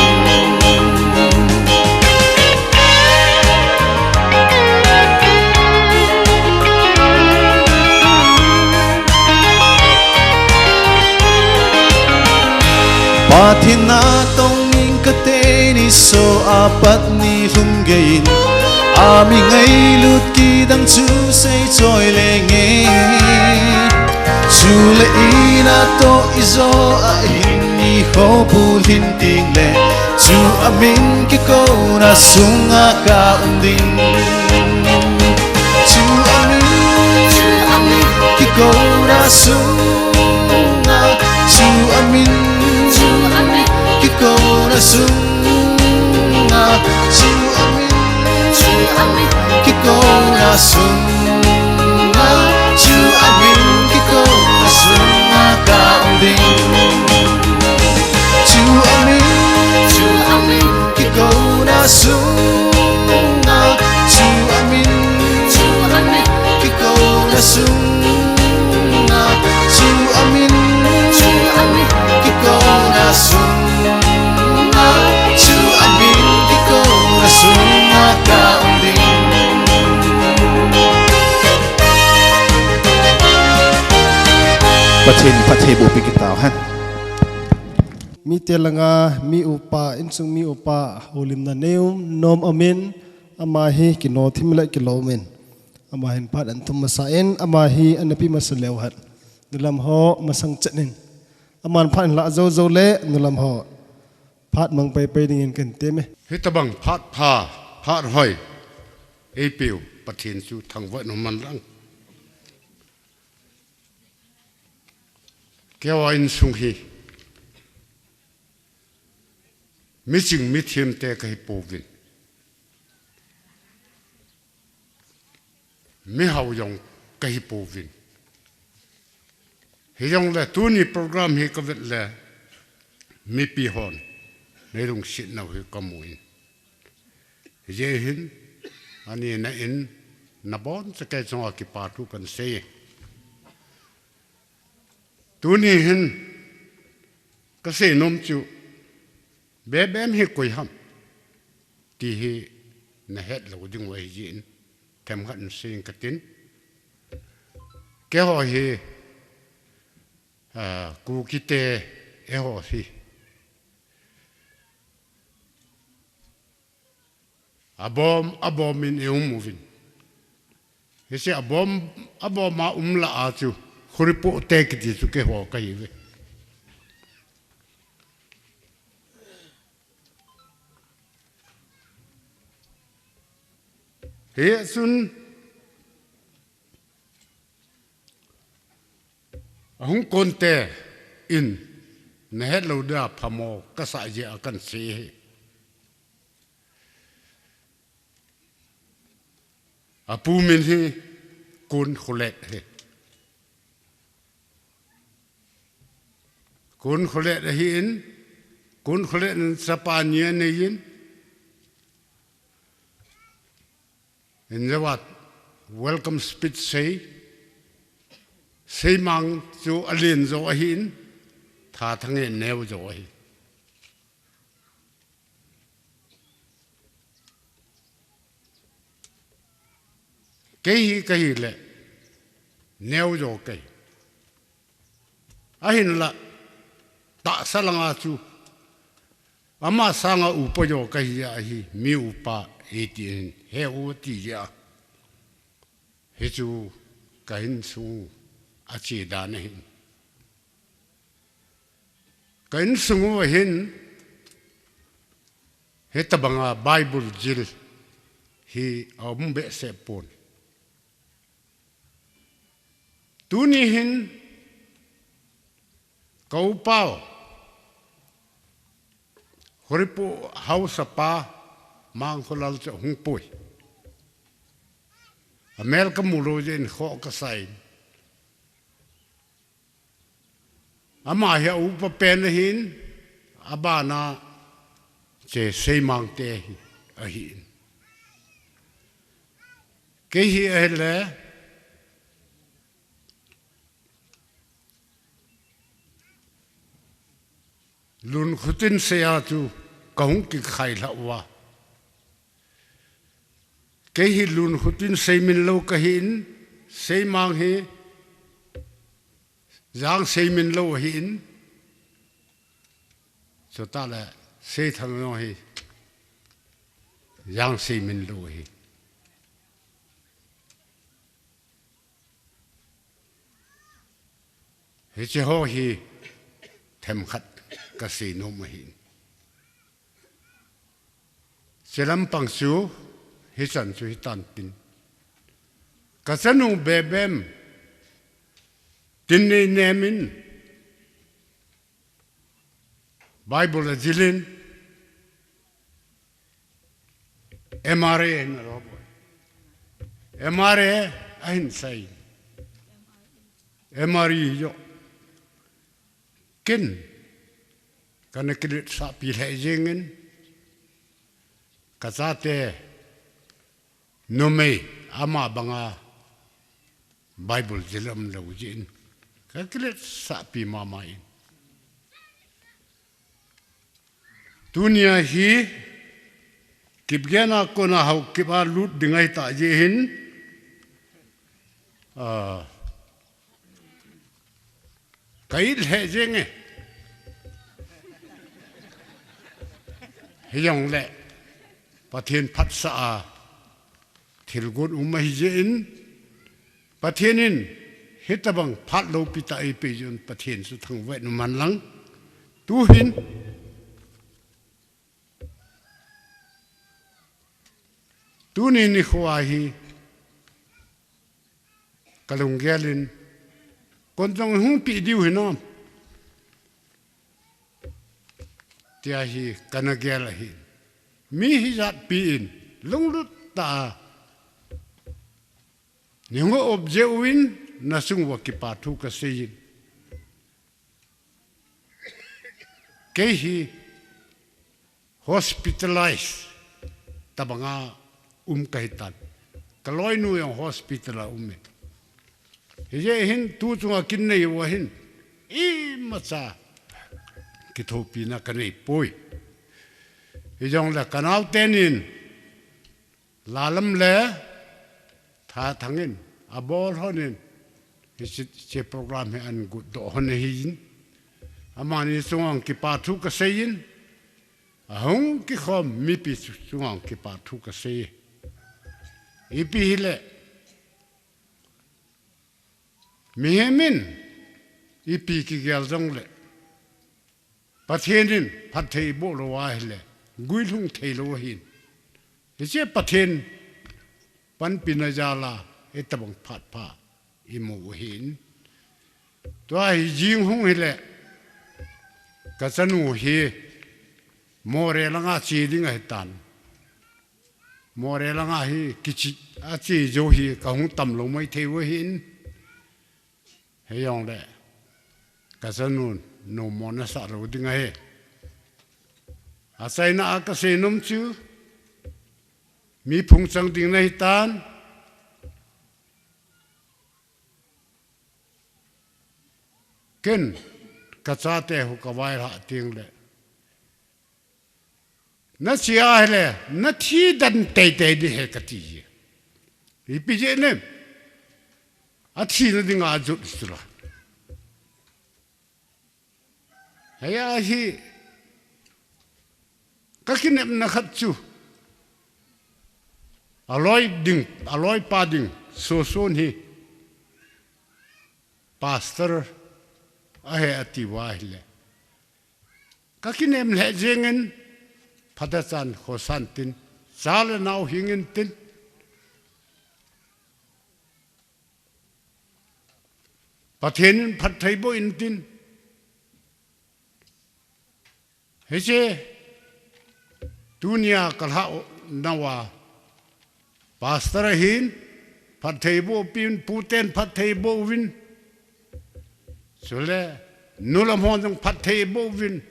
Pathen natong in kate ni so a pat ni lhum gei in, a mi ngailut kidang chu sei choi lenge. Chule ina toh ijo a hin ni kho bulhin ting le, chu amin kikouna sunga ka um ding. Chu amin, chu amin kikouna sunga, chu amin, chu amin kikouna sunga, chu amin, chu amin kikouna sunga, chu amin kikouna sunga ka um ding. Chu amin, chu amin kikouna sunga, chu amin, chu amin kikouna sunga, chu amin, chu amin kikouna sunga, chu amin kikouna sunga ka um ding. Pathen phattheiboh pi kit tauhen. Mite langa mi upa, insung mi upa, houlimna nei um nom amin, ama hi kino thim le kilom in. Ama hin phat an thum masa in, ama hi ana pi masa leu hen. Nulam ho masang chet in. Aman phat in la jou jou le, nulam ho. Phat mang pai pai dingin ken teme. Hitabang phat pha, phat hoi. Eipeu, Pathen chu thangvah in um hen lang. Keiho insung hi miching mithem te kahi pouvin. mihao jong kahi pouvin. Hijongle tuni program hi kavet le mipi hon neilungset nau hi kamun. Hijeh hin, ani na in, nabonchauva kei chunga kipa thu kahin sei. Tuni hin, kasei nom chu, Bebem hi koi ham, ti hi nahet lou diu ahi jeh in, themkhat in sei inge katin. Keiho hi, ah, Kukite eiho hi. Abom, abom in i um uvin. Hiche abom, abom a um lah a chu, Khuripuh te kiti chu keiho kahiuve. Hichun, ahung kon te in, nahet lou dia phamo kasah jeh a kahin sei hi. Apu min hi Kun Kholet hi. Kun Kholet ahin, Kun Kholet in chapa ni anei in, in jawat welcome speech sei, Seimang chu alen jo ahin, Thathang in neo jo ahi. Kei hi kahi le, neo jo kahi. Ahinla, tahsa langa chu, ama sanga upa jo kahi ahi, mi upa eighteen, he u ti jeh a. Hichu ka insung a che dan ahin. Ka insung uva hin, hitabanga Bible jil hi aum behseh pon. Tuni hin, ka upa u, Khuripuh haosa pa, Mangkholal chu ahung pui. Amel kamu lou jeh in khoh kasa in. Ama hi a upa pen ahin, abana che Seimang te hi ahin. Kei hi ahile, Lunkhutin sei a chu ka hung kikhai lhah uva. Kei hi Lunkhutin sei min lou kahin, Seimang hi Jang sei min lou ahin, chutah le Seithang jong hi Jang sei min lou ahi. Hiche ho hi themkhat kasei nom ahi. Hiche lampang chu, hichan chu hitan tin. Ka chanu Bebem, tin nei nem in, Bible ajil in, M R A ahin alo boi. M R A ahin sai. M R A jo. Ken, kana kiletsahpi lheh jeng in, ka chate, numei, ama banga Bible jil aum lou jeh in, ka kiletsahpi mama in. Tunia hi, Kipgen a kona Haokip a lut ding ahitah jeh hin, ah, ka it lheh jeng e. Hijongle, Pathen phatsah a, thil got um ahi jeh in, Pathen in hitabang phat loupi tah eipeh jeh un Pathen chu thangvah in um hen lang. Tuhin, tuni nikho a hi ka lunggel in, kon jong hung peh diu hinam, tia hi kana gel ahi. Mi hijatpi in lunglut tah a Ningho object uvin, nasung uva kipa thu kaseiyin. Kei hi hospitalize tabanga um kahitan. Kaloinu jong hospital a um e. Hijeh hin tu chunga kin nei uva hin, imacha kithopina kanei poi. Hijongle kanao tenin, Lalam le Thathangin, abol honin, hiche, hiche program hi ahin gotdoh hon ahin. Amani chunga kipa thu kaseiyin, ahung kikhom mipi chu, chunga kipa thu kasei. Ipi hile, mihem in, ipi kigel jongle, Pathen in phatthei eiboh lou ahile, guilhung thei lou ahin. Hiche Pathen panpina jal'a, itobang phat pha imu u ahin. Tua hi jing hung hile, kachanu hi Moreh langa che ding ahitan. Moreh langa hi kiche, ache jou hi kahung tam lou maithei u ahin. Hijongle, kachanu nommo nasah lou ding ahi. Achaina a kasei nom chu, mi phung chang ding nahitan. Ken, kachate ho kavailhah tengle, nache ahile, nathi den teitei ding ahi kati. Ipi jeh nem? Athina dinga ajot chu la. Hiya hi kakinepna khat chu, aloi ding, aloipa ding, Soson hi pastor ahi atiuva ahile, kakinem lheh jengin, phatechan khosan tin, cha le nao hingin tin, Pathen in phatthei boh intin. Hiche, tunia kalhah nauva, pastor ahin, phatthei boh pin, puten phatthei boh uvin. Chule, nulam hon jong phatthei boh uvin.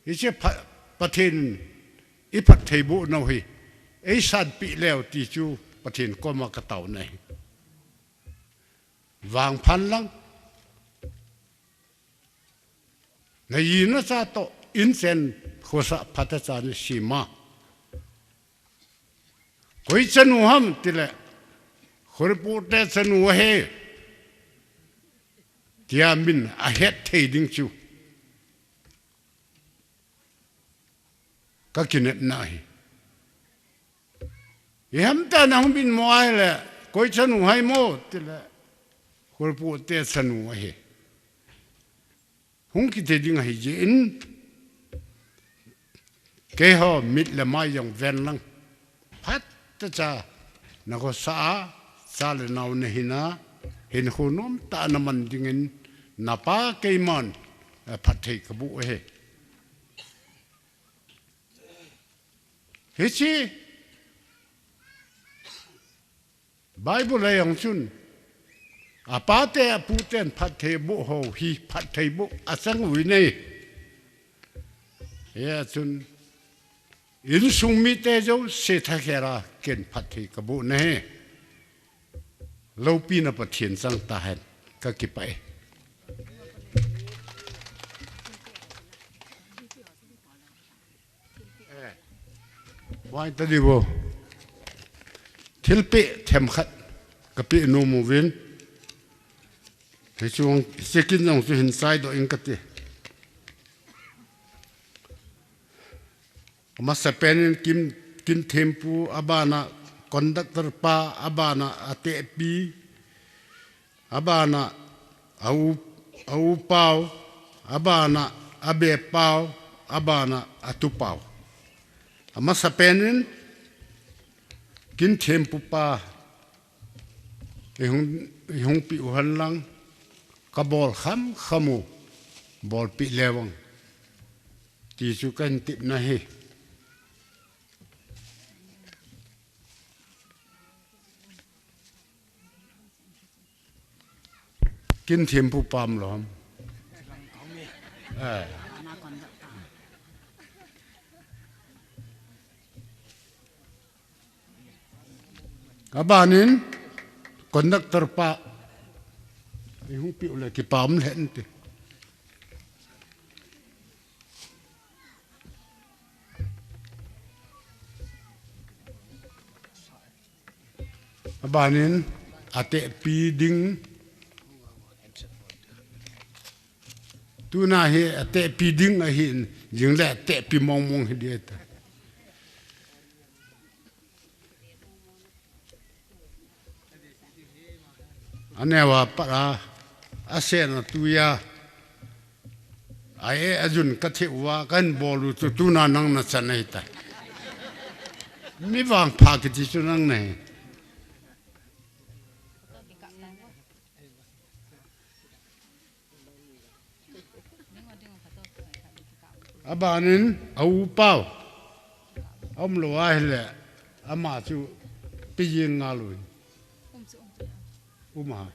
Hiche pha-, Pathen in iphatthei boh nau hi eisanpeh leu ti chu Pathen koma kataona ahi. Vangphat lang. Naji nacha toh inchen khosah phatechan isem a. Koi chanu ham tile, Khorepohte chanu ahi, tia min ahet thei ding chu kakinepna ahi. Ihamtah in ahung bin mo ahile, koi chanu ham mo tile, Khorepohte chanu ahi. Hung kiti ding ahi jeh in, keiho mit le mai jong ven lang, phatecha nakhosah a, cha le nao nahin a, hinkho nomtah a naman dingin, napa keiman, eh, phatthei kaboh ahi. Hiche Bible a jong chun, apate aputen phatthei boh ho hi phatthei boh achang uvin ahi. Hia chun, insung mite jouse thakhel a ken phatthei kaboh nahi. Loupina Pathen chang tahen, kakipah e. Vai ta di vo. Thilpeh themkhat kapeh nom uvin. Hichu, hiche kin jong chu hin seidoh ing kati. Amasapen in kin, kin thempu, abana conductor pa, abana atehpi, abana a u, a u pau, abana a be pau, abana a tu pau. Amasapen in kin thempu pa, ihung, ihung peh u hen lang, kabol khamkham u, bolpeh leu vang. Ti chu kahin tepna ahi. Kin thempu pam lom. Eh. Abanin conductor pa. Ihung piu le kipam lhen ti. Abanin atehpi ding. Tuna hi atehpi ding ahin, jing le atehpi mong mong hi dia ta. Anewa para, asena tuya. Ai, ajun ka thei uva, kan bolu tu, tuna nang na chan ahi ta. Mi vangpha kiti chu nang nei. Abanin, a u pau. Aum lo ahile, ama chu pijing nga lo. Uma,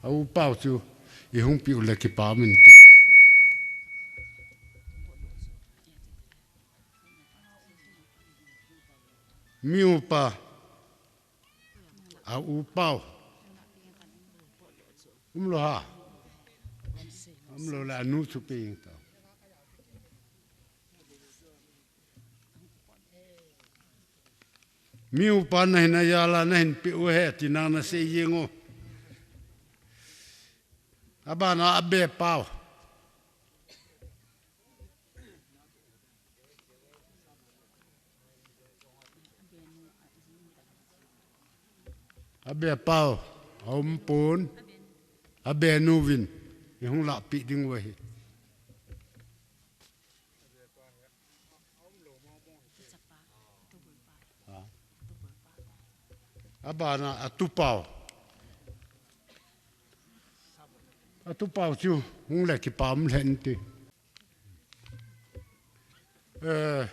a u pau chu, ihung piu le kipam in ti. Mi upa, a u pau. Um lo ha. Um lo le anu chu ping ta. Mi upa na hin a jala na hin piu he, ti nang na sei jing u. Abana abe pau. Abe pau, aum pon, abe nu vin, ihung la pi ding u ahi. Abana atu pau. Atu pau chu hung le kipam lhen ti. Eh,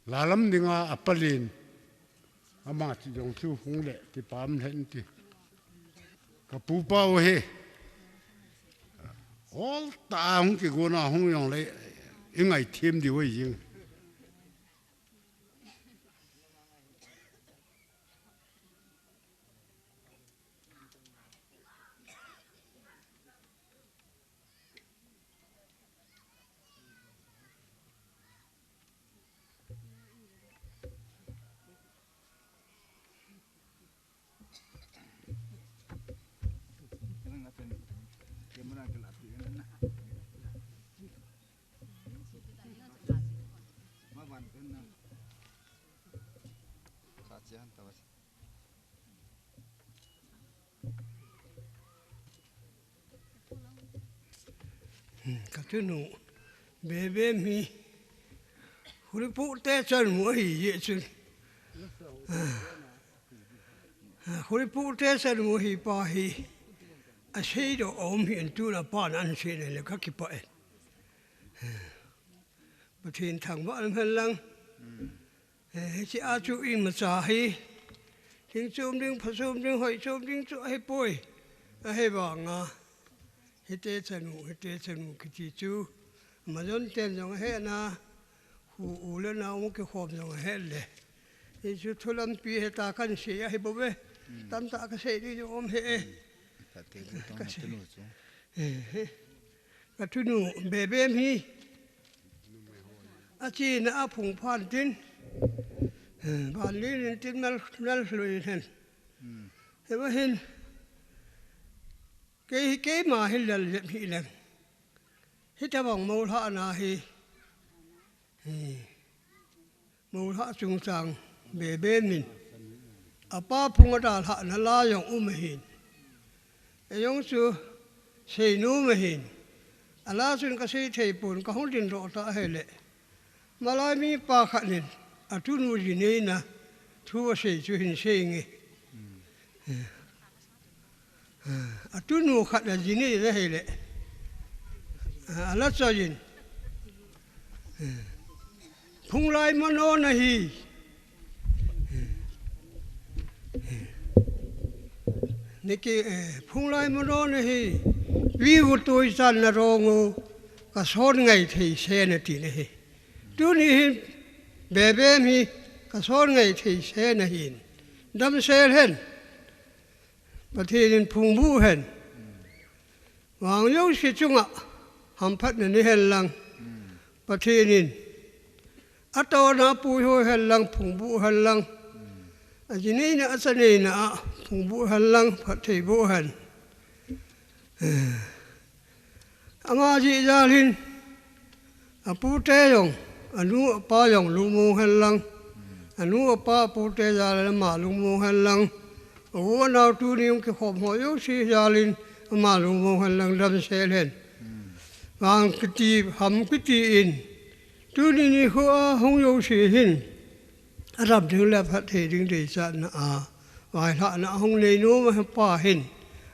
lalam dinga apalin. Ama chu jong chu hung le kipam lhen ti. Ka pu pau he. Ol ta hung kigona hung jong le. I ngai thim di wei jing. Ka tunu, Bebem hi, Huripute chanu ahi jeh chun. Huripute chanu ahi pa hi, asei doh aum hih in tuna pan ahin sei na le ka kipah e. Pathen thangvah lam hen lang. Eh, hiche a chu imacha hi, thing chom ding, pha chom ding, hoi chom ding chu ahipoi. Ahivanga, hite chanu, hite chanu kiti chu, majon ten jong ahe na, hu u le nao kikhom jong ahe le. Hichu thu lampi heta kan sei ahi bou ve. Tamtah ka sei ding jong um he. Ka sei. Eh, he. Ka tunu, Bebem hi. Achena aphung phan tin. Van lin in tin nal, nal hlui hen. Hiva hin. Kei, keima hi lal jep hi leng. Hitabang moulhahna hi. Hi. Moulhah chungchang Bebem in. Apa phung adalhahna la jong um ahin. Ejong chu seinom ahin. Ala chun ka sei thei pon ka hung ding doh ta ahile. Malai mipa khat in atunu jineina thu asei chu hin sei nge. Atunu khat a jineina ahile. Ala choi in. Phunglai mano nahi. Niki, eh, phunglai mano nahi, viu tui chan na rong u, ka son ngai thei se na ti nahi. Tuni hin, bebe mi, ka son ngai thei se na hin. Damsel hen, Pathen in phungbu hen. Vang jouse chunga, hamphatna nei hen lang. Pathen in, atona pui ho hen lang, phungbu hen lang. Aji neina, acha neina a, phungbu hen lang, phatthei boh hen. Ama jeh jal in, apute jong, anu apa jong lungmong hen lang. Anu apa apute jal in ama lungmong hen lang. Avu anao tuni hung kikhom ho jouse jal in ama lungmong hen lang damsel hen. Vang kiti, ham kiti in. Tuni nikho a hung jouse hin. Adam ding le phatthei ding deichatna a. Vailhahna a hung nei nom a pa hin.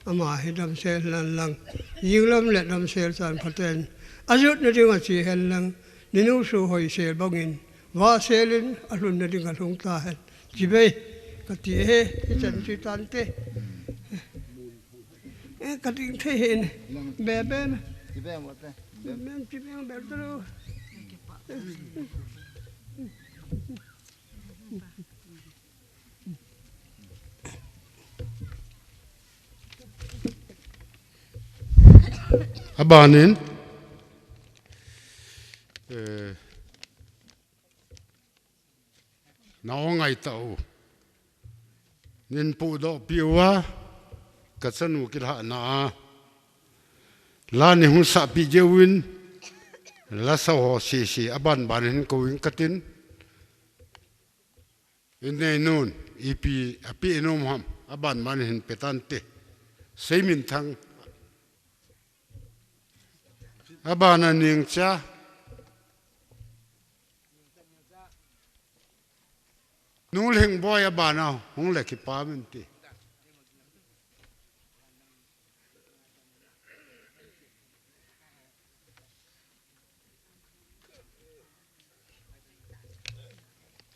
Ama hi damsel hen lang. Jinglam le damsel chan phaten. Ajotna ding a che hen lang. Ninu su hoisel bangin. Vahsel in alhunna ding alhung ta hen. Chibai. Kati he. Hichan chu tante. Eh, ka ding thei hih in. Be, be. Chi be mo te. Be. Be, chi be, be tu. Abanin, eh, Na o ngai ta u. Nin pudoh pi uva, ka chanu kilhahna a. La ni hung sahpi jeh uvin, lasa ho sese, aban ban hin kou ing katin. In nei nun, ipi, api in um ham, aban ban hin pe tante. Seiminthang. Aban a Ningcha. Nu Lhingboi abana hung le kipa min ti.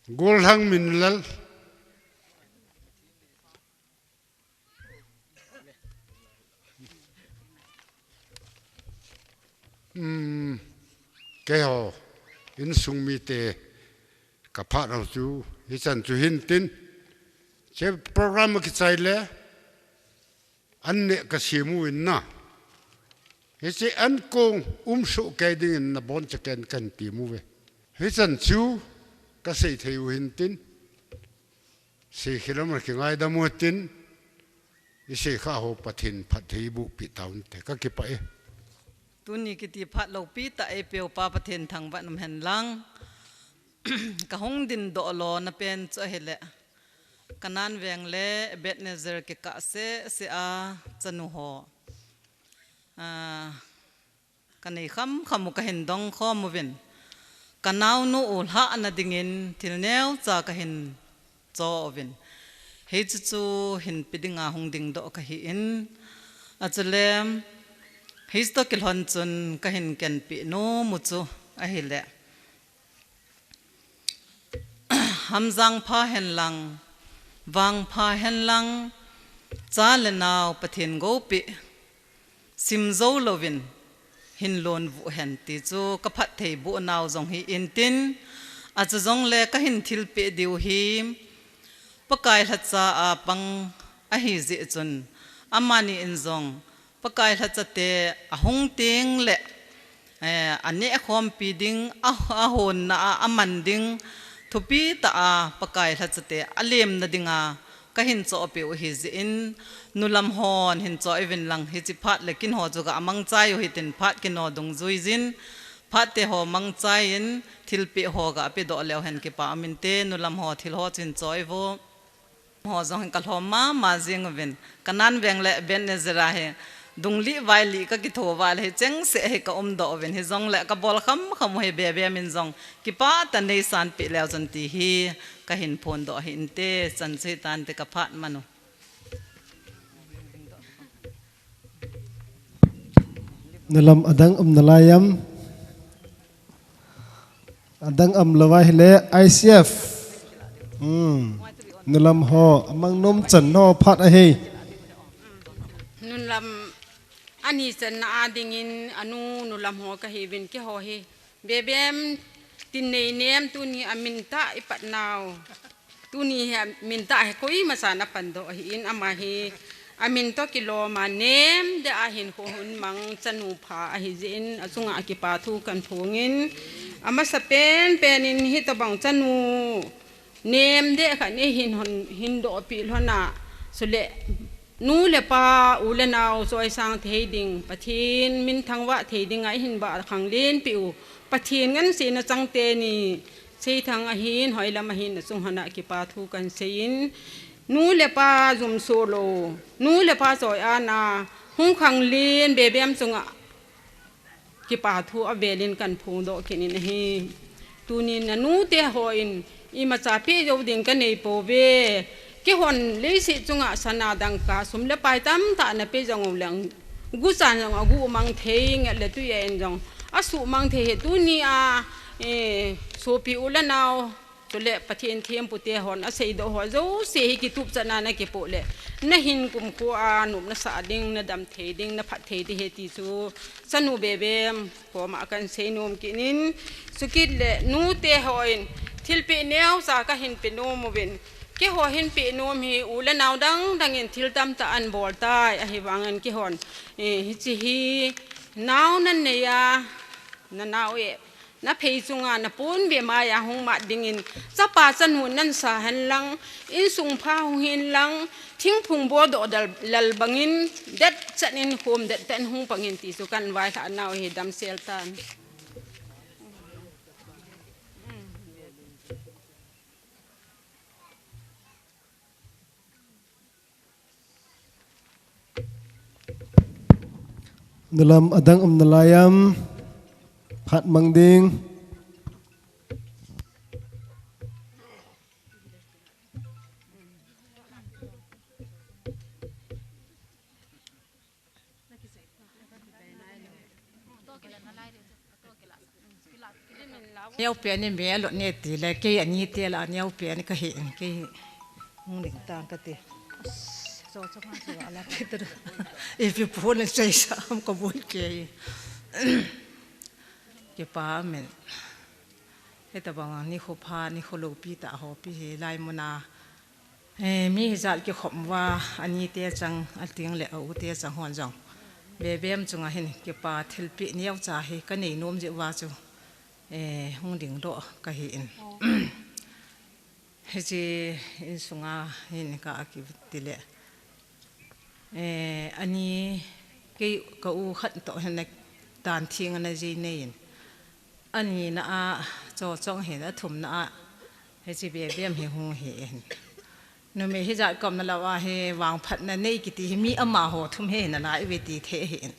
Gollhang Minlal. Um, keiho, insung mite, ka phat ho chu, hichan chu hin tin. Che program kichai le, an ne ka simu in na. Hiche an kong um su kei ding in na bon che ken kan ti mu ve. Hichan chu, ka sei thei u hin tin. Sei khilam a kingaidam u tin, i sei kha ho Pathen phatthei boh pi taun te ka kipah e. Tuni kiti phat loupi tah eipeu pa Pathen thangvah in um hen lang. Ka hung dingdoh lona pen chu ahile. Kanan veng le Ebenezer kikah seh seh a chanu ho. Ah, Ka nei kham kham u ka hin dong khom uvin. Ka naonu u lhahna dingin thil neocha ka hin cho uvin. Hichu chu hin pe dinga hung dingdoh ka hi in. Achule, hichu toh kilhon chun ka hin kenpi nom u chu ahile. Hamjang pha hen lang, vang pha hen lang, cha le nau Pathen goupi, sim jou louvin, hin lon vuh hen ti chu ka phatthei boh nau jong hi in tin, achu jong le ka hin thilpeh diu hi, Pakai lhacha a pang ahi jeh chun, amani in jong, Pakai lhacha te ahung teng le, eh, aneh khompi ding, a, ahonna a, aman ding, thupi tah a Pakai lhacha te alemna dinga ka hin chohpeh u hi jeh in, nulam hon hin choh uvin lang hiche phat le kin ho chu ka amang chai u hitin phat kin ho dungjui jin, phat te ho mang chai in, thilpeh ho ka pedoh leu hen kipa um inte, nulam ho thil ho chu hin choh uvo. Ho jong hin ka lhom mama jing uvin. Kanan veng le Ebenezer a hi. Dung li vai li ka kitho uva le hi cheng seh hi ka umdoh uvin. Hi jong le ka bol kham kham u hi bebe min jong. Kipah tah in nei sanpeh leu chun ti hi ka hin phondoh hi inte. Chan chu hi tante ka phat man u. Nalam adang um nalai am? Adang um lou vai hile I C F. Hmm. Nalam ho, amang nom chan ho phat ahi. Nulam ani channa a dingin anu nulam ho kahiuvin, keiho hi Bebem Tinnei nem tuni a min tah i pat nau. Tuni hi a min tah hi koima san a pan doh ahin, ama hi a min toh kilom a nem deh a hinkho hung mang chanu pha ahi jeh in achunga kipa thu kahin phong in, amasa pen pen in hitobang chanu nem deh khat nei hin hon, hin doh pi lhon a, chule nu le pa, u le nau choisang thei ding, Pathen min thangvah thei ding a i hin vah khang len pi u, Pathen ngansi na chang teni, Seithang ahin, Hoilam ahin, achung hon a kipa thu kahin sei in, nu le pa jumso lou, nu le pa choi ana hung khang len Bebem chunga kipa thu avel in kahin phong doh kit in ahi. Tunin nanu te hon imacha pe jou ding kanei pouve. Keihon leiset chunga sana dangka sum le pai tamtah na pe jong uleng, guchan jong agu mang thei, nget le tui a in jong asuh mang thei hi tuni a, eh, sopi u le nau, chule Pathen thempu te hon asei doh ho jouse hi kitup chan a na kipoh le, na hin kumkho a nop na sah ding, na dam thei ding, na phat thei ding ahi ti chu chanu Bebem koma kahin sei nom kit in, chukit le nu te hon thilpeh neocha kahin pe nom uvin, keiho hin peh nom hi u le nau dang dang in thil tamtah ahin bol tai, ahivangin keihon, eh, hiche hi nao nan nei a, na nao e, na phei chunga na pon ve mai a hung mat dingin, chapa chanu nan sa hen lang, insung pha hung hin lang, thingphung bo doh dal, lal bangin, det chan in khom det ten hung pang in ti chu kahin vailhah nau hi, damsel tan. Nulam adang um nalai am, phat mang ding. Neo pen ni me lo ne ti le, kei ani te la neo pen ni kahi in, kei hung ding tang kati. Ipi pu le sei sa am ka bun kei. Kipa men. Hitabang nikho pha, nikho loupi tah ho pi hilai mun a. Eh, mi hijat kikhop uva, ani te chang, ating le a u te chang hon jong. Bebem chunga hin kipa thilpeh neocha hi kanei nom jeh uva chu, eh, hung ding doh kahi in. Hiche insunga hin ka kiti le, eh, ani kei ka u khat toh hin dan theng ana jei nei in. Ani na a, Chochong hin, athum na a, hiche Bebem hi hung hi in. Numei hijat kom na lou a hi vangphatna nei kiti hi mi amaho thum hi na lai ve ti thei hi in.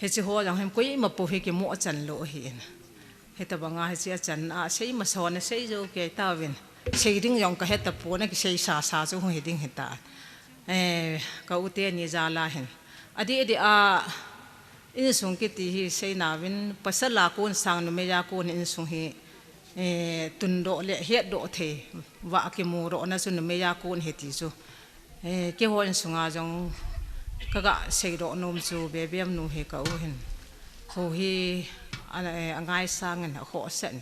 Hiche ho jong hin koima pu hi kimo chan lou hi in. Hitabanga hiche achan a sei masa na sei jou kei tauvin. Sei ding jong kahe tapon, kisei sasa chu hung hi ding hita. Eh, ka u te ni jal a hin. Adeh deh a, insung kiti hi sei nauvin, pasal a kon sang numei a kon insung hi, eh, tundoh le hetdoh thei, vah kimudoh na chu numei a kon ahi ti chu. Eh, keiho insunga jong kaga seidoh nom chu Bebem nu hi ka u hin. Hou hi, a, eh, angaisang in akhohsah in.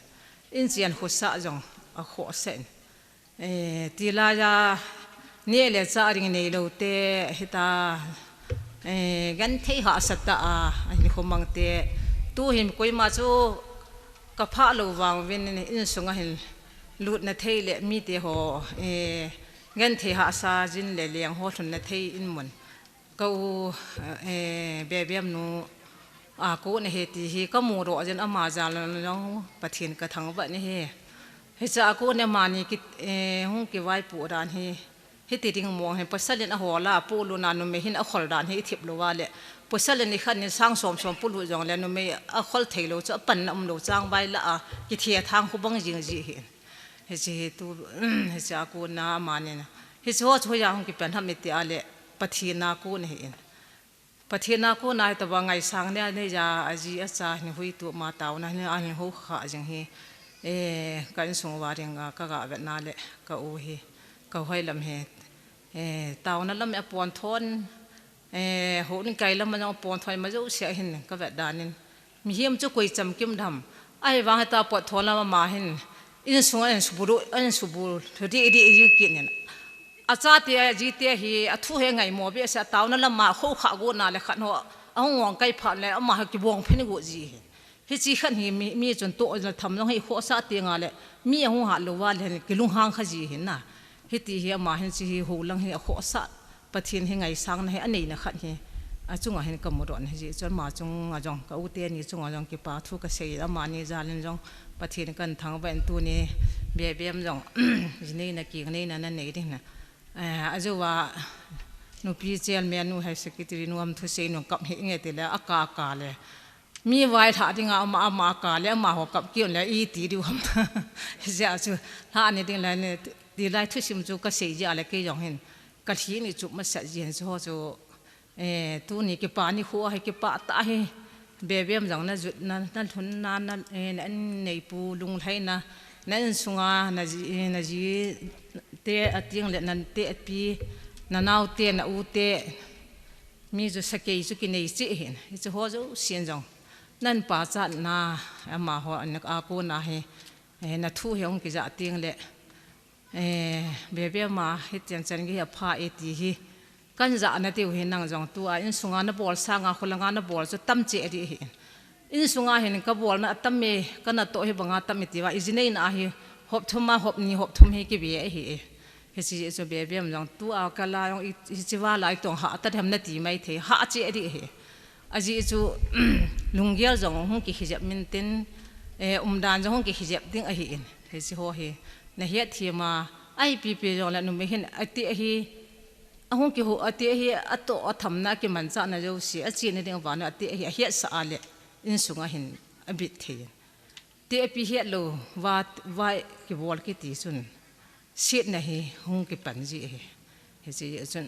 Inchen khosah jong akhohsah in. Eh, tilai a neh le chah ding neilou te hita, eh, genthei hahsa tah a, ahin khomang te. Tuhin koima chu kaphah lou vang uvin insunga hin lutna thei le mite ho, eh, genthei hahsa jin le leng ho lhunna thei in mun. Ka u, eh, Bebem nu a kon ahi ti hi kamudoh jin ama jal a jong Pathen kathangvah in ahi. Hiche a kon amani ki, eh, hung kivaipoh dan hi, hiti ding mong hi pasal in ahol a, apoh lona numei hin akhol dan hi ithip lou a le. Pasal in nikhat ni sang som som polut jong le numei akhol thei lou chu apanna umlou chang vai la a, kithethang khu bang jing ji hi. Hiche hi tu, hiche a kon a amani na. Hiche ho chu hoiya hung kipan ham iti a le, Pathen a kon ahi in. Pathen a kon a hitobang ngaisang nei a, nei a, aji acha hin huito ma taona hin ahin hou kha jing hi. Eh, ka insung uva ding a, kaga vetna le, ka u hi, ka Hoilam hi. Eh, taona lam a pon thon, Eh, houin kai lam a jong pon thoi ma jouse hin ka vet dan in. Mihem chu koi chamkim dem. Ahivang heta pot thon lam ama hin. Insung a insubulu, insubu, thu di, di, di kit in. Achate, ajite hi, athu he ngaimo behseh, ataona lam a, khokha gona le khat ho, ahung ngong kai phat le, ama hi kibong phen go ji hi. Hiche khat hi mi, mi chun toh le tham jong hi khohsah teng le, mi ahung hat lou va le kilunghang kha ji hi na. Hiti hi ama hin hiche hi hou lang hi akhohsah, Pathen hi ngaisangna hi aneina khat hi. Achunga hin ka mudoh na hi ji chun ama chunga jong, ka u teni chunga jong kipa thu ka sei, amani jal in jong Pathen kan thangvah in tuni Bebem jong, ji neina, keng neina na nei ding na. Eh, ajeh a nupi chairman nu hai secretary nu am thusei nu kap hi nge ti le, aka ka le. Mi vailhah dinga ama, ama ka le, amaho kap kit le, iti diu ham. Hijeh a chu, lhah ni ding le, ni, ti lai thusim chu ka sei jeh a le kei jong hin. Ka lhi ni chup masat ji hin chu ho chu. Eh, tuni kipa nikho hi kipah tah hi. Bebem jong na jot na, na lhun na, na, eh, na inneipu lunglhaina, na insunga, na ji, na jite ateng le, na tepi, na naote, na ute, mi chu sakei chu kinei cheh hin. Hiche ho jousen jong. Nan pachatna, amaho, an a kona hi, eh, na thu hi hung kijah teng le. Eh, Bebem a, hitiang chan gei hi apha e ti hi. Kan jahna diu hi nang jong tua, insunga na bol sanga, kholanga na bol chu tam cheh ding hi. Insunga hin ka bolna atam e, ka natoh hi banga tam e ti va, i ji neina hi, hop thum a, hop ni, hop thum hi kive ahi e. Hiche chu Bebem jong tua ka la jong i, hiche va la i tong ha ta dem na ti mai thei, ha cheh ding hi. Ajeh chu, lunggel jong hung kihijep min tin, eh, umdan jong hung kihijep ding ahi in. Hiche ho hi, na het thim a, a ipi pi jong le numei hin, ati ahi, ahung kihu, ati ahi, atoh, athamna, akimanchahna jouse, achena ding vang, ati ahi, ahetsah a le, insunga hin, abit thei in. Tepi het lou, va, va kibol kiti chun, setna hi hung kipan ji hi. Hiche chun,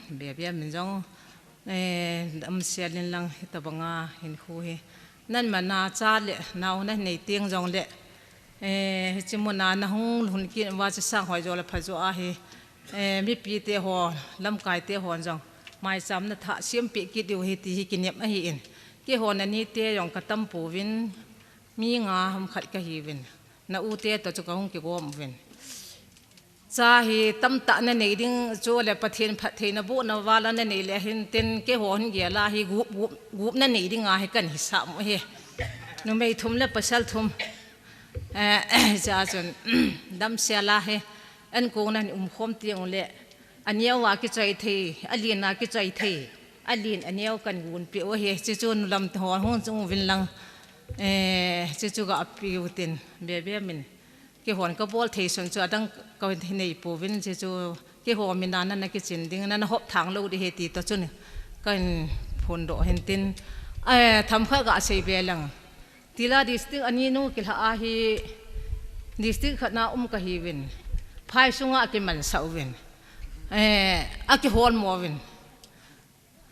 Bebem in jong, eh, damsel in lang hitabanga hinkho hi. Nan mana cha le, nao na nei teng jong le, eh, hiche muna na hung lhun kit uva chu sang hoi jo le pha jo ahi. Eh, mipite ho, lamkaite hon jong, maicham na thah sempeh kit diu hi ti hi kinep ahi in. Keiho nanite jong ka tam pouvin, mi nga ham khat ka hiuvin. Na ute toh chu ka hung kigom uvin. Cha hi tamtah na nei ding chu le Pathen phattheina bohna vala na nei le hin tin keiho hin gel a hi gup, gup, gup na nei ding ahi kan hisah u hi. Numei thum le pasal thum. Eh, cha chun, damsel a hi, an kong nan umkhom teng le, aneo a kichoi thei, alen a kichoi thei, alen aneo kan gunpeh u hi, hiche chu nulam te ho hung chung uvin lang, eh, hiche chu ga pe u tin, Bebem in. Keihon ka bol thei sun chu adang ka nei pouvin hiche chu keiho mina nana kichin ding, nana hop thang lou ding ahi ti toh chun kan phondoh hin tin, eh, themkhat ga sei be lang. Tila district ani nu kilha ahi, district khat na um ka hiuvin. Phai sunga kimansah uvin. Eh, akihol mo uvin.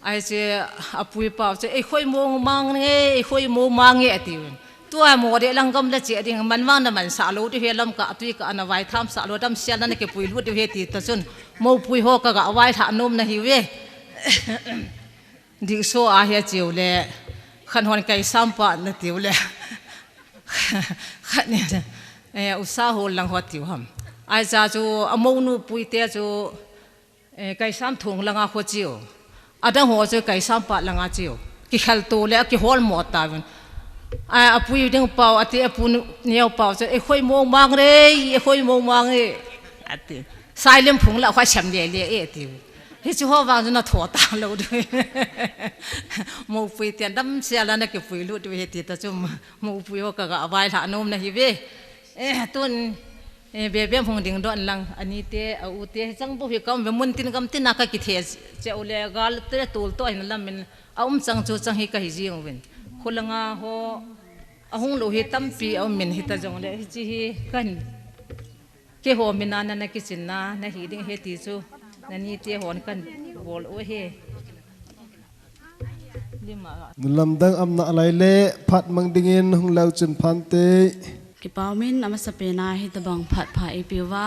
Ahi chu apui pau chu, "Ei khoi mo mang nge, ei khoi mo mang nge," ati uvin. Tua mo de lang gam la che ding, man vang na mansah lou ding ahi, lamkah tui kah na vaitham sah lou, damsel na na kipui lut ding ahi ti toh chun, mopui ho ka ga vailhah nom na hiuve. Dihso ahi atiu le, khan hon kai sampa na tiu le. Khat ni, eh, usa ho lang ho tiu ham. Ahi cha chu, amonu pui te chu, Eh, Kaisam thong langa kho chiu. Adang ho chu Kaisam pat langa chiu. Kikhel to le, kihol mo tauvin. A, apui ding pau, ati apu neo pau chu, "Ei khoi mo mang re, ei khoi mo mang e." Ati. Sai lem phung la, khoi sem le le e, ati. Hichu ho vang chu na tho ta lou ding. Mopui tian damsel a na kipui lut ding ahi ti toh chu, mopui ho ka ga vailhah nom na hiuve. Eh, tun, eh, Bebem hung ding don lang, ani te, a u te, chang bu hi kam ve mun tin gam tin a ka kithe, che u le gal te tul to in lam min, a um chang chu chang hi ka hi jing uvin. Khulanga ho, ahung lou hi tampi a um min hita jong le, hichi hi kan. Keiho mina na na kichin na, na hi ding ahi ti chu, nani te hon kan bol u ahi. Lamdang amna alai le, phat mang dingin hung lau chun phante. Kipa umin amasa pena hitabang phat pha eipeuva,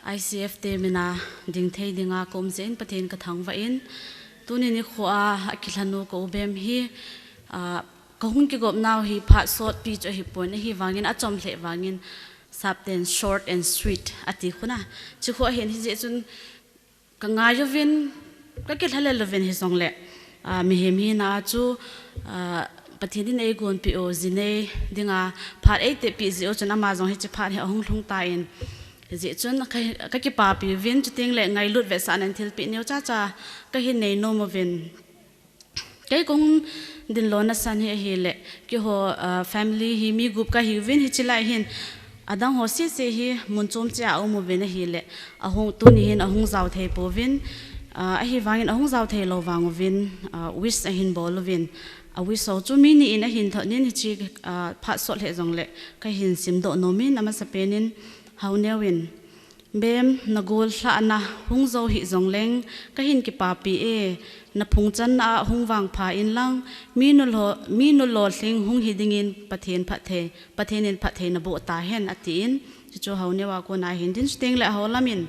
I C F te mina ding thei dinga ka um jeh in Pathen ka thangvah in, Tuni nikho a, akilhanu ka u Bem hi, ah, kahung kigop nau hi phat sotpi chu ahipon, ahivangin achom lheh vangin Sapten short and sweet ati khu na. Chukhu ahin hijeh chun ka ngai uvin, ka kilha lel uvin hijongle, ah, mihem hina chu, ah, Pathen in eigonpeh u jinei dinga phat eitepi jeh u chun ama jong hiche phat hi ahung lhung tan. Hijeh chun ka, ka kipapi uvin, chuteng le ngailut vetsahna in thilpeh neocha cha kahin nei nom uvin. Kei kahung dinlona san hi ahile, keiho, ah, family hi mi gup kahi uvin, hiche lai hin adang ho sese hi mun chom cheh a um uvin ahile, ahung, tuni hin ahung jao thei pouvin, ah, ahivangin ahung jao thei lou vang uvin, ah, wish ahin bol uvin. A wish ho chu mi ni in ahin thot in hiche, ah, phat sot lheh jongle kahin simdoh nom in, amasapen in Haoneo in, Bem, na gollhahna hung jou hih jongleng, kahin kipapi e, na phungchanna a hung vangpha inlang, minu lo, minu lolhing hung hi dingin Pathen phatthei, Pathen in phatthei naboh tahen, atin, chuchu Haoneo a kona hin tin, chuteng le Haolam in,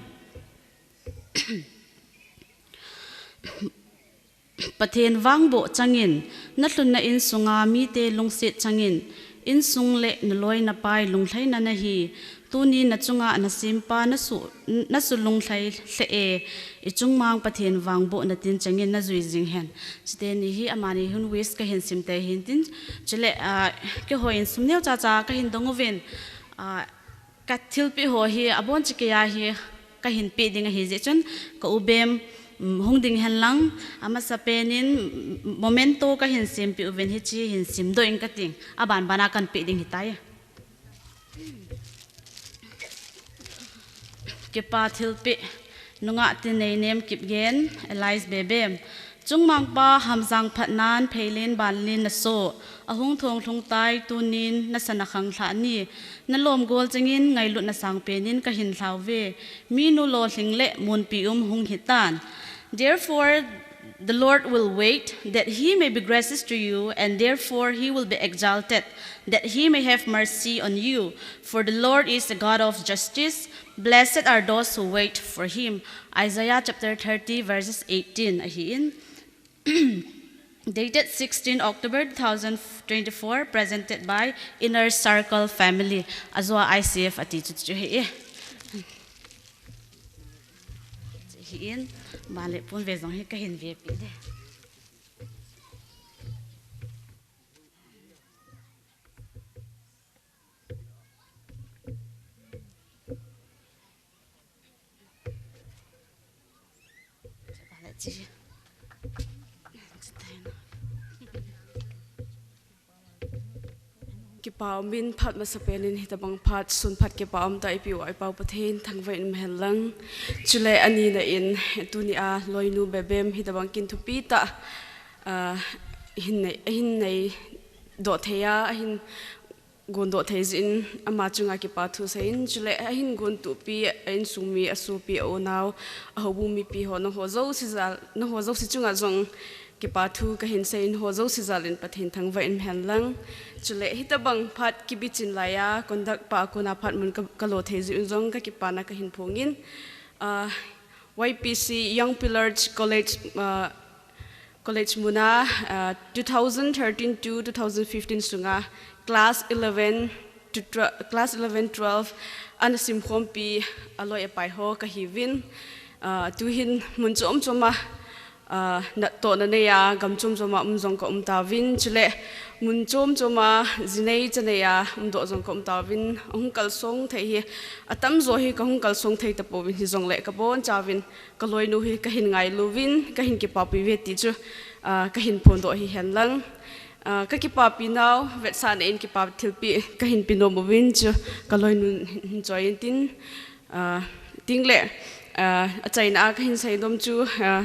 Pathen vangboh changin, na lhunna insunga mite lungset changin, insung le na loi na pai lunglhaina nahi, tuni na chunga na sempa na su, na su lunglhai lheh e, i chungmang Pathen vangbohna tin changin na jui jing hen. Chuteni hi amani hin wish kahin sim tei hin tin, chule, ah, keiho in sum neocha cha kahin dong uvin, ah, ka thilpeh ho hi abon chikei a hi kahin peh ding ahi jeh chun ka u Bem, um, hung ding hen lang, amasapen in, um, memento kahin sempeh uvin hiche hin simdoh ing kating, aban ban a kan peh ding hitai. Kipa thilpeh, nungah Tineinem Kipgen, alias Bebem. Chungmangpa Hamjang phatnan pheilen banlen na so, ahung thong lhung tai tunin na sana khanglhah ni, na lom gol chengin ngailutna sangpen in kahin lhau ve, minu lolhing le munpi um hung hitan. Therefore, the Lord will wait, that he may be gracious to you, and therefore he will be exalted, that he may have mercy on you. For the Lord is a God of justice. Blessed are those who wait for him. Isaiah chapter thirty, verses eighteen. Ahin. Dated sixteen October two thousand twenty-four, presented by Inner Circle Family. Ajoa I C F ati chu chu hi e. Hi in, ban le pon ve jong hi kahin vepi de. Kipa umin phat masapen in hitabang phat sun phat kipa um tah eipeu a i Pau Pathen thangvah in um hen lang. Chule anina in tuni a loinu Bebem hitabang kin thupi tah, ah, hin nei, hin neidoh thei a, ahin gondoh thei jeh in ama chunga kipa thu seiyin, chule ahin gontupi, a insung mi, a sopi, a unau, a houbung mipi ho, nangho jouse jal, nangho jouse chunga jong kipa thu kahin seiyin, nangho jouse jal in Pathen thangvah in um hen lang. Chule hitabang phat kibichin lai a, conduct pa a kona phat mun ka, kalo thei jeh un jong kakipana kahin phongin, ah, Y P C, Young Pillar College, ah, College muna, ah, two thousand thirteen to two thousand fifteen sunga class eleven to twe-, class eleven, twelve ana simkhompi aloi apai ho kahiuvin, ah, tuhin mun chom choma, ah, nattohna neiya gam chom choma um jong kaum tauvin, chule mun chom choma jinei chaneiya umdoh jong kaum tauvin, ahung kalsong thei hi atamjo hi kahung kalsong thei tapouvin hijongle kabonchauvin kaloinu hi kahin ngailu uvin, kahin kipapi uve ti chu, ah, kahin phondoh hi hen lang. Ah, kakipapi nau, vetsahna in kipa thilpeh kahin pe nom uvin chu, kaloinu hin, hin choi intin, ah, tin le, ah, achaina a kahin seinom chu, ah,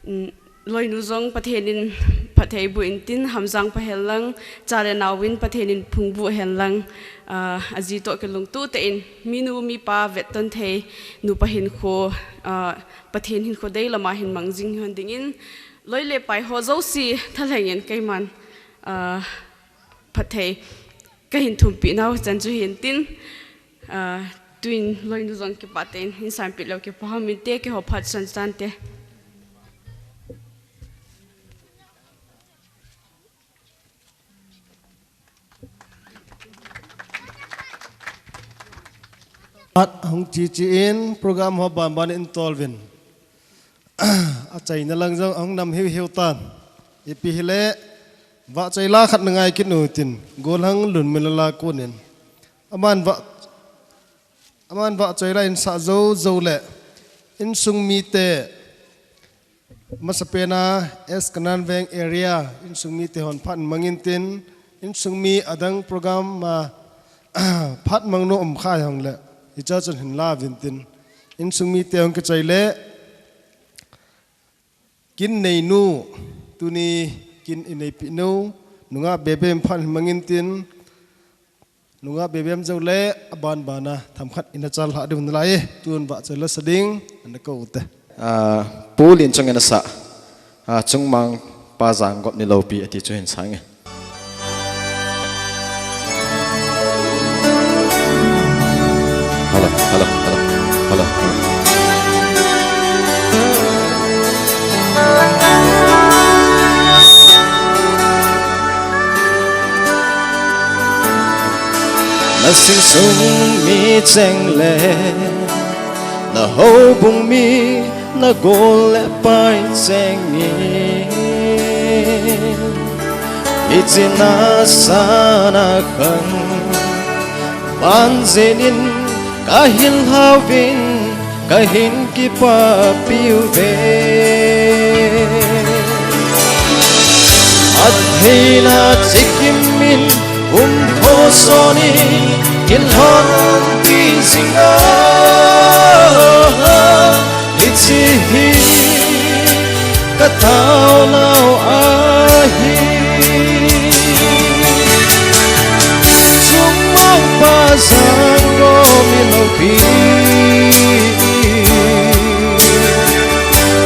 um, loinu jong Pathen in phatthei boh intin, Hamjang pha hen lang, cha le nau in Pathen in phung boh hen lang, ah, aji toh kilungtoh tah in, minu mipa vetton thei, nupa hinkho, ah, Pathen hinkho deilam a hin mang jing hon dingin, loi le pai ho jouse thalheng in keiman, ah, phatthei kahin thumpi nau chan chu hin tin, ah, tuin loinu jong kipah tah in hin sanpeh leu kipa ham inte, keiho phat san san te. At hung chi chi in program ho ban ban in tol vin. A chaina lang jong hung nam hiu hiu tan. Ipi hile, vahchoi la khat na ngai kit nu tin, Golhang Lunmila la kunin. Aman vah, aman vahchoi la in sa zo zo le, insung mite, Masapen a S Kanan Veng area, insung mite hon phat mangin tin, insung mi adang program ma phat mang no um khai hong le, hicha chun hin la vin tin, insung mite hong kichai le, kin nei nu, tuni kin i nei pi nu, nunga bebem phat mangin tin, Nunga bebem jo le aban bana themkhat ina chal ha diu nalai, tun vahchoi la sa ding, ana ko u te. Ah, Pu Lin Chung ina sa, ah, Chungmang pa jang gop ni lopi ati chu hin sang e. Hello, hello, hello, hello, hello. Na sing sung mi cheng le, na houbung mi, na gol le pai cheng mi. Hiche na sana khan, ban jinin ka hin hao vin, ka hin kipapi uve. Atheina chikim in um kho sonin kin lhon pi jing a. Hiche hi ka taonau ahi. Chungmang pa jang gop ni lopi.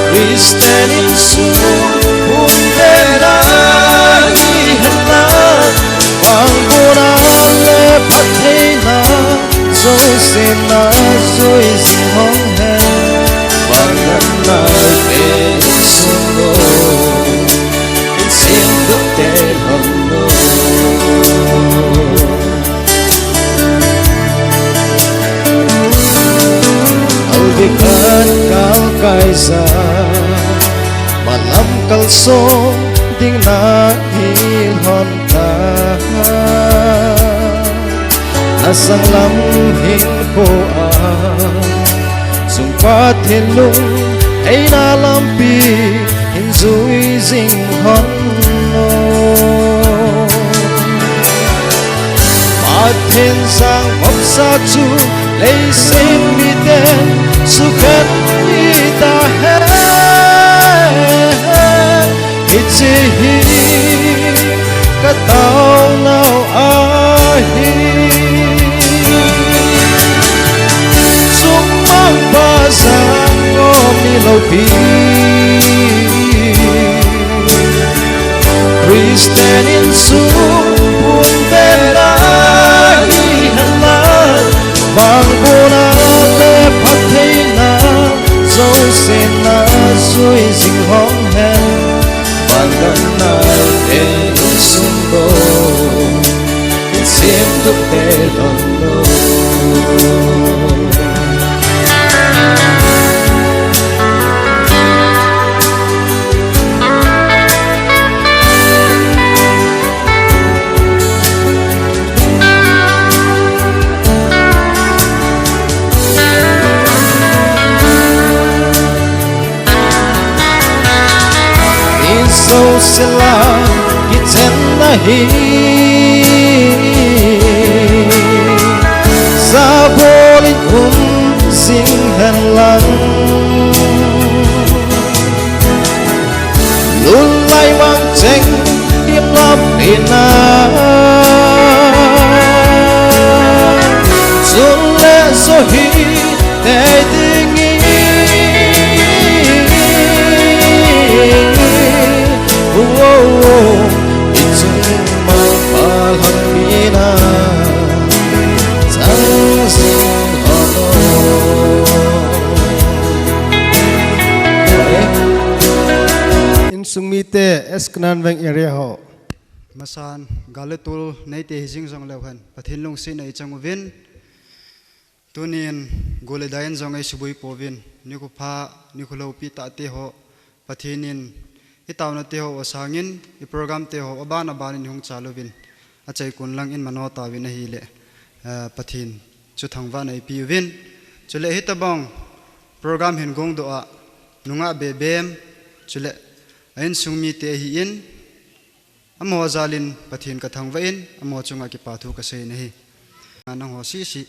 Christian insung pum te na hi hen lang, bang bu na le phat thei na, jouse na jui jing hong hen, bang na na te insung lo, insung lo te hong lo. Albi khat kal kai ja, malam kalson ding na hi lhon ta. Na sanglam hinkho a, sung Pathen lung eina lampi hin jui jing hon o. Pathen jang vop sa chu leiset miten sukhen hita hen. Hiche hi ka taonau ahi. Chungmang pa jang gop ni lopi. Christian insung pum te na hi hen lang, bang bu na le phat thei na, jouse na jui jing hong hen, bang na na te insung lo, insung lo te lhon lo. Insung sela kichenna hi sabol in um jing hen lang. Lunglam vang cheng in lam ina. Chun le jo hi te ding i. Oh, oh, oh. I chung mang pa lhang pi na. Chang sing ho. Insung mite, S Kanan Veng area ho. Masan, gal le tol neite hi jing jong leu hen, Pathen lungsetna i chang uvin. Tunin gol le dai in jong eisuboi pouvin, nikho pha, nikho loupi tah te ho, Pathen in itaona te ho asangin, iprogram te ho aban aban in ihung chal uvin, achaikon lang in mano tauvin ahile, eh, Pathen chu thangvahna ipeuvin. Chule hitobang program hin gongdoh a, nungah bebem, chule a insung mite ahin, amaho jal in Pathen kathangvah in, amaho chunga kipathu kasei in ahi. Nangho sese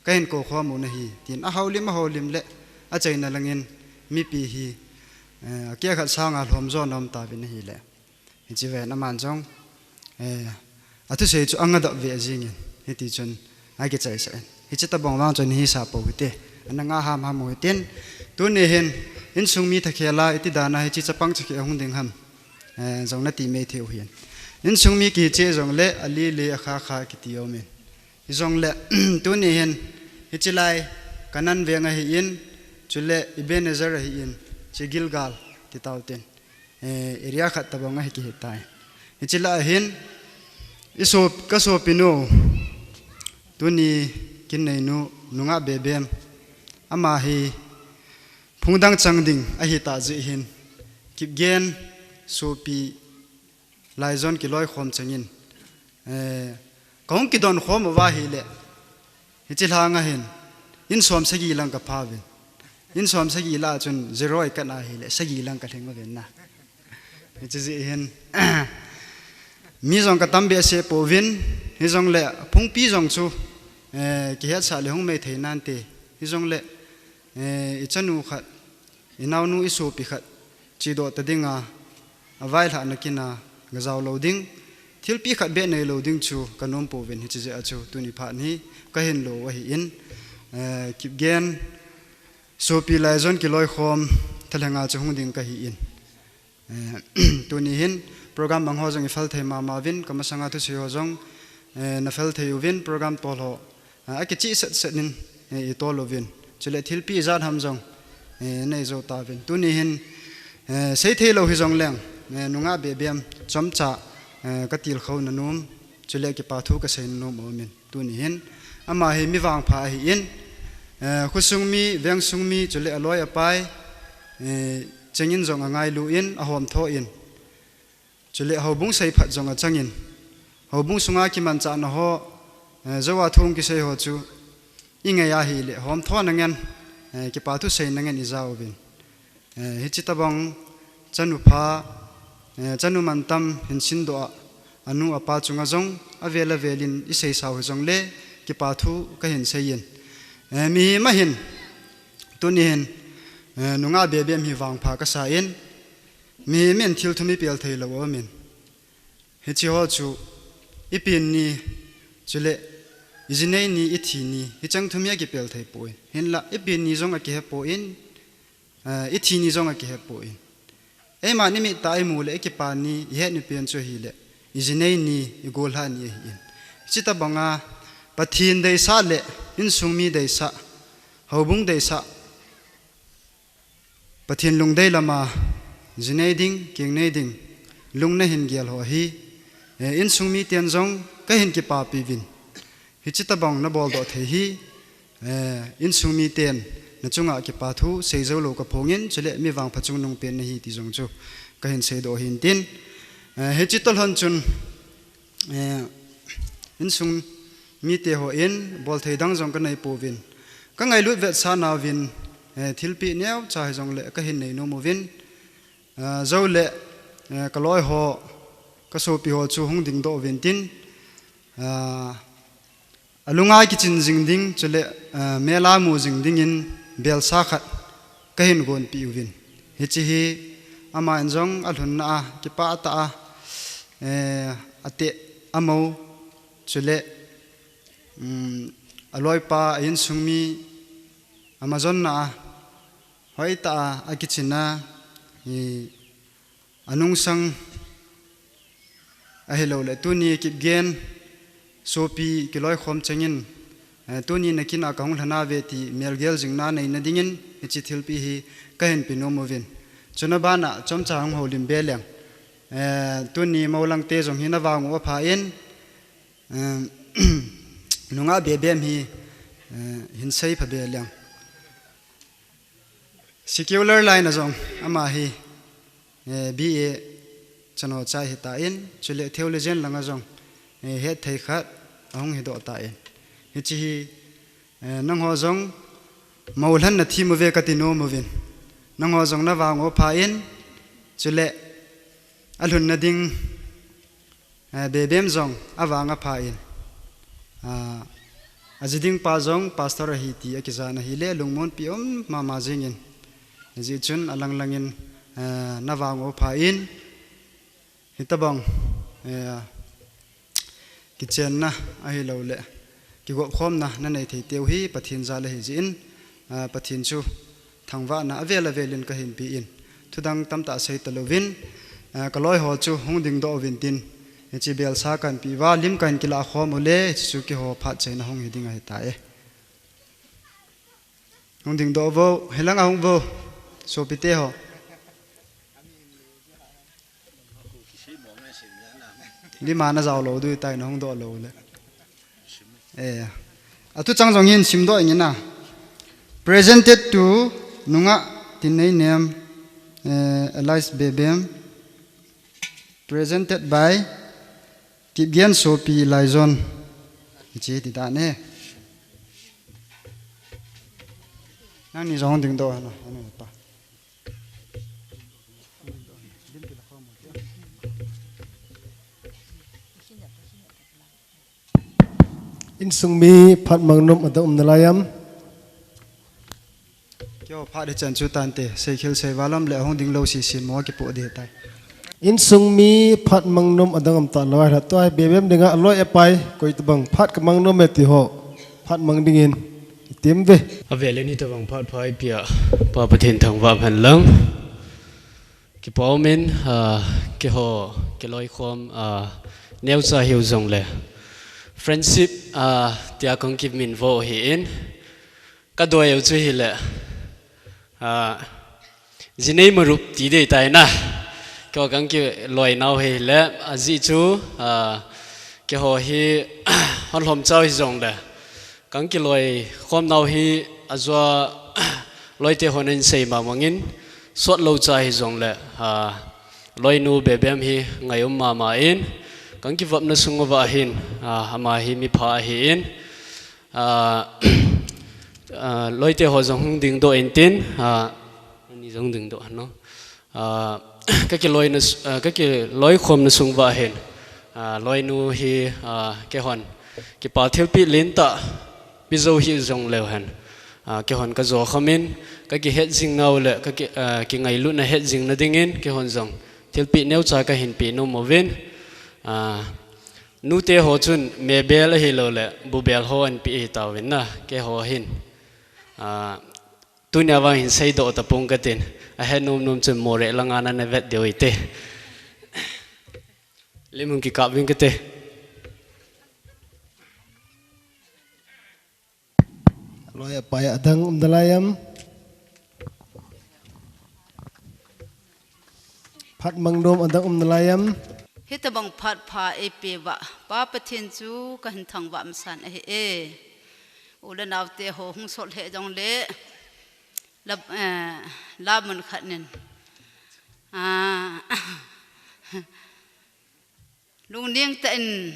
kahin koukhom u ahi, tin ahoulim ahoulim le achaina lang in mipi hi, eh, akeh khat sanga lhomjo nom tauvin ahile. Hiche ven aman jong, eh, athusei chu angah doh ve jingin, hiti chun akichaisah in. Hiche tobang vang chun hisah pou hite. Ana ngah hamham u hitin. Tuni hin, insung mi thakhel a iti dan a hiche chapang chakeh ahung ding ham, eh, jong nati mei thei u ahin. Insung mi kihi cheh jongle, ali le akha kha kiti aumin. Hijongle, tuni hin, hiche lai, Canaan veng ahin, chule Ebenezer ahin, hiche Gilgal, ti tau tin. Eh, area khat tobang ahi kihi tai. Hiche lah a hin, isop-, kasopinu, tuni kin neinu, nungah bebem, ama hi phung dang chang ding ahi tah jeh hin, Kipgen sopi Laijon kiloikhom chengin, eh, kahung kidon khom uva ahile, hiche lhang a hin, in som sagi lang kapha uvin. In som sagi lah a chun zero ikah na ahile, sagi lang kalhing uvin na. Hiche jeh hin, mi jong katam behseh pouvin, hijongle phungpi jong chu, eh, kihetsah le hung mei thei nante. Hijongle, eh, ichanu khat, inaonu isopi khat, chedoh ta dinga, availhahna kin a, gajao lou ding, thilpi khat beh nei lou ding chu kanom pouvin hiche jeh a chu tuni phat hi kahin lo u ahin, eh, Kipgen sopi Laijon kiloikhom thalhenga chu hung ding kahin. Eh, tuni hin program bang ho jong ifel thei mama uvin, kamasanga thusei ho jong, eh, nafel thei uvin, program tol ho, eh, akichih setset in, eh, itol uvin. Chule thilpi ijat ham jong, eh, nei jou tauvin. Tuni hin, eh, seithei lou hijongleng, eh, nungah bebem chomcha, eh, katilkhou nanom, chule kipathu kasei nanom aumin. Tuni hin, ama hi mi vangpha ahin, eh, khosung mi, vengsung mi, chule aloi apai, eh, chengin jong angailu in, ahomtho in, chule houbung seiphat jong achangin, houbung sunga kimanchahna ho, eh, jou a thu kisei ho chu, ingei ahile, homthona ngen, eh, kipathu seina ngen ijauvin. Eh, hiche tobang chanu pha, eh, chanu mantam hin sindoh a, anu apa chunga jong avel avel in iseisau hijongle kipathu kahin seiyin. Eh, mihem ahin, tuni hin, eh, nungah bebem hi vangpha kasan, mihem in thil thum ipel thei lou aumin. Hiche ho chu, ipen ni, chule, ijinei ni, ithi ni, hicheng thum hi akipel thei poi. Hinla, ipen ni jong akihe poi, eh, ithi ni jong akihe poi. Eima nimit tah a imu le, ikipa ni, ihet ni pen chu ahile, ijinei ni, igolha ni ahin. Hiche tobanga, Pathen deisah le, insung mi deisah, houbung deisah, Pathen lungdei lama, jinei ding, kingnei ding, lungna hin gel ho hi, eh, insung miten jong kahin kipapi uvin. Hiche tobang nabol doh thei hi, eh, insung miten nachunga kipathu seijou lou kaphongin, chule mi vangpha chungnung pen nahi ti jong chu kahin seidoh ahin tin. Eh, hiche toh lhon chun, eh, insung mite hon bolthei dang jong kanei pouvin. Kangailut vetsahna uvin, eh, thilpeh neocha hijongle kahin nei nom uvin. Eh, jou le, eh, kaloi ho, kasopi ho chu hung dingdoh uvin tin. Eh, alunga kichin jing ding, chule, eh, mel a mu jing dingin belsa khat kahin gonpeh uvin. Hiche hi aman jong alhunna a, kipah tah a, eh, ateh amou, chule, um, aloipa, a insung mi, amajonna a, hoitah a, akichin a, i, anungsang, ahilouleh tuni Kipgen, sopi kiloikhom chengin, eh, tuni nakin a kahung lhana ve ti melgel jingna neina dingin, hiche thilpeh hi kahin pe nom uvin. Chuna bana chomcha hung houlim be leng. Eh, tuni Molang te jong hi navang u aphan, eh, nungah bebem hi Eh, hin sei pha be leng. Secular line a jong ama hi, eh, B A chano chai hi ta in, chule theologian langa jong, eh, het thei khat ahung hi doh ta in. Hichi hi, eh, nangho jong mo lhan na thi mu ve ka ti nom uvin. Nangho jong na vang u pha in, chule a lhun na ding, eh, Bebem jong avang a pha in. Ah, a ji ding pa jong pastor ahi ti a kijan ahi le lungmon pi um mama jing in. Ji chun a lang lang in, eh, na vang u pha in. Hitabang, eh, kichenna ahi lo le. Kigop khomna na nei thei teu hi Pathen jal ahi ji in, ah, Pathen chu thangvahna avel avel in ka hin pi in. Thudang tamtah sei ta louvin, eh, ka loi ho chu hung ding doh uvin tin. Hichi bel sa kan pi va lim kan kila khom u le, hichi chu kiho phat cheina hung hi ding ahi ta e. Hung ding doh vo, hilang a hung vo. Sopite ho. Lima na jao lo dui tai na hung doh lo le. Eh. Atu chang jong hin sim doh ingin a. Presented to Nunga Tinei Nem, eh, Alice Bebem. Presented by Kipgen Sopi Laizon. Hichi ti ta ne. Nangni jong ding doh hana, anu pa. Insung mi phat mang nom adang um nalai am? Kio phat hi chan chu tante, sei khel sei valam le hung ding lo si sin mo kipo di tai. Insung mi phat mang nom adang um ta loi la toi Bebem dinga loi e pai, koi tabang phat ka mang nom e ti ho. Phat mang dingin itim ve. Avel in hitabang phat pha i pia, Pa Pathen thangvah hen lang. Kipa um in, ah, kiho, kiloi khom, ah, neocha hiu jong le. Friendship, ah, tia kong kimin vo hi in. Ka doi u chu hi le. Ah, jinei marup ti dei tai na. Kiho kong kiloi nau hi le. A ji chu, ah, kiho hi, hon lhom chau hi jong le. Kong kiloi khom nau hi a jua loite hon in sei ma mangin sot lo cha hi jong le, ah, loinu Bebem hi ngai um mama in kong kivapna sung uva hin, ah, ama hi mi pha ahi in, ah, ah, loite ho jong hung ding doh in tin, ah, ani jong ding doh no. Ah, ka kiloi na s-, ah, ka kiloi khom na sung uva hin. Ah, loinu hi, ah, kehon. Kipa thilpi lin ta pi jo hi jong leu hen. Ah, kehon ka jo khom in, ka kihet jing nau le, ka ki, ah, kingailut na het jing na dingin, kehon jong. Thilpi neocha ka hin pi nom uvin. Ah, nute ho chun mebel ahi lo le, bubel ho an pi hi tauvin na, keho hin. Ah, Tunia vang hin sei doh ta pung ka tin. A he nom nom chun mo re langa na na vet deu ite. Lim hung kikap ving kate. Loi a pai adang um dalai am. Phat mang nom adang um dalai am. Hitabang phat pha e pe va. Pa Pathen chu ka hin thangvah masan ahi e. U le naute ho hung sol he jong le. La, eh, la mun khat nin. Ah, lungning ta in,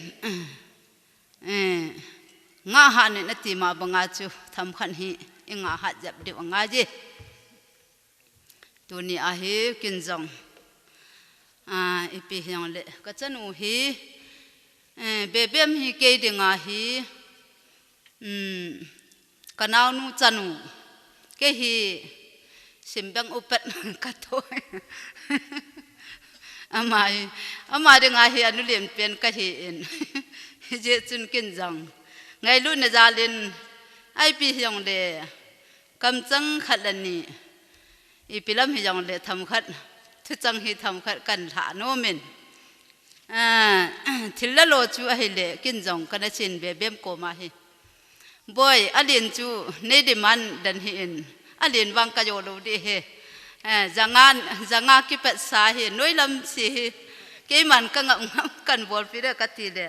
eh, nga ha nin ati ma banga chu tham khan hi, i nga ha jep diu nga ji. Tuni ahi kin jong. Ah, ipi hiang le, ka chanu hi, eh, Bebem hi kei dinga hi, Um, ka naonu chanu, kei hi simbeng upat ka to. Ama hi, ama dinga hi anu len pen ka hi in. Hijeh chun kin jong. Ngailut na jal in, ipi hiang le, kamchang khat le ni. Ipi lam hi jong le themkhat, thuchang hi themkhat kan lha nom in. Ah, thil la lo chu ahi le, kin jong ka na chin Bebem koma hi. Boi, a lin chu nei demand dan hi in, a lin vang ka jo lo di he. Eh, janga, janga kipet sa hi, noi lam si hi. Keiman ka ngam ngam kan bol pi le ka ti le.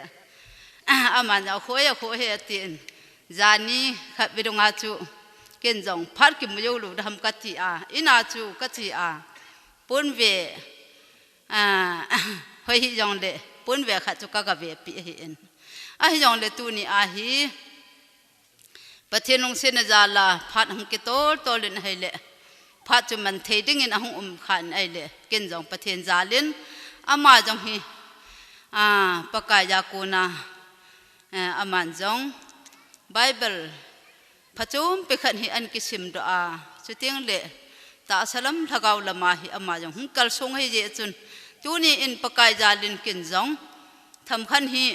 Ah, aman a khoi a khoi he a ti in. Jani khat ve dunga chu, ken jong phat kimu jou lou dam kati a, ina chu kati a, pon ve, a, hoi hijongle, pon ve khat chu ka, ka vepi ahi in. Ahijongle tuni a hi, Pathen lungsetna jal a, phat hung kitol tol in ahile, phat chu man thei dingin ahung um khan ahile, ken jong Pathen jal in, ama jong hi, a, Pakai a kona, eh, aman jong Bible phachompi khat hi ahin kisimdoh a, chuteng le tahsa lam lhagao lam a hi ama jong hung kalsong ahi jeh chun, tuni in Pakai jal in ken jong themkhat hi,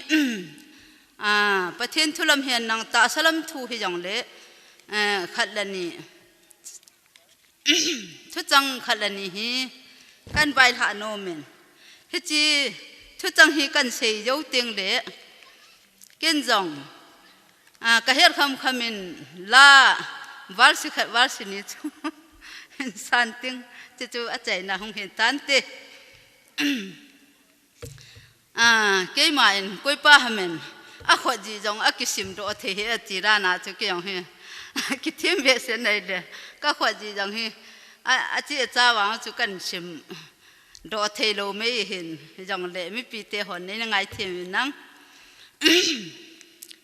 a, Pathen thu lam hihen lang tahsa lam thu hijongle, eh, khat le ni, thuchang khat le ni hi kahin vailhah nom in. Hiche thuchang hi kahin sei jou teng le, ken jong, a, ka het kham kham in la, verse khat verse ni chu hin san teng, chuchu achaina hung hin tante. A, keima in, koipa ham in, akhut ji jong akisimdoh thei hi ati dan a chu kei jong hi, kithem behseh in ahile, ka khut ji jong hi, a, achi acha vang chu kahin simdoh thei lou mei hin, hijongle mipi te hon nei na ngaithem in lang.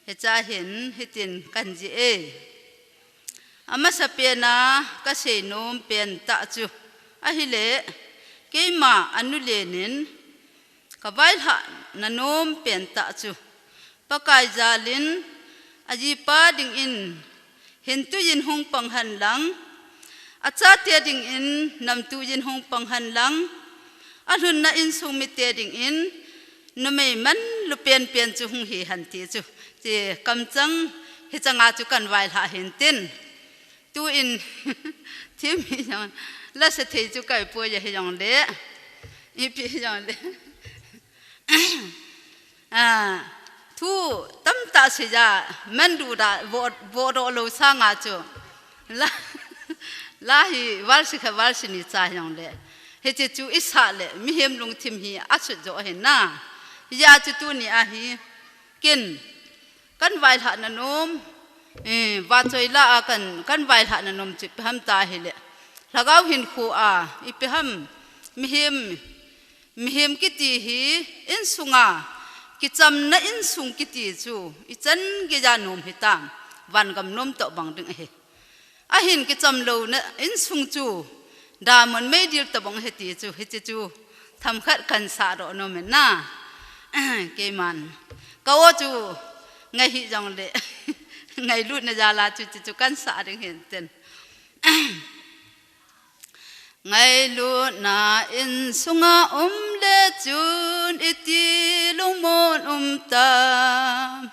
Hiche a hin, hitin kahin jih e. Amasa pen a kasei nom pen tah chu ahile, keima anu len in ka vailhah na nom pen tah chu, Pakai jal in ajipa dingin hin tuiyin hung pang hen lang, achate dingin nam tuiyin hung pang hen lang, alhunna insung mite dingin numei manlu penpen chu hung hi hen ti chu, ti kamchang hichang a chu kahin vailhah hin tin. Tuin, thim hijongle, la sa thei chu kai poi ahijongle, ipi hijongle, a, thu tamtah seija, mandu da, vo, vodoh lou sanga chu, la, la hi verse khat verse ni cha hijongle, hiche chu isah le mihem lungthim hi asut jo ahi na. Hijeh a chu tuni a hi, ken, kahin vailhah na nom, eh, vachoi la a kahin, kahin vailhah na nom chu ipi ham ti ahile, lhagao hinkho a, ipi ham, mihem, mihem kiti hi, insunga kichamna insung kiti chu ichan geija nom hitam, vangam nom toh bang ding ahi. Ahin kichamlouna insung chu damun meidil tobang ahi ti chu, hiche chu themkhat kahin sahdoh nom in na. Keiman ka o chu ngai hijongle, ngailutna jal a chu hiche chu kahin sah ding hin tin. Ngailutna insunga um le chun iti lungmon um tam.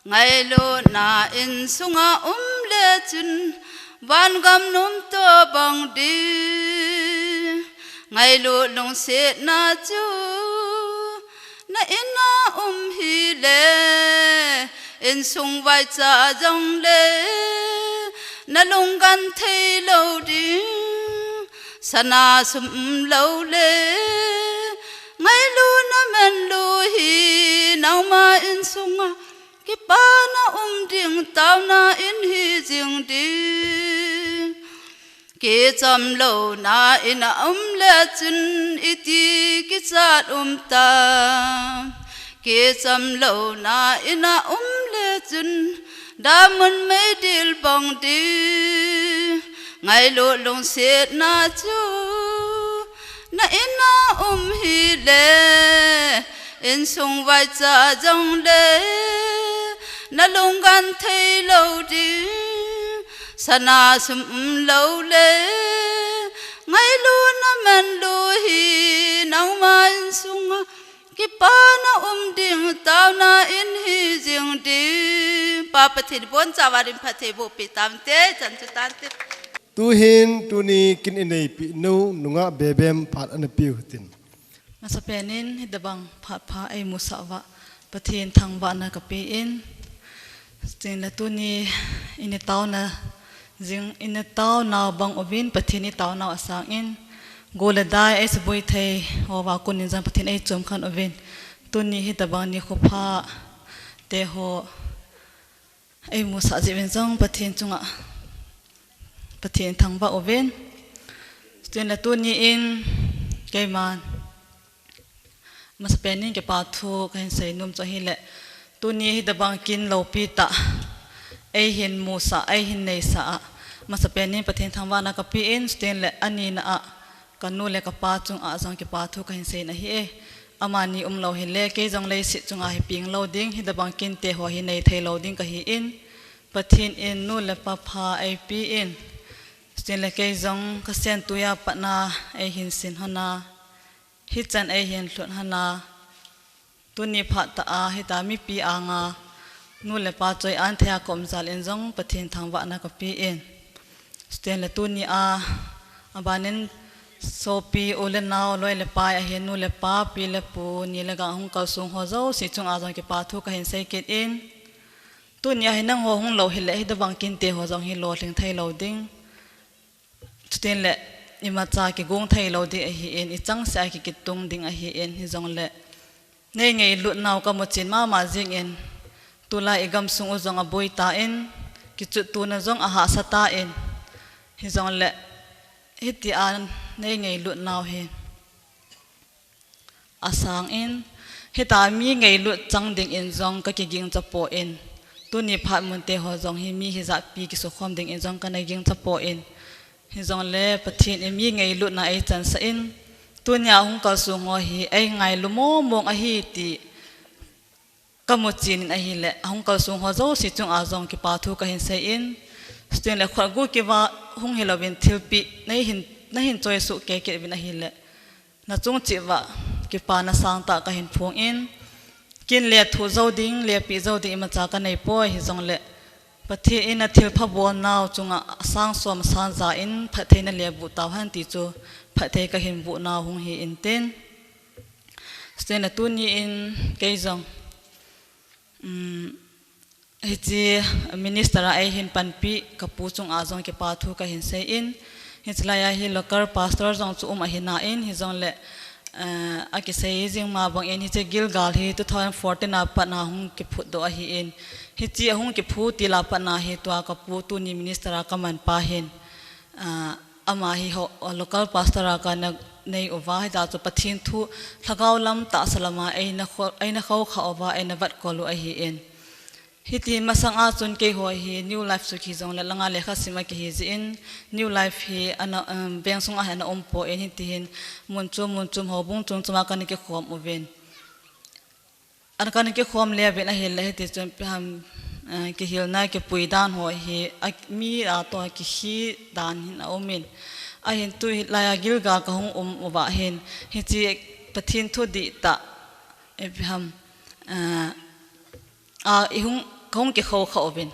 Ngailutna insunga um le chun vangam nom toh bang ding. Ngailut lungsetna chu na in a um hile, insung vaicha jongle na lunghan thei lou ding. Sana sum um lou le, ngailutna manlu hi nangma insunga kipana um ding, taona in hi jing ding. Kichamlouna in a um le chun iti kichat um tam. Kichamlouna in a um le chun damun meidil bang ding. Ngailut lungsetna chu na in a um hile, insung vaicha jongle na lunghan thei lou ding. Sana sum um lou le, ngailutna manlu hi nangma insunga kipana um ding, taona in hi jing ding. Pa Pathen in abonchauva dinphat thei boh peh tante, chan chu tante. Tuhin tuni kin ineipi nu nungah Bebem phat ana peh u hitin. Masapen in hitobang phat pha eimusah uva Pathen thangvahna kape in, chule tuni ini taona jing, ini taonau bang uvin Pathen itaonau asang in, go le dai eisuboi thei houva kon in jong Pathen eichom khen uvin, tuni hitobang nikho pha teho Ei musah jeh uvin jong Pathen chunga Pathen thangvah uvin. Chutin le tuni in keiman masapen in kipa thu kahin seinom chu ahile, tuni hi tabang kin loupi tah eihin musah, eihin neisah a, masapen in Pathen thangvahna kape in, chutin le anina a kanu le kapa chunga jong kipa thu kahin sei nahi e. Amani umlou hile, kei jong leiset chunga hi peng lou ding, hitabang kinte ho hi nei thei lou ding kahi in, Pathen in nu le pa pha eipe in, chutin le kei jong kasen tuiya patna eihin sin hon a, hichan eihin lhut hon a, tuni phat tah a hita mipi anga nu le pa choi-an thei a kaum jal in jong Pathen thangvahna kape in. Chutin le tuni a, abanin sopi u le nao, loi le pai ahin nu le pa, pi le pu, ni le gang hung kalsong ho jouse chunga jong kipa thu kahin sei kit in. Tuni a hi nangho hung lou hile, hitabang kinte ho jong hi lolhing thei lou ding, chutin le imacha kigong thei lou ding ahi in, ichangseh a kikitung ding ahi in, hijongle nei ngailut nau kamu chen mama jing in, tulai igamsung u jong aboi tan, kichuttona jong ahahsa tan, hijongle hitia nei ngailut nau hi asang in, hita mi ngailut chang ding in jong kakiging cha poi, tuni phat munte ho jong hi mi hijat pi kisukhom ding in jong kana ging cha poi, hijongle Pathen in mi ngailutna eichansah in, tunia hung kalsong ho hi eingailu mong mong ahi ti kamu chen in ahile, ahung kalsong ho jouse chunga jong kipa thu kahin sei in, chutin le khut gu kiva hung hilouvin thilpeh neihin, nahin choi soh kei kit uvin ahile, nachung cheh uva kipana sangtah kahin phong in, kin le thu jou ding, le peh jou ding imacha kanei poi, hijongle Pathen in athilpha bol nau chunga asang som asan ja in phattheina le boh tauhen ti chu phatthei kahin boh nau hung hi intin. Chutin le tuni in kei jong, um, hiche minister a eihin panpi kapu chunga jong kipa thu kahin sei in, hiche laiya hi local pastor jong chu um ahi nan, hijongle, eh, akisei jing ma bang in hiche Gilgal hi two thousand fourteen a pat na hung kiphut doh ahi in, hiche ahung kiphu til a pat na hi tua kapu tuni minister a kaman pa hin, ah, ama hi ho, local pastor a kana nei uva, hita chu Pathen thu lhagao lam tahsa lama eina kho-, eina khoukhah uva, eina vetkol u ahi in. Hiti masang a chun keiho hi New Life chu kihi jongle langa lekha sim a kihi jeh in, New Life hi ana, um, veng sunga hi ana um poi, hiti hin mun chom, mun chom, houbung chom chom a kana kikhom uvin. Ana kana kikhom le uvin ahile, hiti chun ipi ham, eh, kihilna kipui dan ho hi, a, mi a toh kihi dan hin aum in. Ahin tulaiya Gilgal kahung um uva hin, hiche Pathen thu dihtah, ipi ham, eh, a, ihung, kahung kikhoukhah uvin.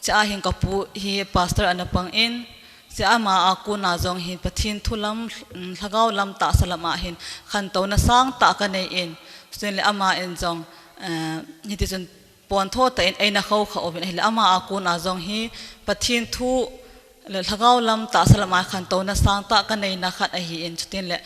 Chua hin kapu hi pastor ana pang in, chua ama a kona jong hin Pathen thu lam, mm, lhagao lam tahsa lama hin khantouna sangtah kanei in, chutin le ama in jong, eh, hiti chun pontho tah in eina khoukhah uvin ahile, ama a kona jong hi Pathen thu le lhagao lam tahsa lama khantouna sangtah kaneina khat ahi in, chutin le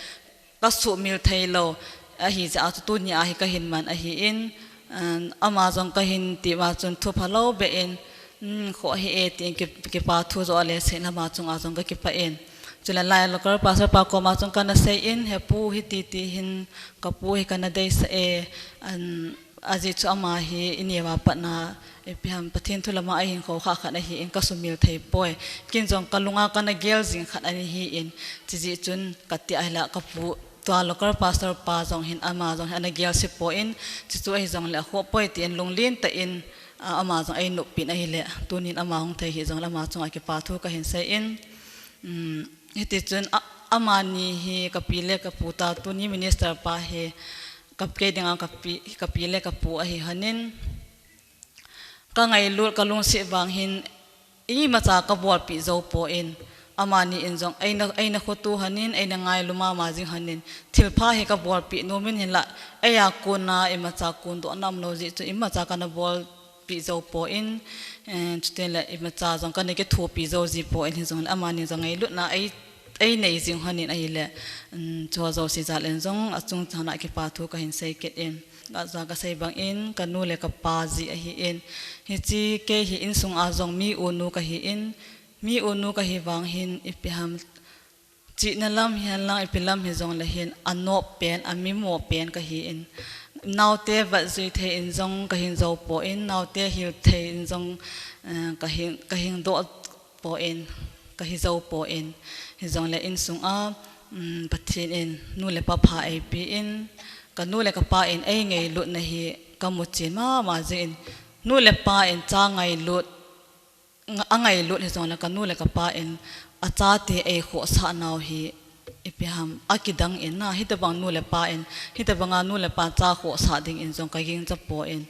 kasuhmil thei lou ahi jeh a chu tunia hi kahin man ahi in, um, ama jong kahin ti uva chun thu phalou beh in, um, kho hi e tin ki, kipa thu jo a le sei in ama chunga jong kakipah in. Chule lai local pastor pa koma chun kana sei in, he pu, hiti ti hin kapu hi kana deisah e, um, ajeh chu ama hi ineo a pat na, ipi ham, Pathen thu lama eihin khoukhah khat ahi in kasumil thei poi. Ken jong kalunga kana gel jing khat ana hi in, chujeh chun kati ahile kapu, tua local pastor pa jong hin ama jong hin ana gel se poi, chuchu ahi jongle akhoh poi tin lunglen tah in, a, ama jong einop pin ahile, tunin ama hung thei hi jongle ama chunga kipa thu kahin sei in, um, hiti chun a, amani hi kapi le kapu ta, tuni minister pa hi, ka, kei dinga kapi, kapi le kapu ahi hon in, kangailut kalungset vang hin imacha kabolpeh jou poi, amani in jong eina, eina khoto hon in, eina ngailu mama jing hon in, thilpha hi kabolpeh nom in hinla, eia kona imacha kondohna umlou jeh chun imacha kana bolpeh jou poi, eh, chutin le imacha jong kana kithopi jou ji poi, hijongle amani jong ngailutna ei, einei jing hon in ahile, um, chu jouse jal in jong achung chana kipa thu kahin sei kit in. Ka, ja kasei bangin, kanu le kapa ji ahin. Hiche kei hi insung a jong mi unu kahin. Mi unu kahi vang hin, ipi ham. Chihna lam hihen lang, ipi lam hijongle hin, anop pen, amimo pen kahin. Naote vet jui thei in jong kahin jou poi, naote hil thei in jong, eh, kahin, kahin doh poi, kahin jou poi. Hijongle insung a, um, Pathen in, nu le pa pha eipeh in, kanu le kapa in eingailutna hi kamu chen mama jingin, nu le pa in cha ngailut, nga-, angailut hijongle kanu le kapa in achate eikhohsah nau hi ipi ham akidang in na, hitobang nu le pa in, hitobanga nu le pa cha khohsah dingin jong kagingcha poi.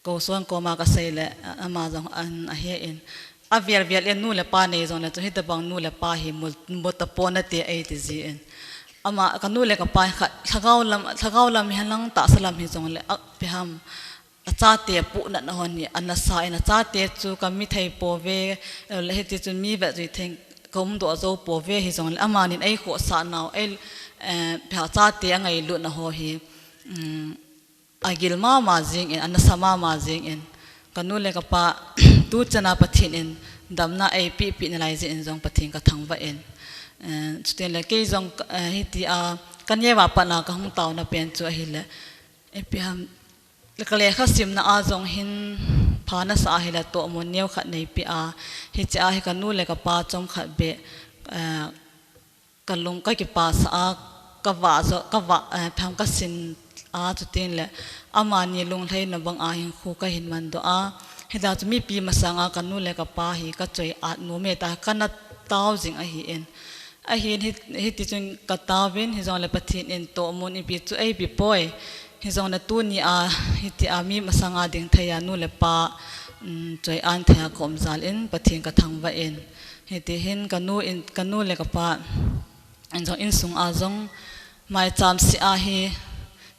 Koson koma kasei le, a-, ama jong an ahin. Avel vel in nu le pa nei jongle chun hitobang nu le pa hi mul-, mutapona te eiti jin. Ama kanu le kapa khat, lhagao lam, lhagao lam hihen lang tahsa lam hijongle, a, ipi ham. Achate puhnatna hon hi, anasa in achate chu kami thei pouve, eh, le hiti chun mi vet jui thei kaum doh jou pouve hijongle, amanin eikhohsah nau, ei, eh, ipi ham chate angailutna ho hi, um, agil mama jingin, anasa mama jingin. Kanu le kapa, tuchan a Pathen in damna eipeh peh nalai jeh in jong Pathen kathangvah in. Eh, chutengle kei jong, eh, hitia, kaneo a pat a kahung taona pen chu ahile, ipi ham, Ka lekha simna a jong hin pha nasah ahile tohmun neokhat neipeh a, hiche a hi kanu le kapa chomkhat beh, eh, kalung kakipasah a, kavah jo, kavah, eh, tham kasin a, chutengle amani lunglhaina bang a hinkho kahin mandoh a, hita chu mipi masanga kanu le kapa hi kachoi-at nom e tia kana tao jing ahin. Ahin hi, hiti chun kataovin, hijongle Pathen in tohmun ipi chu eipeh poi. Hijongle tunia, hitia mi masanga ding thei a nu le pa, um, choi-an thei a kaum jal in Pathen kathangvah in. Hiti hin kanu in, kanu le kapa in jong insung a jong maicham seh a hi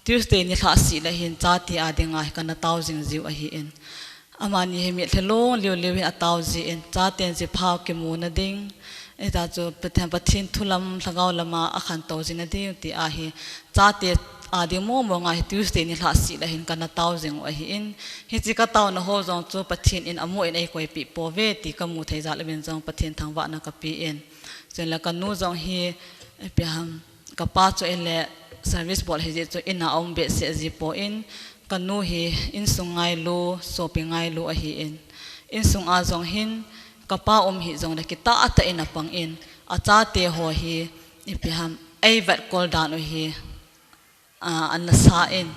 Tuesday nilhah seh le hin chate a dinga hi kana tao jing jiu ahin. Amani hi mitlhi long liu liu hin atao jin, chaten jipha kimuna ding, hita chu Pathen, Pathen thu lam, lhagao lama akhantou jing na ding tia hi, chate a ding mong mong a hi Tuesday nilhah seh le hin kana tao jing u ahin, hiche kataona ho jong chu Pathen in amu in eikoipeh pouve ti kamu thei jal uvin jong Pathen thangvahna kapen. Chule kanu jong hi, ipi ham, kapa chu ahile service bol hijeh chun in a aum behseh ji poi, kanu hi insung ngailu, sopi ngailu ahin. Insung a jong hin kapa um hijongle kitah tah in apang in, achate ho hi ipi ham, eivetkol dan u hi, a, anasa in.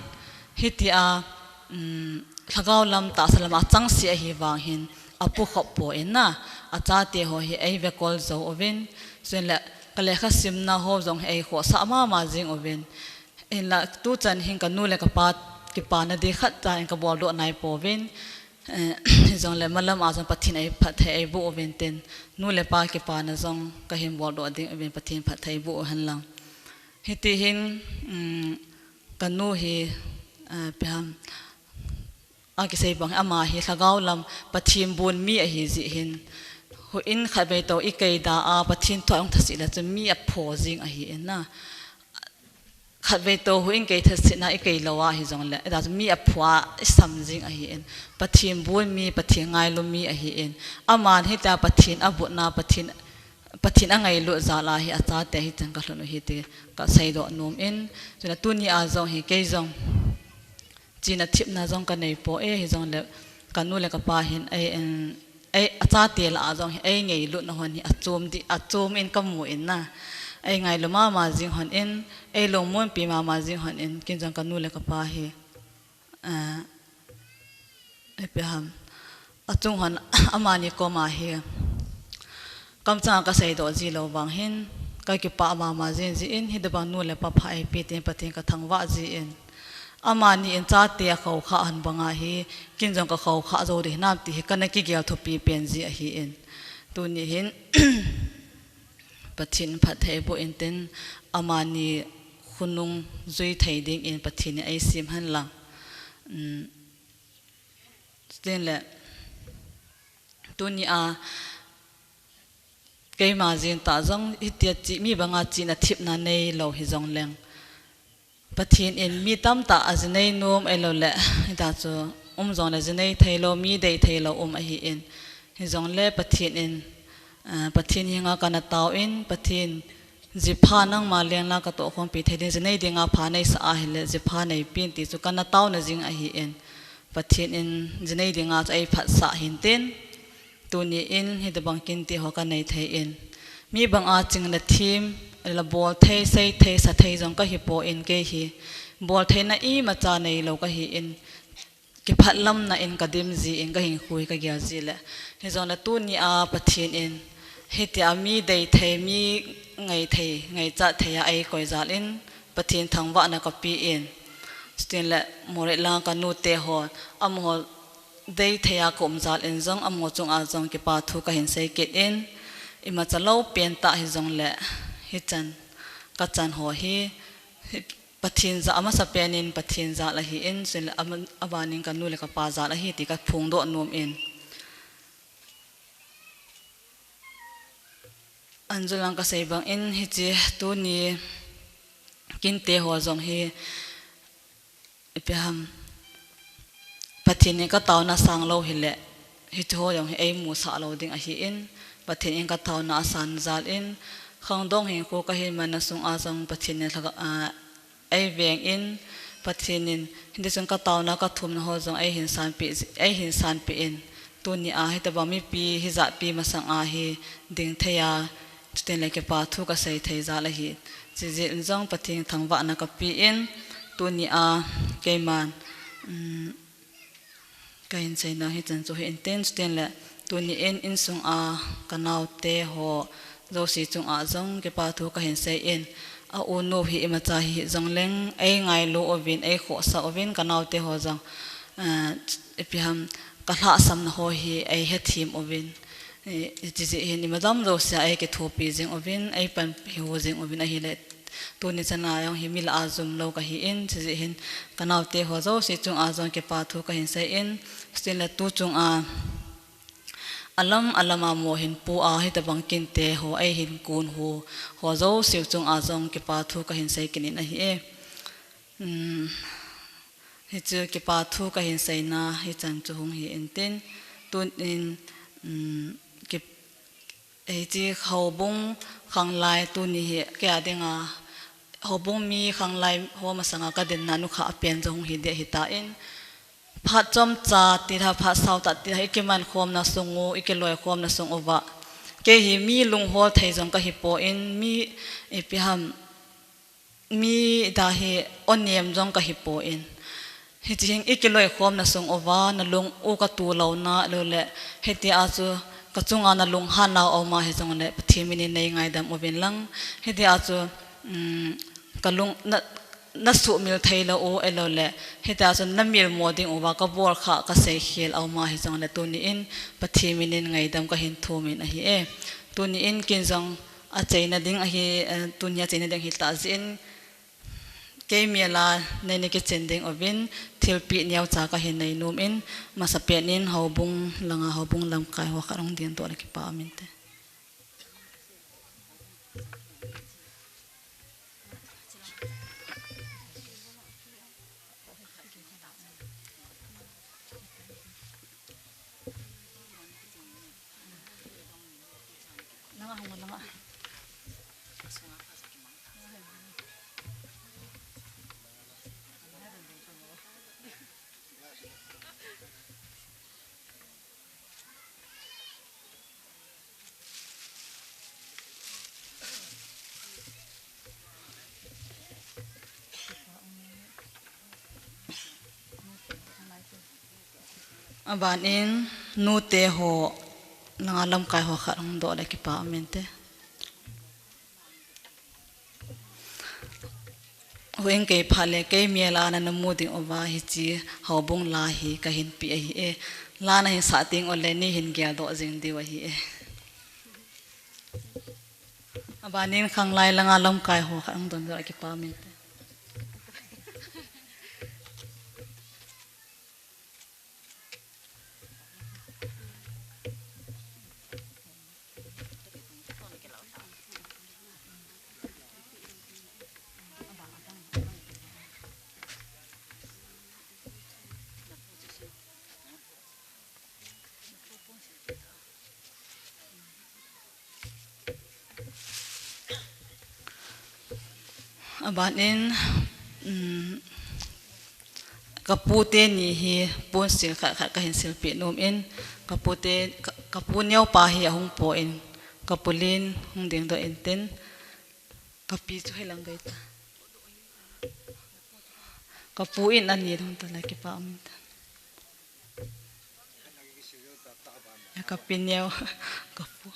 Hitia, um, lhagao lam tahsa lama achangseh ahi vang hin apukhop poi na, achate ho hi eivekol jou uvin. Chule ka lekha simna ho jong hi eikhohsah mama jing uvin. Hinla tuchan hin kanu le kapa kipana ding khat cha in kabol doh nai pouvin. Eh, hijongle malam a jong Pathen in phatthei eiboh uvin tin, nu le pa kipana jong kahin bol doh ding uvin Pathen phatthei boh uhen lang. Hiti hin, um, kanu hi, eh, ipi ham, akisei bang ama hi lhagao lam Pathen bon mi ahi jeh hin, houin khatvei tou ikei da a Pathen thu ahung thase le chun mi apho jing ahin na. Khatvei tou houin kei thase na ikei lou a hijongle, ida chu mi apho a isam jing ahin. Pathen bon mi, Pathen ngailu mi ahin. Aman hitia Pathen abotna, Pathen, Pathen angailut jal a hi achate hi chan kalhun u hi ti kasei doh nom in. Chule tunia jong hi kei jong chena thepna jong kanei poi, hijongle kanu le kapa hin ei, en, ei, achate lah a jong hi eingailutna hon hi achom di, achom in kamu in na. Eingailu mama jing hon in, eilungmonpi mama jing hon in, kin jong kanu le kapa hi, ah, ipi ham, achung hon amani koma hi kamchang a kasei doh ji lou vang hin, kakipah mama jing jin, hitobang nu le pa pha eipeh tin Pathen kathangvah jin. Amani in chate akhoukhah hon banga hi, kin jong kakhoukhah jou ding hinam ti hi kana kigel thupi pen ji ahin. Tuni hin, Pathen phatthei boh in tin, amani khonung jui thei dingin Pathen in eisem hen lang. Um, chutengle, tunia, keima jeng tah jong, hitia che, mi banga chena thepna neilou hijongleng, Pathen in mi tamtah ajinei nom ahilou le, hita chu um jongle jinei theilou, mi dei theilou um ahin. Hijongle Pathen in, ah, Pathen henga kana tao in, Pathen jipha nangma lengla katoh khompi thei ding, jinei dinga pha neisah ahile, jipha neipin ti chu kana taona jing ahin. Pathen in jinei dinga chu eiphatsah hintin. Tuni in hitobang kinte ho kanei thei in. Mi banga ching le thim, le bol thei, sei thei, sa thei jong kahipon kei hi. Bol theina imacha neilou kahin. Kiphatlamna in kadim jin kahinkho hi kagel jile. Hijongle tunia Pathen in. Hitia mi dei thei, mi ngai thei, ngaichat thei a eikoi jal in. Pathen thangvahna kapen. Chutengle Moreh langa kanute ho. Amaho dei thei a kaum jal in jong, amaho chunga jong kipa thu kahin sei kit in, imacha lou pentah hijongle, hichan, kachan ho hi, hi, Pathen jal, amasapen in Pathen jal ahin, chutengle ama, abanin kanu le kapa jal ahi ti kaphongdoh nom in. Anjulang kasei bang in hiche tuni kinte ho jong hi, ipi ham, Pathen in kataona sang lou hile, hiche ho jong hi eimusah lou ding ahin, Pathen in kataona asan jal in, khangdong hinkho kahin manna sunga jong Pathen in lhaka, a, eiveng in, Pathen in, hitichun kataona kathumna ho jong eihin sanpeh, eihin sanpeh in, tunia hitobang mipi hijatpi masanga hi ding thei a, chutengle kipa thu kasei thei jal ahi. Chujeh in jong Pathen thangvahna kapen, tunia keiman, um, kahin seina hichan chu hi intin, chutengle tuni in insunga kanaote ho jouse chunga jong kipa thu kahin sei in, a-unu hi imacha hi jongleng eingailu uvin, eikhohsah uvin, kanaote ho jong, eh, ipi ham, kalhahsamna ho hi eihethem uvin. Eh, chujeh hin imacha jouse a eikithopi jing uvin, eipanpi jing uvin ahile. Tuni chana jong hi mi lah a jumlou kahin, chujeh hin kanaote ho jouse chunga jong kipa thu kahin sei in, chutengle tu chunga alam alam a mohin pua hitobang kinte ho eihin kon ho, ho jouse chunga jong kipa thu kahin sei kit in ahi e. Um, hichu kipa thu kahin seina hichan chu hung hi intin, tun in, um, ki, hiche houbung khanglai tuni hi kei a dinga, houbung mi khanglai ho masanga kadinna nukhah pen jong hung hi ding ahitan, phat chomcha tilha, phat saotah tilha, ikiman khomna sung u, ikiloikhomna sung uva, kei hi mi lunghol thei jong kahipon, mi, ipi ham, mi dah hi onem jong kahipon. Hiche hin ikiloikhomna sung uva, nalung u katulouna, lou le, hitia chu kachunga nalunghan nau aum a hijongle, Pathen min in neingaidam uvin lang. Hitia chu, um, kalung, na, nasuhmil theilou u, ahilou le, hitia chu namilmo ding uva, kabolkhah, kaseikhel aum a hijongle, tuni in Pathen min in ngaidam kahin thum in ahi e. Tuni in ken jong, acheina ding ahi, eh, tuni acheina ding ahitah jeh in, kei mel a nei, nei kichen ding uvin, thilpeh neocha kahin nei nom in, masapen in houbung langa houbung lamkai ho khat hung dingdoh le kipa um inte. Aban in nute ho, langa lamkai ho khat hung doh le kipa um inte. Houin kei phat le kei mel a nana mu ding uva hiche houbung la hi kahin pe ahi e. La nahin sah teng ule neihin geldoh jing diu ahi e. Abanin khanglai langa lamkai ho khat hung don doh le kipa um inte. Ban in, um, kapu teni hi pon sil khat khat kahin silpeh nom in, kapu te, ka, kapu neo pa hi ahung po in, kapu len hung dingdoh in tin, kapi chu hilang gai ta. Kapu in ani hung ta la kipa um ta. Kapi neo, kapu.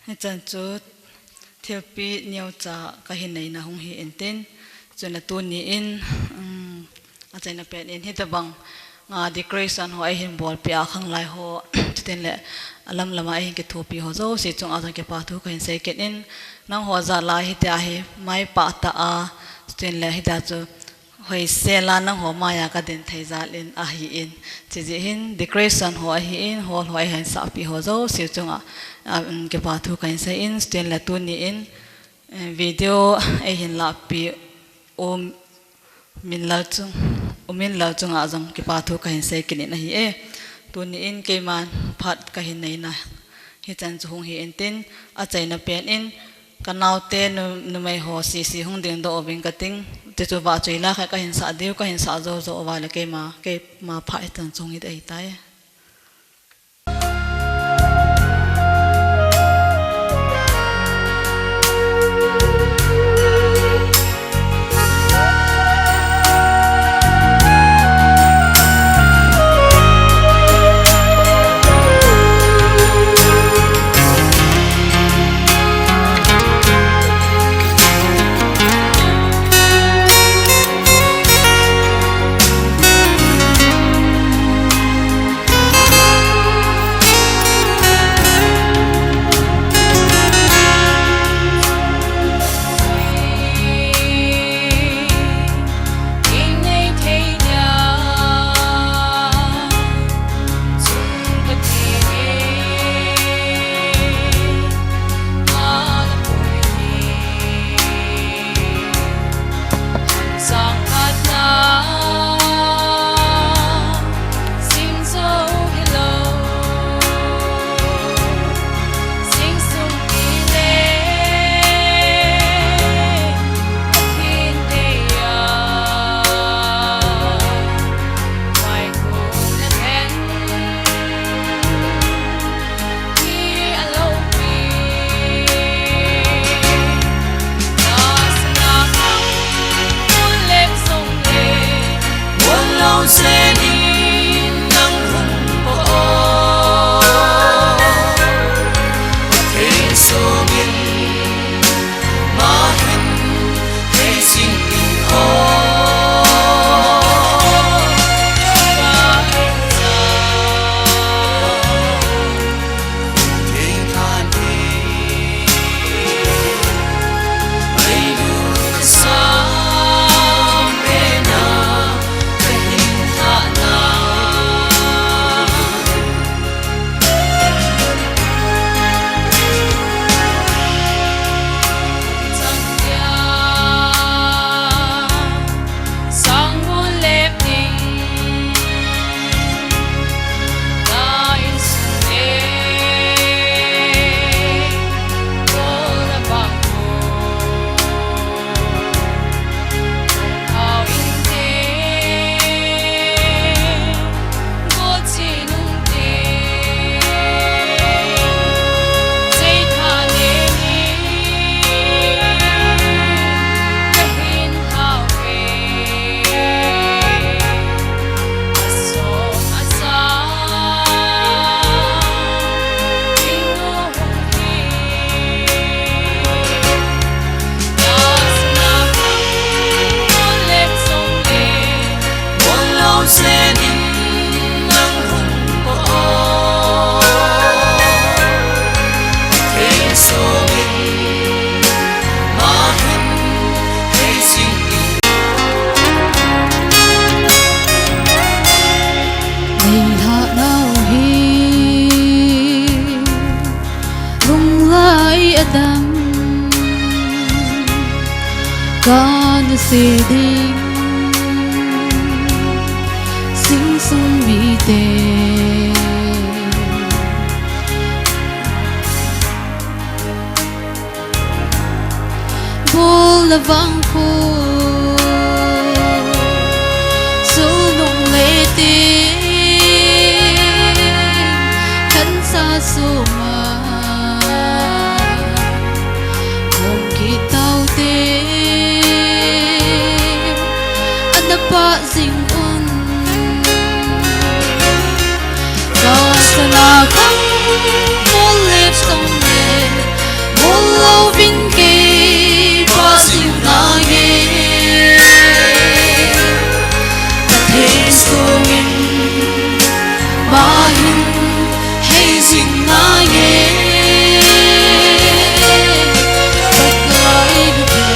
Hichan chu thilpi neocha kahin neina hung hi intin, chuna tuni in, um, achaina pen in hitabang, ah, decoration ho eihin bolpeh a khanglai ho, chutengle alam lama eihin kithopi ho jouse chunga jong kipa thu kahin sei kit in, nangho jal a hitia hi maipah tah a, chutengle hitia chu hoisel a nangho maiya kadin thei jal in ahi in. Chujeh hin decoration ho ahi in, hall ho eihin sahpi ho jouse chunga, ah, um, kipa thu kahin sei in, chutengle tuni in, eh, video eihin lahpi u Minlal chung, u Minlal chunga jong kipa thu kahin sei kit in ahi e. Tuni in keiman phat kahin neina hichan chu hung hi intin, achaina pen in kanaote nu, numei ho sese hung dingdoh uving kating, tichu vahchoi la khat kahin sah diu, kahin sah jou jou uva le keima, keima phat hichan chu hung hi ahitai. Kana se ding sing sung mite, bul na vang khu, sulung le te, kan sa suma, kong kitau te, ana pa zing un. Ka sana kang mol le song le, mol lo vin ke pa zing na ye. Ka thei sungin, ma hin hei zing na ye. Ka kai na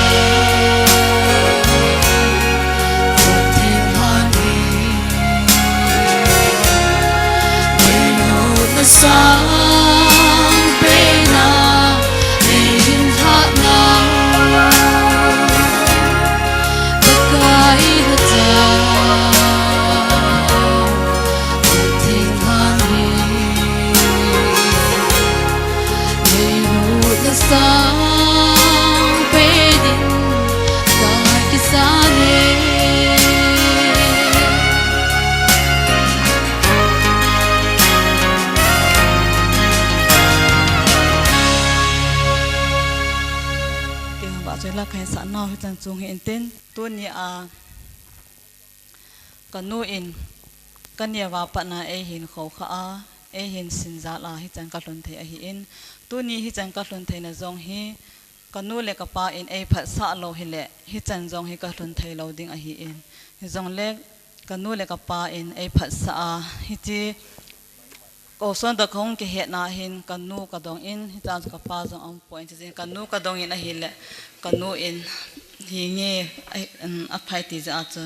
Sang pe din ka kisa ne. Kei hamba choi la kahin sa nau hichan chung hi intin, tuni a kanu in kaneo a pat na eihin khoukhah a, eihin sinjal a, hichan kalhun thei ahin. Tuni hichan kalhun theina jong hi, kanu le kapa in eiphatsah lou hile, hichan jong hi kalhun thei lou ding ahin. Hijongle, kanu le kapa in eiphatsah a, hiche Kou son toh kahung kihetna hin kanu kadong in, hita chu kapa jong aumpoi, hijeh in kanu kadong in ahile, kanu in hinge, ai, um, aphai ti jeh a chu,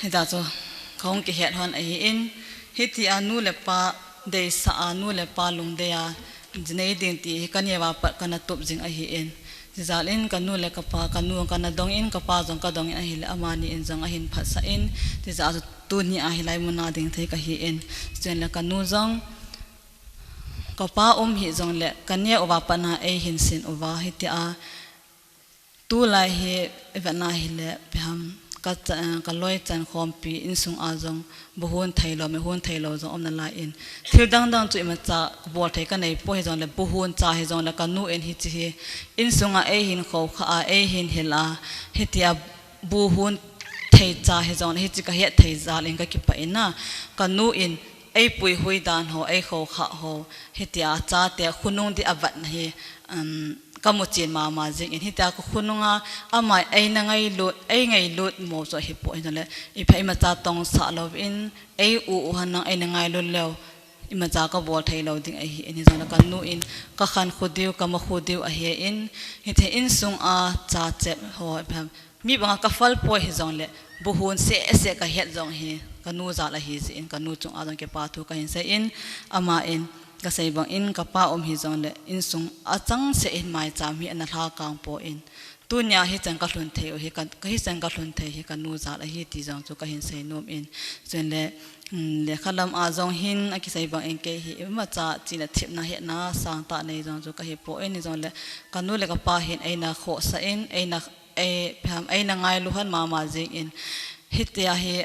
hita chu kahung kihet hon ahin, hitia nu le pa deisah a, nu le pa lungdei a, jinei ding ti hi kaneo a pat kana tup jing ahin. Jijal in kanu le kapa, kanu kana dong in, kapa jong kadong in ahile, amani in jong ahin phatsah in, tijeh a chu tuni a hilai muna ding thei kahin. Chuin le kanu jong, kapa um hih jongle, kaneo uva pat na eihin sin uva, hitia, tulai hi, ivet na hile, ipi ham, ka cha-, kaloi chan khompi, insung a jong, bu hon thei lou, mi hon thei lou jong um nalai in. Thil dang dang chu imacha bol thei kanei poi hijongle, bu hon cha hijongle kanu in hiche hi. Insung a eihin khoukhah a, eihin hil a, hitia bu hon thei cha hijongle, hiche kahet thei jal in kakipah in a. Kanu in eipui hui dan ho, eikhoukhah ho, hitia chate khonung ding avetna hi, um, kamu chen mama jing in, hitia ka khonung a, ama eina ngailut, eingailut mo chu ahipoi, hijongle, ipi imacha tongsah louvin, ei u u henlang eina ngailut leu, imacha kabol thei lou ding ahin, hijongle kanu in, kakhankho diu, kamakho diu ahin, hitia insung a chachep ho, ipi ham, mi banga kaphal poi hijongle, bu hon seh seh kahet jong hi, kanu jal ahi jeh in, kanu chung a jong kipa thu kahin sei in, ama in, kasei bang in, kapa um hijongle, insung achangseh in maicham hi ana lhakang poi. Tunia hichan kalhun thei u hi, ka, ka hichan kalhun thei hi kanu jal ahi ti jong chu kahin sei nom in. Chuin le, um, lekha lam a jong hin akisei bang in kei hi imacha china thepna hetna sangtah nei jong chu kahipoi, hijongle kanu le kapa hin eina khohsah in, eina, ei, ipi ham, eina ngailu hon mama jing in. Hitia hi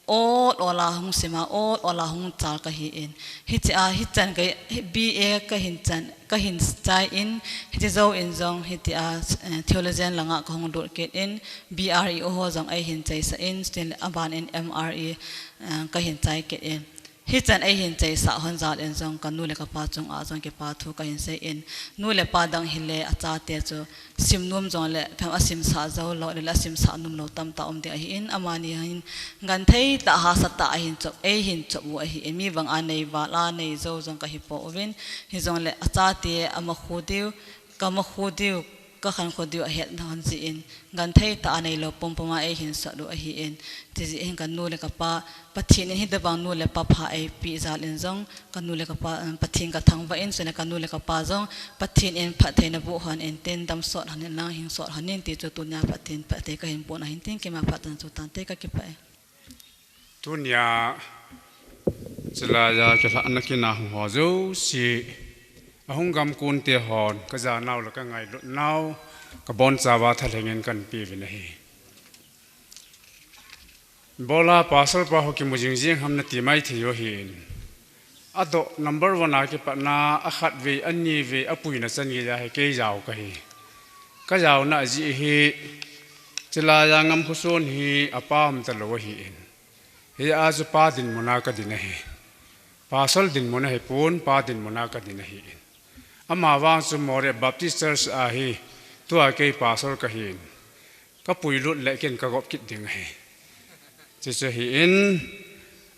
ol ol a hung sim a, ol ol a hung chal kahin. Hichea, hichan ka, hi B A kahin chan, kahin chai in, hiche jouvin jong, hitia, eh, theologian langa kahung lut kit in, B R E ho jong eihin chaisah in, still aban in M R E, eh, kahin chai kit in. Hichan eihin chaisah hon jal in jong, kanu le kapa chung a jong kipa thu kahin sei in, nu le pa dang hile achate chu, sim nom jongle, ipi ham, asimsah jou lou, le asimsah nom lou tamtah um ding ahin, amani hin genthei tah, hahsa tah a hin chop, eihin chop u ahin, mi banga nei val a, nei jou jong kahipoi uvin, hijongle achate amakho diu, kamakho diu, kakhankho diu ahet hon jeh in, genthei tah a neilou pumpum a eihin sot u ahin, tijeh hin kanu le kapa, Pathen in hitobang nu le pa pha eipeh jal in jong, kanu le kapa, um, Pathen kathangvah in, chule kanu le kapa jong, Pathen in phatthei naboh hon intin, damsot hon in lang, hingsot hon in ti chu tunia Pathen phatthei kahin boh na hin tin, keima phat chan chu tante, kakipah e. Tunia, chulaiya kilhahna kin a hung ho jouse, ahung gamkon te hon, kajanau le kangailutnau, kabonchauva thalheng in kahin peuvin ahi. Ibola Pastor pa ho kimu jingjing ham nati maithei u ahin. Adoh number one a kipatna, akhatvei, anivei, apuina chan geiya hi kei jao kahi. Kajaona jeh hi, chulaiya Ngamkhoson hi apa umtalou ahin. Hia chu pa dinmun a kadin ahi. Pastor dinmun ahipon, pa dinmun a kadin ahin. Amavang chu Moreh Baptist Church a hi, tua kei pastor kahin. Kapuilut le ken kagop kit ding ahi. Chuchu ahin,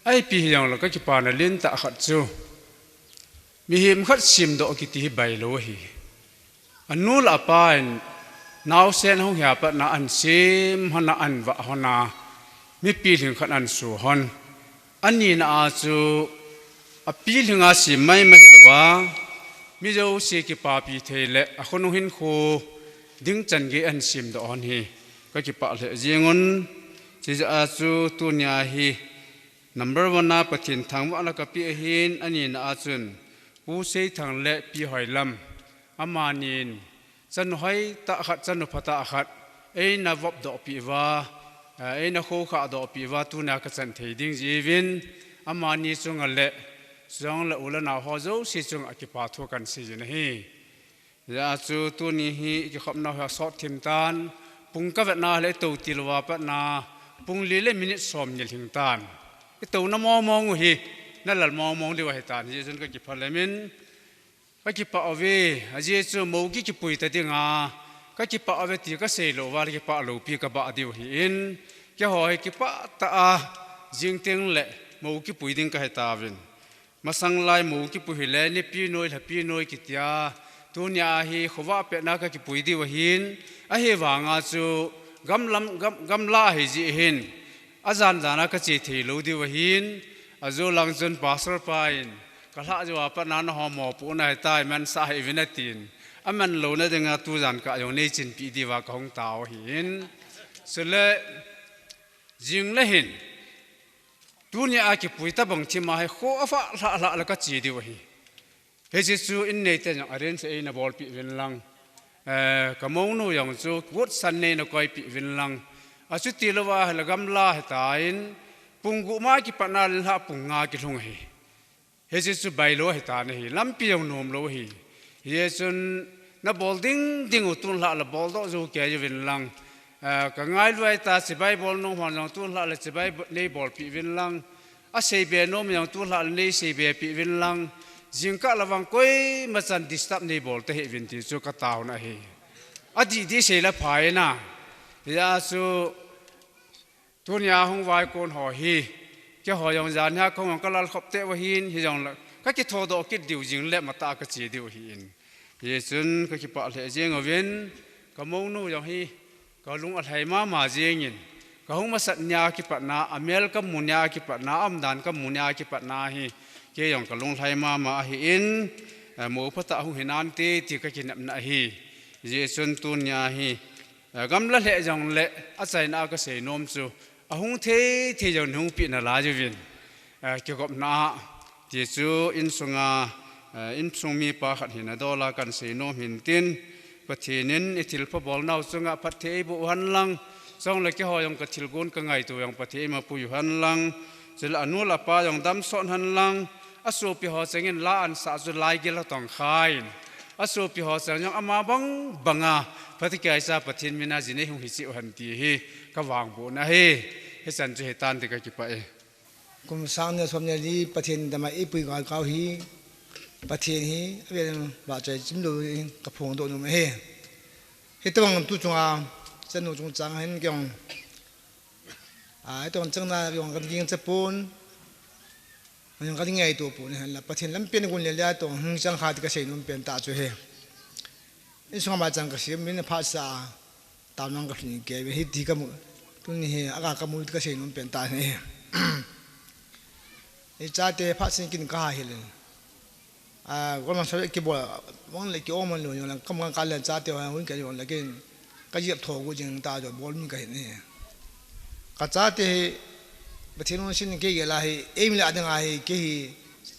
ipi hijongle kakipana lentah khat chu, mihem khat semdoh kiti hi bailou ahi. Anu le apa in naosen hung hia patna ahin sem hon a, ahin vah hon a, mi pilhing khat ahin so hon. Anina a chu, apilhing a sem maimai hilouva, mi jouse kipapi thei le akhonung hinkho ding chan gei ahin semdoh hon hi, kakipah lheh jeng un. Chujeh a chu tunia hi number one a Pathen thangvahna kapeh ahin, anina a chun Pu Seithang le Pi Hoilam, amanin chanu hoitah khat, chanu phatah khat, eina vopdoh peh uva, eh, eina khokhahdoh peh uva, tunia kachan thei ding jeh uvin, amani chunga le, chule u le nao ho jouse chunga kipa thu kahin seijin ahi. Hia chu tuni hi ikikhopnau hi asot thim tan, pung kavetna le itou tilouva patna, pung li le minute somni lhing tan. Itouna mongmong u hi, nalal mongmong diu ahitan, hijeh chun kakipah lem in, kakipah uve, ajeh chu mou kikipui ta dinga, kakipah uve ti kasei louva le kipah loupi kabah diu ahin, keiho hi kipah tah a, jing tengle mou kipui ding kahitauvin. Masang lai mou kipui hile, nipi noi, lhapi noi kitia, tunia hi khovah petna kakipui diu ahin, ahivanga chu gamlam, gam, gamla ahijeh hin, ajan jan a kache theilou diu ahin, ajolang chun pastor pa in, kalhah jouva patna nangho mopohna hitai, mansah hih uvin atin, amanlouna dinga tujan kah jong neichinpeh diuva kahung tao ahin. Chule, jingle hin, tunia kipui tobang thima hi kho avah lhah lhah le kache diu ahi. Hiche chu in neite jong arrange eina bolpeh uvin lang, eh, kamounu jong chu Godson neina koipeh uvin lang, achuti louva hile gamla hitan, pung gup ma kipatna le nilhah pung nga kilhung ahi. Hiche chu bailou ahitan ahi, lampi jong nomlou ahi. Hichun nabol ding ding u tun lhah le boldoh jou kei uvin lang, eh, kangailu ahita, chibai bol nom hon jong tun lhah le chibai bo-, neibolpeh uvin lang, aseibe nom jong tun lhah le neiseibepeh uvin lang, jingkah le vang koimachan disturb neibol tahih uvin ti chu kataona ahi. Adih dih sei le pha ina. Hia chu tunia hung vaikon ho hi, keiho jong jan hia kahung jong kalalkhop teu ahin, hijongle kakithodoh kit diu jingle matah a kache diu ahin. Hichun kakipah lheh jeng uvin, kamounu jong hi kalung alhai mama jengin, kahung masat nia kipatna, amel kamu nia kipatna, aumdan kamu nia kipatna hi, kei jong kalung lhai mama ahin, eh, mou phatah hung hinante ti kakinepna ahi. Hijeh chun tunia hi, eh, gamla lheh jongle achaina a kasei nom chu, ahung thei thei jong nahung peh nalai uvin, eh, kigopna a, ti chu insunga, eh, insung mipa khat hina dola kahin sei nom hintin, Pathen in ithilpha bolnau chunga phatthei eiboh u henlang, chule keiho jong kathilgon kangaito jong Pathen in eimapui u henlang, chule anu le apa jong damsot henlang, asopi ho chengin la ansah chu laigil atongkhan, asopi ho cheng jong ama bang banga phatthei keicha Pathen mina jin eihung hicheh u hen ti hi kavangbohna ahi. Hichan chu hitante, kakipah e. Kum sang ni le som ni le li Pathen dama eipui galkau hi, Pathen hi avel in vahchoi chimlou in kaphongdoh nom ahi. Hitobang tu chunga, chanu chungchang hin keiin, ah, hitobang changna keiin kagingcha pon, kagingtoh pon ahinla, Pathen lampi a gon le le hitobang hung chang kha ti kasei nom pen tah chu ahi. Insung a maicham kasem, min phat sa, taonang kalhun kei ve, hiti kamu, tuni hi, aga kamu kasei nom pen ta hi. Hiche te phat sing kin kahil. A, government service kibol, bang le ki-om lou, jong le, kam ngang kal le chate ho, hun kei jong le kin, kajep tho gu jing ta jo, bol mi kahin hi. Kachate hi, Pathen lungset in kei gel a hi, eimi le adang a hi, kei hi,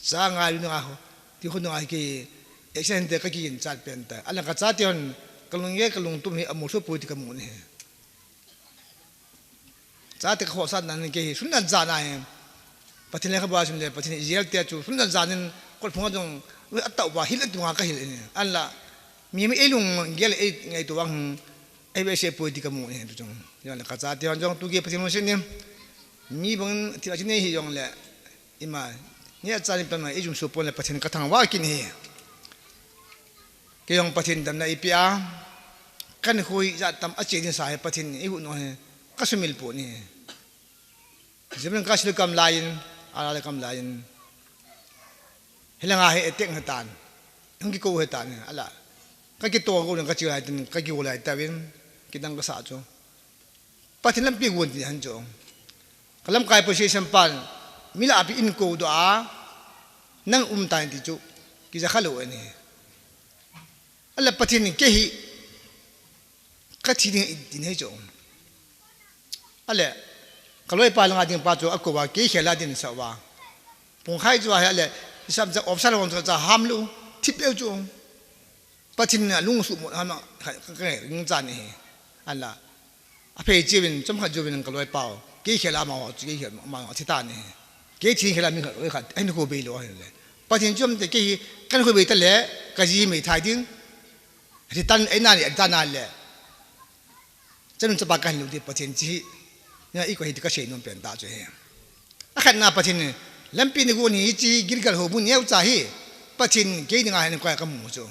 cha ngai lu nga ho, ti ho nga hi kei, action te kakinchat pen ta. Ahin kachate hon, kalunggel, kalungtup hi, amolso poi ti kamu hi. Chate kakhohsah nan kei hi, sunnan jan a hi. Pathen lekhabu a sim le, Pathen Israel te chu, sunnan jan in, kot phung a jong, atau ba, hil atunga kahil hi. Ahinla, mi, mi eilunggel, eingaito vang, ei ve se poi ti kamu hi, tu jong. Jong le kachate hon jong, tu kei Pathen lungset in, mi bang, thi a chi nei hi jong le, ima, ni a cha ni pen ma, ei jum su pon le Pathen kathangvah kit hi. Kei jong Pathen damna eipeh a, kankho hi jat tam a che ding sa hi Pathen in eihuhnom hi, kasumil pon hi. Jibrin ka sil kam lai in, ala le kam lai in. Hilanga hi eteng hetan, hung kikou hetan, ala. Kakito kou ding kachi lai tin, kakikou lai tauvin, kidang kasah chu. Pathen lampi gon ti han chu. Kalamkai position pan, mi lah a pi in kou doh a, nang um tan ti chu, kija kha lou ahi. Ahinla Pathen in kei hi, kathi ding tin hi chu. Ahinla, kaloipa langa ding pa chu akou a, kei khel a ding sa uva. Pungkhai chu ahi ahinla, isam cha officer hon cha ham lou, thip leu chu. Pathen in alung suhmot ham a, ka, ka, ka, ring chan hi. Ahinla, aphei chiuvin, chomkhat jouvin kaloipa u. Kei khel a amaho, kei khel a amaho, thi tan hi. Kei thi khel a mi khat, khat, ahin kho bei lou ahi le. Pathen chom te kei hi, kahin kho bei ta le, kaji mei thai ding. Thi tan, eina le, thi tan le. Chanun chapa kahin lou ding Pathen chi hi. Nia eikoi hi ti kasei nom pen ta chu hi. Akhatna Pathen in, lampi nei gon hi chi Gilgal houbung neocha hi. Pathen kei dinga hin koi kamu chu.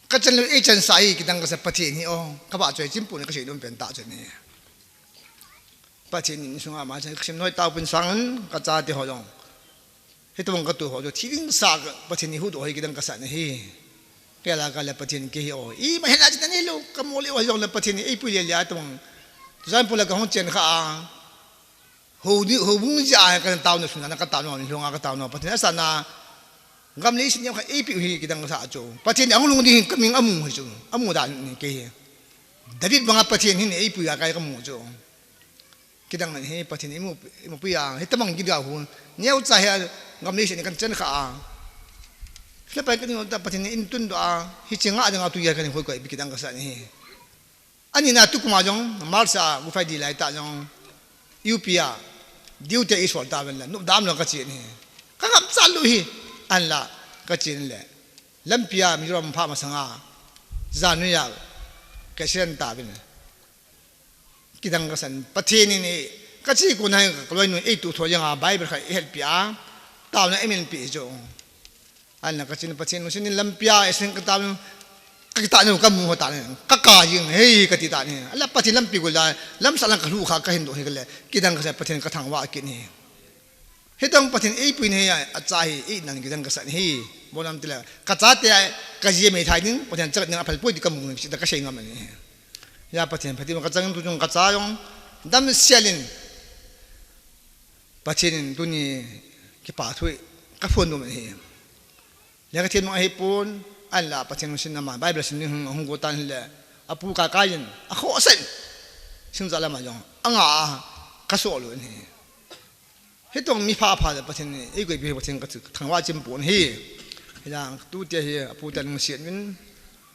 Kachan lou, eichan sa hi kidang kasa Pathen hi o. Kavahchoi chim pon kasei nom pen ta chu hi. Pathen in sunga maicham kasem noi taopin sangin kachate ho jong. Hitobang katu ho jong, thi ding sa Pathen in eihuhdoh hi kidang kasa ahi. Kei lah a kal le Pathen kei hi o. Ima hina chin anei lou, kamo leu ho jong le Pathen in eipui lele a tobang. Tujan pula kahung chen kha a. Hou ni, houbung jeh a kataona sunga kataona, ni lunga kataona. Pathen asana. Gam leiset neokhat eipeh u hi kidang kasa chu. Pathen in ahung lhung ding hi kamin amu hi chu. Amu dan in kei hi. David banga Pathen hin eipui a kei kamu chu. Kidang hi Pathen in eimu, eimupui a, hitabang Gilgal hou. Neocha hi gam leiset in kahin chen kha a. Hilapai kaning ta Pathen in eitundoh a. Hiche nga dinga tu a kahin hoi koi pi kidang kasa ahi. Anina tukum a jong, March a, Good Friday lai tah jong, U P a, duty eisol tauvin le, nop dam lou kachen hi. Kangam chat lou hi, ahinla, kachen le. Lampi a, Mizoram pha masanga, January a, ka accident tauvin. Kidang kasan, Pathen in, kache kon a, kaloinu, eituh tho jeng a, Bible khat eihelpeh a, taona eiminpeh chu. Ahinla kachen Pathen lungset in lampi a, accident kata, kakitah nau kamu ho tan, kaka jing, hei, kati tan hi. Ahinla Pathen lampi gol a, lamsah lang kalhu kha kahin doh hi kale, kidang kasa Pathen kathangvah kit hi. Hitobang Pathen eipui hi, acha hi, einan kidang kasa hi. Bonam tile, kachate, kaji mei thai ding, Pathen chang ding aphal poi ti kamu, sita kasei ngam ahi. Hia Pathen phatimo kachang tu chung kacha jong, damsel in, Pathen in tuni kipa thu hi kaphon nom ahi. Lekha them jong ahipon, ahinla Pathen lungset in ama Bible sim ding hung, hung go tan hile, apu Kakai in, akhohsah in, Singjah lama jong, anga a, kasoh lou in ahi. Hitobang mi phapha le Pathen in, eikoi pi Pathen kathangvah chim pon ahi. Hijeh a, tute hi, apu te lungset uvin,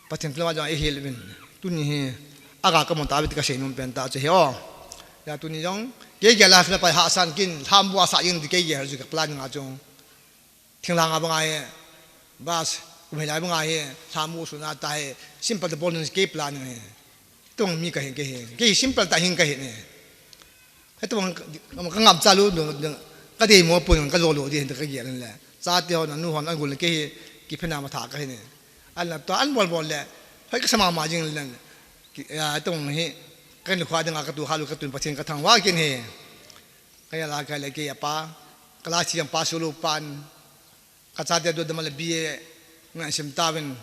Pathen lama jong eihil uvin, tuni hi, aga kamu tauve ti kasei nom pen ta chu hi o. Hia tuni jong, kei gel a Philippi hahsa in kin, lhambu a sah jeng ti kei gel a chu ka plan nga chu. Thinglhang a banga hi, bus, kum hilai banga hi, lhambu suna ta hi, simple te bol ding kei plan hi. Tobang mi kahi, kei hi, kei hi simple tah hin kahi ne. Hitobang ka, ka, kangam chat lou, dong, dong, kadei mo pon, kajo lou ding, kagel le. Chate hon, anu hon, agol le, kei hi, kiphinna matha kahi ne. Ahinla, tua an bol bol le, hoi kasa mama jing le. Ki, ya, tobang hi, kahin khuh dinga katu kha lou, katun Pathen kathangvah kit hi. Kei lah a kal le kei apa, class three jong pass lou pan, kachate dodam le B A ngasim tauvin,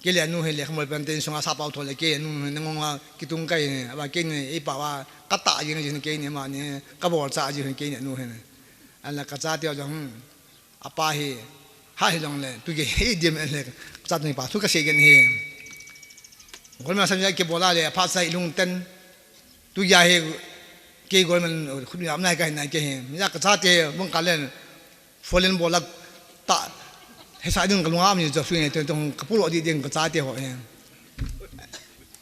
Kei le anu hi lekha mol pen te insung a sa pau tho le kei anu hi nangong a kitung kai ni. Aba kei ni ei pau a ka ta jing jing kei ni ama ni ka bol cha jing kei ni anu hi. Ala ka cha te jong, hmm. Apa hi, ha hi jong le, tu ke hi dim le, ka cha tu ni pa, tu ka sei gen hi. Gol ma sam ja ke bola le, pha sa ilung ten. Tu ya hi, ke gol man, khut ya am nai ka hin nai ke hi. Ya ka cha te, bung ka len, folen bola, ta, he sa ding ka lunga am ni jo su ni, tu, tu, ka pulo di ding ka cha te ho hi.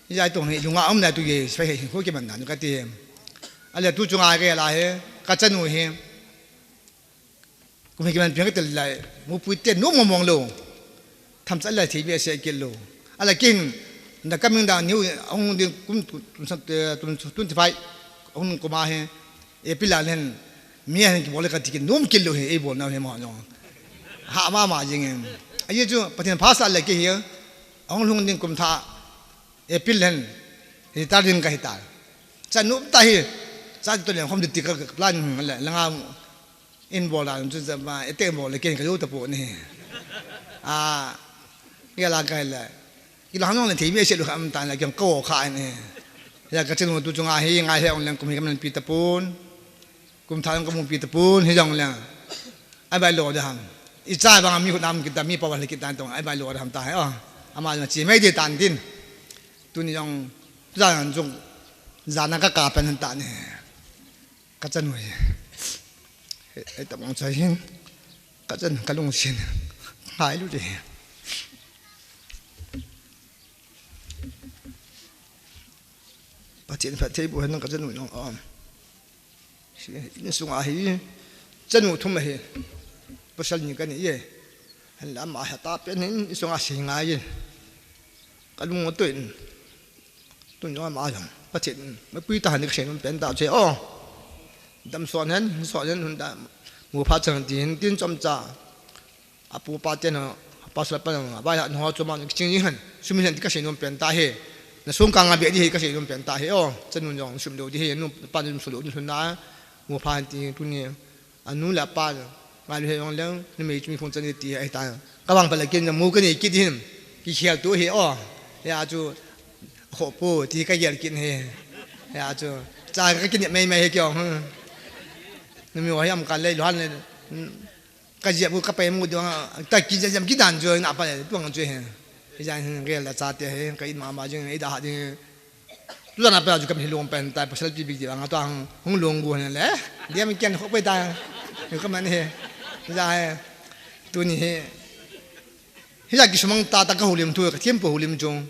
Ya tu hi, lunga am nai tu ke, sai hi, ho ke man na, ka te. Ale tu chunga ke la hi, ka cha nu hi. Kum hi kiman piang tel lai, mu pui te nu mo mong lo. Tham cha lai thei mi se kil lo. Ala kin, na coming down new, ong ding kum tun, tun, tun, twenty five, ong kuma he, e pila len, mi hen ki bol ka tikin num kil lo he, e bol na he mo no. Ha ma ma jing em. Aye chu, Pathen pha sa le ke he, ong lung ding kum tha, e pil hen, he ta ding ka he ta. Cha nu ta he, cha to le khom di ti ka plan le, le nga, In bol dan chu jama, ete bol le ken ka lo ta po ni. A, ya la kai le. Ki la nong le thei mi se lu kham tan le ken ko kha ni. Ya ka chen tu chunga hi ngai he ong leng kum hi kam pi ta pun. Kum tha ong ka mu pi ta pun hi jong leng. Ai bai lo da ham. I cha bang mi hu nam ki ta mi pa wa le ki tan tong ai bai lo da ham ta he. Oh. Ama ma chi mai de tan din. Tu ni jong za jong za na ka ka pen ta ni. Ka chanu hi. Hei, hei, tabang chai hin. Ka chan, ka lungsin. Ngai lu de. Pathen phat thei bu hen ka chanu jong om. Si, insunga hi. Chanu thum hi. Pasal ni ka ni ye. Hen la ma ha ta pen hin insunga si ngai ye. Ka lung tu in. Tun jong ama jong. Pathen, mapui ta han ka sei nom pen ta che o. Dam son hen, son hen hun ta. Mu pha chang ti hin tin chom cha. Apu pa ten ho, pastor pa jong, aba ya no chom an kiching jing han. Sum hen ka sei nom pen ta he. Na sung ka nga be di he ka sei nom pen ta he o. Chanu jong sum lo di he, nu pa jong sum lo di hun na. Mu pha han ti tu ni. Anu le apa, ngai lu he jong leng, numei chu mi phung chan ti ahi ta. Ka bang pha le ken jong mu ka nei kit hin, ki khel tu hi o. Ya chu, kho pu, ti ka gel kit hi. Ya chu, cha ka kin mei mei hi kyo, hmm. Numei wa yam ka le lu han le, hmm. Ka jia bu ka pe mu dong, ta ki jia jam ki dan chu na pa le, tuang chu hi. Hi jan hin gel la cha te hi, ka in ma ma jing, i da ha ding. Tu jana pa ju kam hi lom pen ta pasal pi big dia nga to ang hung long gu ne le. Dia mi ken ho pe ta. Ni ka man he. Ja he. Tu ni he. Hi ja ki sumang ta ta ka hulim tu ka thiam po hulim jong.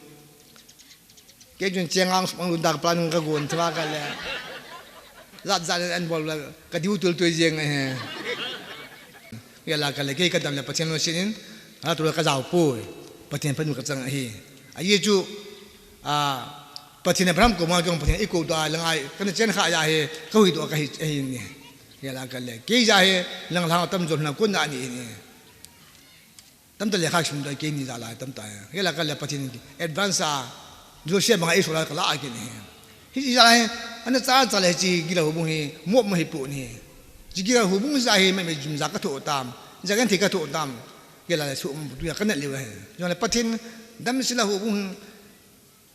Ke jun cheng ang sumang lun ta ka plan ka gun thwa ka le. Zat zat an bol la ka diu tul tu jeng he. Gel a ka le kei ka dam le Pathen lungset in, a tu le ka jao poi, Pathen phat in ka chang ahi. Ahi chu, a, Pathen Abraham koma kong Pathen i ko da le ngai, ka na chen kha ya he, ka hui do ka hi, ahi ni. Gel a ka le, kei ja he, lang lang tam jol na ko na ni ni. Tam ta le kha sim do kei ni ja la tam ta. Gel a ka le Pathen advance a, Joseph banga Israel ka la a ki ni. Hi ja he, ana cha cha le chi gila hu bung hi, mo mo hi pu ni. Chi gila hu bung ja he, me me jum ja ka tho tam. Ja kan thi ka tho tam. Gila le su um tu ya ka na le he. Jong le Pathen dam sila hu bung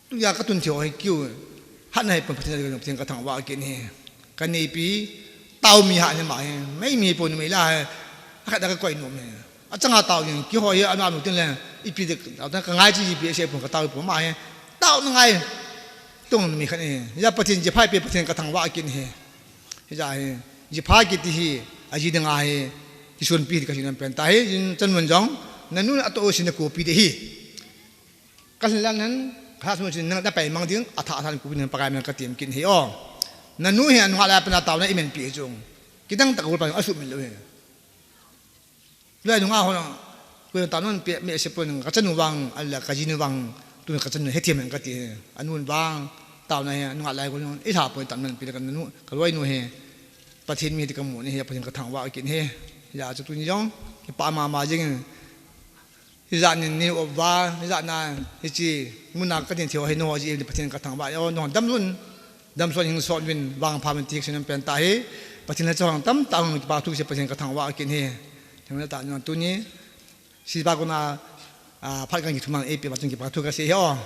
tu ya ka tun thio he kiu. Hat na he Pathen, Pathen ka thang wa ki ni. Ka nei pi, tau mi ha ni ma he. Mei mi pu ni mei la he. Khat da ka koi nom he. A changa tau jing, kihoi hi, anu anu tin le, ipi de, tau ta ka ngai chi ipi se pun ka tau pun ma he. Tau na ngai, tung mi khan he. Ya Pathen ji phai pe Pathen ka thang wa kin he. Hi ja he, ji phai kiti hi, a ji de ngai he. Kisun pi ka sin pen ta he, jin chan mun jong, na nun a to sin ko pi de hi. Ka hlan han, ka hlan sin na pai mang ding, a tha than ku bin pa kai man ka tiam kin he o. Na nu he, anu la pa na tau na i men pi jong. Kidang ta ko pa a su min lo he. Lai nunga ho lang, ko ta non pe me se pon ka chanu vang, ala ka jinu vang, tu ka chanu he thiam ka ti he. Anun vang, tau na he, nunga lai ko non, i tha pon tam nan pi ka nu, ka loi nu he. Pathen mi ti ka mu ni he, Pathen ka thang wa kin he. Ya chu tu ni jong, ki pa ma ma jing. Hi ja ni ni o va, hi ja na, hi chi, muna ka tin thio he no ji Pathen ka thang wa, yo no dam lun. Dam suan hing suan vin vang pha min tik sin pen ta hi. Pathen le chawang tam ta hung pa thu se Pathen ka thang wa kin hi. Thang le ta nang tu ni. Si ba ko na Ah, phat khat kithumang eipeh uva chun kipa thu kasei e.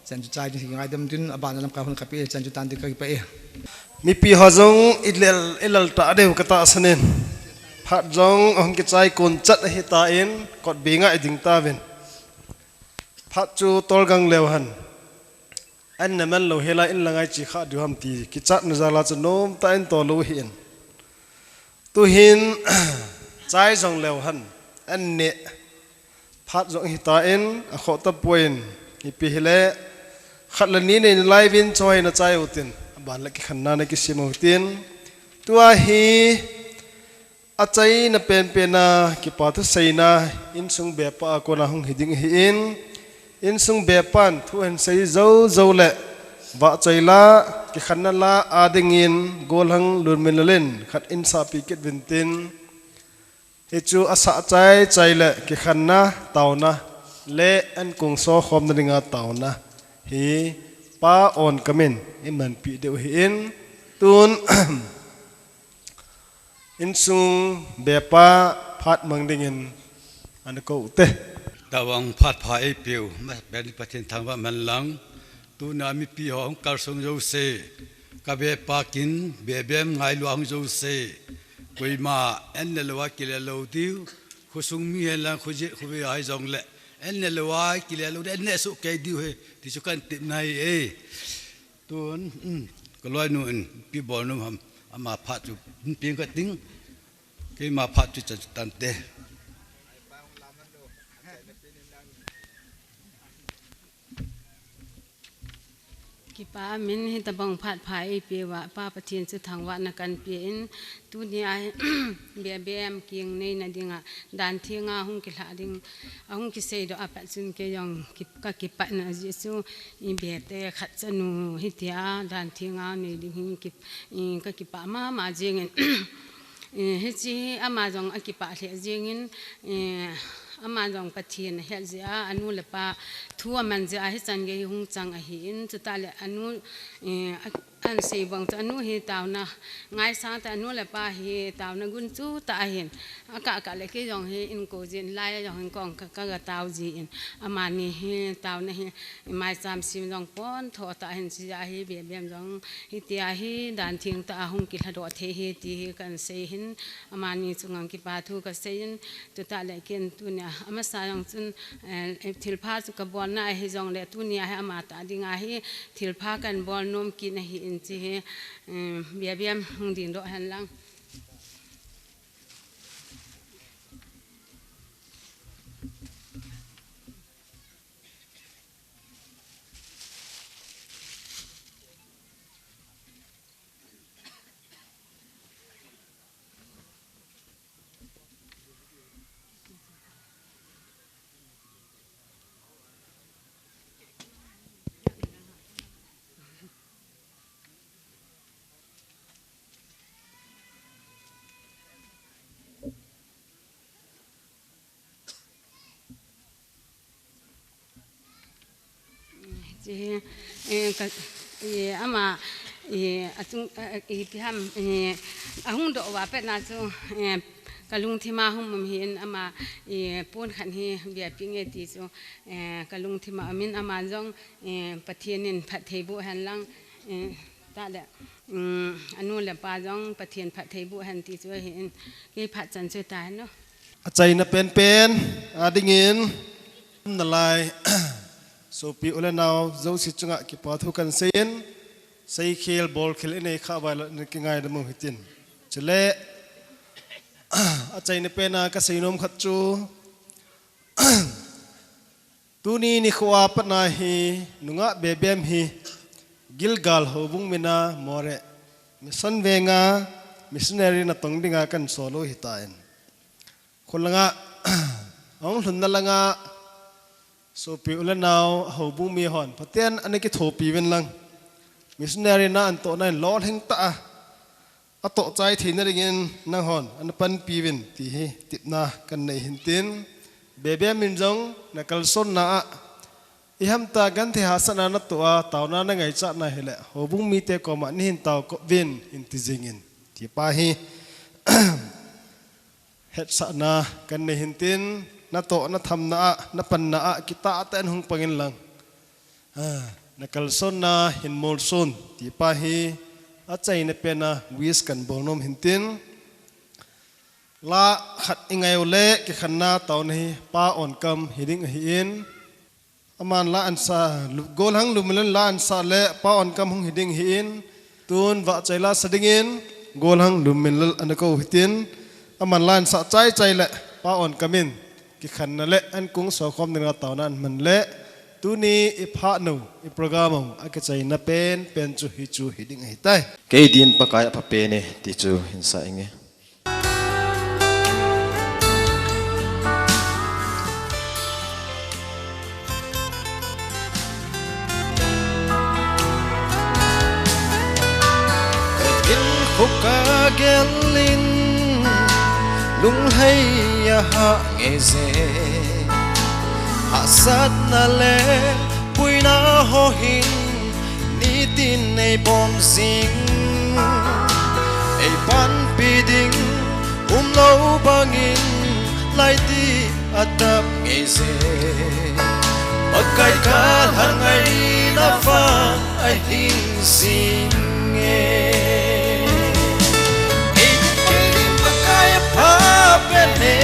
Chan chu chai ding kingaidam tin, abana lamkai hon kapeh, chan chu tan ding kakipah e. Mipi ho jong ilel, ilel ta deu katahsan in. Phat jong ahung kichai kon chat ahitan, kot beng a iding tauvin. Phat chu tolgang leu hen. An na man lou hela in la ngai chi kha diu ham ti kichatna jal a chu nomtah in tol u ahin. Tuhin chai jong leu hen. An ne phat jong ahitan akhoh tapon, ipi hile khat le ni nei nalai uvin choi nachai utin, aban le kikhenna nakisem utin. Tua hi achaina penpen a kipa thu seina insung bepa a kona hung hiding ahin, insung bepan thu ahin sei jou jou le vahchoi la, kikhenna la a dingin golhang Lunminlal in khat in sapi kit uvin tin, hichu asah chai chai le kikhenna taona le an kong so khomna dinga taona hi Pa Onkam in imanpi diu ahin, tun insung bepa phat mang dingin ana kou te. Tabang phat pha eipeu, masapen Pathen thangvah hen lang. Tuna mipi ho hung kalsong jouse, ka bepa kin, bebem ngailua hung jouse. Koima an ne lou a kile lou diu, khosung mi hen lang, khojet khovei a hijongle an ne lou a kile lou diu, an ne soh kei diu ahi, ti chu kan tepna ahi e. Tun, um, ka loinu in ipi bolnom ham, ama phat chu, um, peng kating, keima phat chu chan chu tante. Kipa aum in, hitabang phat pha eipeuva Pa Pathen chu thangvahna kan pe in, tunia Bebem keng neina dinga dan thenga hung kilha ding, ahung kiseidoh a pat chun kei jong ki, kakipah na jeh chu, i Bete khat chanu hitia dan thenga nei ding hi ki, i, kakipah mama jingin. I, hiche hi ama jong akipah lheh jingin, i, ama jong Pathen ahet jeh a, anu le apa thu aman jeh a hichan gei hung chang ahin, chutah le anu, i, a, Ahin sei bang chu anu hi taona ngaisang tah, anu le apa hi taona gunchu tah ahin. Akah kah le kei jong hi inkou jin lai a jong hin kong ka, ka, ka tao jin. Amani hi taona hi maicham sim jong pon tho tah ahin, chuti a hi Bebem jong hitia hi dan theng tah a hung kilhadoh thei hi ti hi kan sei hin, amani chunga kipa thu kasei in, chutah le ken tunia amasa jong chun, eh, thilpha chu kabolna ahi jongle tunia hi ama tah dinga hi thilpha kan bolnom kit ahin, chuti hi, eh, Bebem hung dingdoh hen lang. Chuti hi, eh, ka, eh, ama, eh, achung, eh, eh, ipi ham, eh, ahung doh uva petna chu, eh, kalungthima hung um ahin ama, eh, pon khat hi Bebem nge ti chu, eh, kalungthima um in ama jong, eh, Pathen in phatthei boh hen lang, eh, tah le, um, anu le apa jong Pathen phatthei boh hen ti chu ahin, kei phat chan chu tahen o. Achaina penpen a dingin, nalai, sopi u le nao jouse chunga kipa thu kan sei in, seikhel bolkhel inei kha uva le nakingaidam u hitin. Chule, achaina pen a kaseinom khat chu, tuni nikho a patna hi, nungah Bebem hi, Gilgal houbung mina Moreh Mission venga missionary natong dinga kan sol u ahitan. Khulanga, ahung lhunna langa, sopi u le nao, houbung mihon, Pathen ana kithopi uvin lang. Missionary na anatohna in lolhing tah a, atoh chai theina dingin nanghon ana panpi uvin ti hi tepna kan nei hin tin, Bebem in jong nakalsonna a, ihamtah genthei hahsatna natoh a, taona nangaichatna hile, houbung mite koma neihin taokop uvin, hin ti jingin. Tipa hi, hetsahna kan nei hin tin, natohna thamna a, napanna a, kitah tah in hung pang in lang. Ah, nakalsonna hin molson, ti pa hi, achaina pen a wish kahin bol nom in tin. La khat i ngai u le, kikhenna taona hi, Pa Onkam hiding ahin. Aman la ahin sa, lu-, Golhang Lumminlal in la ahin sa le, Pa Onkam hung hiding ahin. Tun vahchoi la sa dingin, Golhang Lumminlal ana kou hitin. Aman la ahin sa chaichai le, Pa Onkam in, kikhenna le, ankung sokhom dinga taona ahin man le. Tuni i phat nau, i program u, akichaina pen, pen chu hichu hiding ahitai. Kei din Pakai apha pen e, ti chu hin sa inge. Ka dinkhuk a gelin, lunglhai a hah ngei je. Hahsatna le puina ho hin, nitin nei bom jing. Ei panpi ding umlou bangin, laiti atap ngei je. Pakai ka lhangaina vang ahing jing e. Ei, ei, Pakai apha pen e,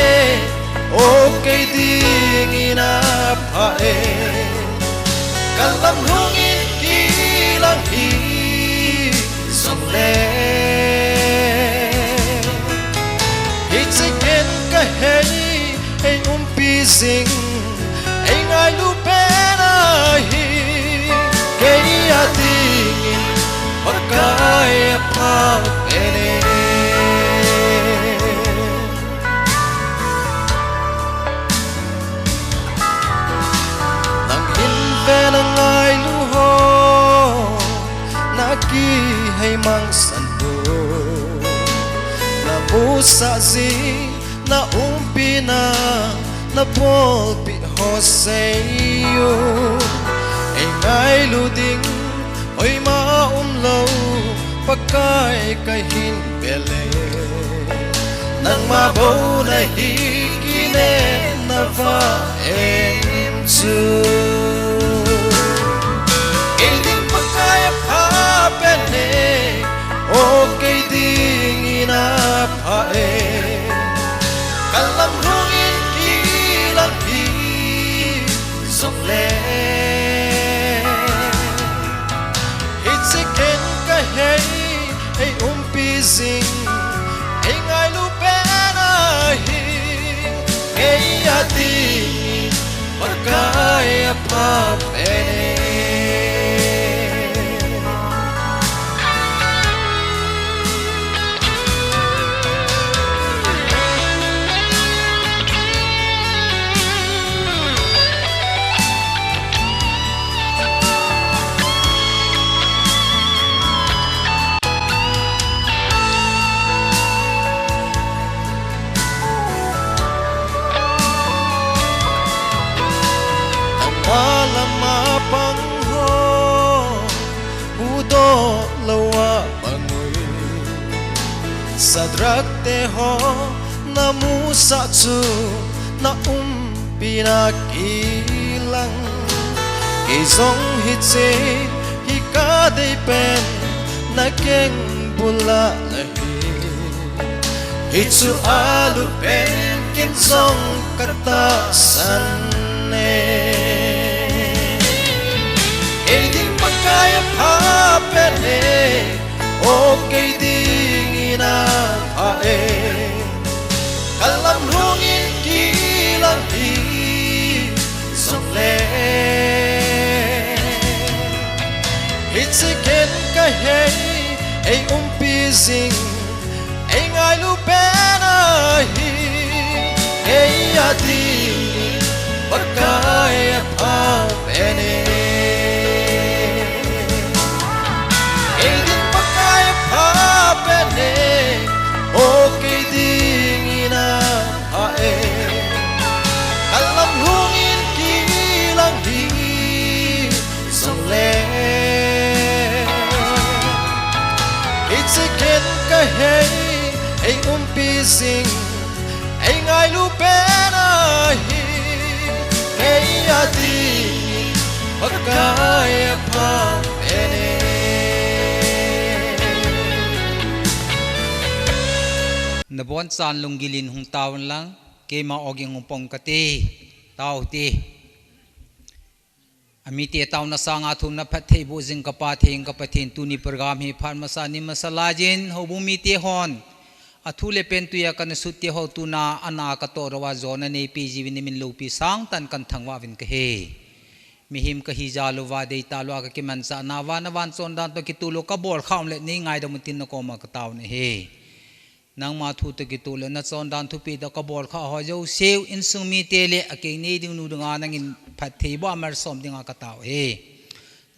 o kei dingin apha e. Ka lamlhung in kilang hi jongle, hiche ken ka hei, ei umpi jing, ei ngailu pen ahi. Kei a dingin Pakai apha pen e. Nang hin ven a ngailu ho, na kihei mangsan ho, na musah ji, na umpina, na bolpi ho sei u. Ei ngailu ding, oima umlou, Pakai ka hin bel e. Nangma bou nahi kinepna va em chu. Kei ding Pakai apha pen e, o kei dingin apha e. Ka lamlhung in kilang hi jongle, hiche ken ka hei, ei umpi jing, ei ngailu pen ahi. Kei a dingin Pakai apha pen e. Nangma lama pang ho, huhdoh lou a pang uvin. Sadrak te ho, na musah chu, na umpina kilang. Kei jong hiche hi ka dei pen, na keng bul a nahi. Hichu alut pen ken jong ka tahsan e. Kei ding Pakai apha pen e, o kei dingin apha e. Ka lamlhung in kilang hi jongle, hiche ken ka hei, ei umpi jing, ei ngailu pen ahi. Kei a dingin Pakai apha pen e. Kei ding Pakai apha pen e, o kei dingin apha e. Ka lamlhung in kilang hi jongle, hiche ken ka hei, ei umpi jing, Ei ngailu pen ahi, ei ati, Pakai apha pen e. Nabon chan lunggil in hung tao un lang, keima ogin hung pong kate, tao te. Amite taona sanga thumna phattheiboh jing ka Pathen, ka Pathen, tuni program hi phat masa ni masa laiyin, houbung mite hon athu le pen tuiya kana sut te ho tuna ana katoh rouva jona neipe jiuvin namin loupi sangtah in kana thangvah uvin kahi. Mihem kahi jal uva deitah lou a kakimanchah nauva navan chondan toh kitoh lou kabol khah uleh nei ngaidam un tin nakoma katao nahi. Nangma thu toh kitoh le nachondan thupeh toh kabol khah ho jouse u insung mite le akeng nei ding nu dinga nangin phattheiboh a malsom dinga katao e.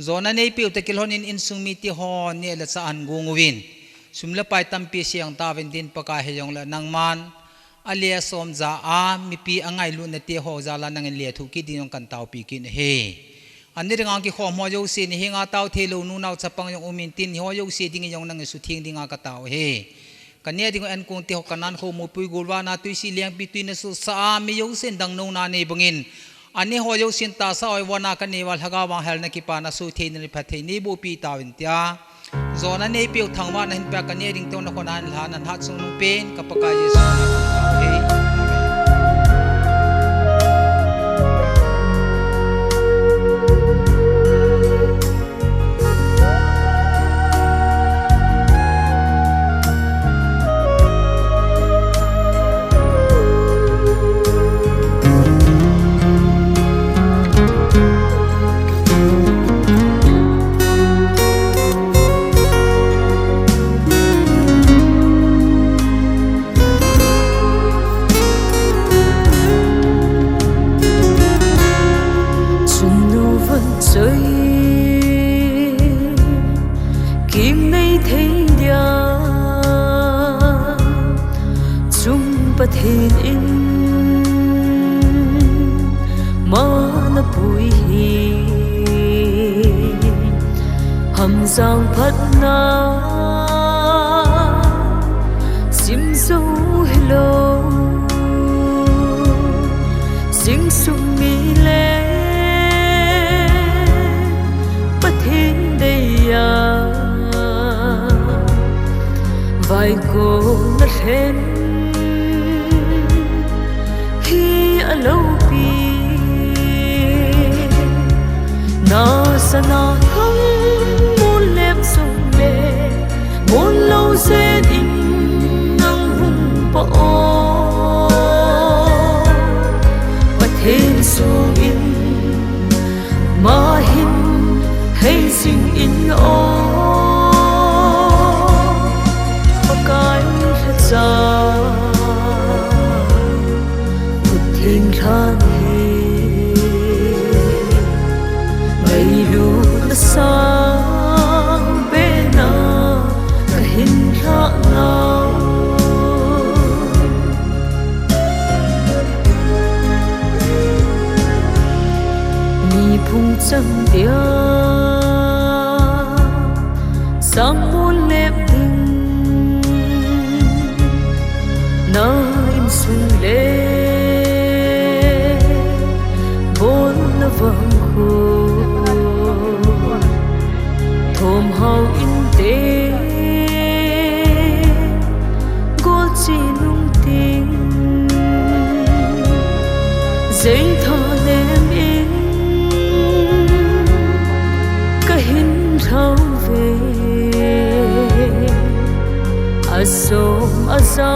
Jona neipeu toh kilhonin insung mite hon neh le chah ahin gong uvin, sum le pai tampi aseng tauvin tin Pakai, hijongle nangman ale asom ja a mipi angailutna te ho jal a nangin lethuh kit ding jong kana taopi kit nahi. Ani dinga kikhom ho jouse, nahenga tao theilou nu nao chapang jong umin tin, hiho jouse dingin jong nangin sutheng dinga katao e. Kaneh ding u ankong te ho, kanan kho mopui gol vana tuisi lengpi tuina suhsah a mi jousen dang nouna nei bangin, aneh ho jousen tahsa oi vana kanei uva Lhagao vang helna kipana suhthei na le phatthei neiboh pi tauvin tia, jona neipeu thangvahna hin pia kaneh ding teu nakhona hin lha, nahat chungnung pen ka Pakai Jesu min a katao e. Chunnu vang choi, kingnei thei dia, chung Pathen in mana pui hi, hamjang phatna sim jou hilou, sing sung mi le Pathen dei a vaikona lhen hi aloupi. Nasana khang mun lep sung le, mun lou sen in nang hung pao. Pathen sung in ma hin hei sing in o. Pakai lhacha, Pathen lhan hi ngailutna sang pena kahin lhah nau. Mi phung chang dia sang mun lep ding, na insung le bolna vang khu, thom hao inte, gol chi nung ting, jei tha nem in kahin lhau ve, asom aja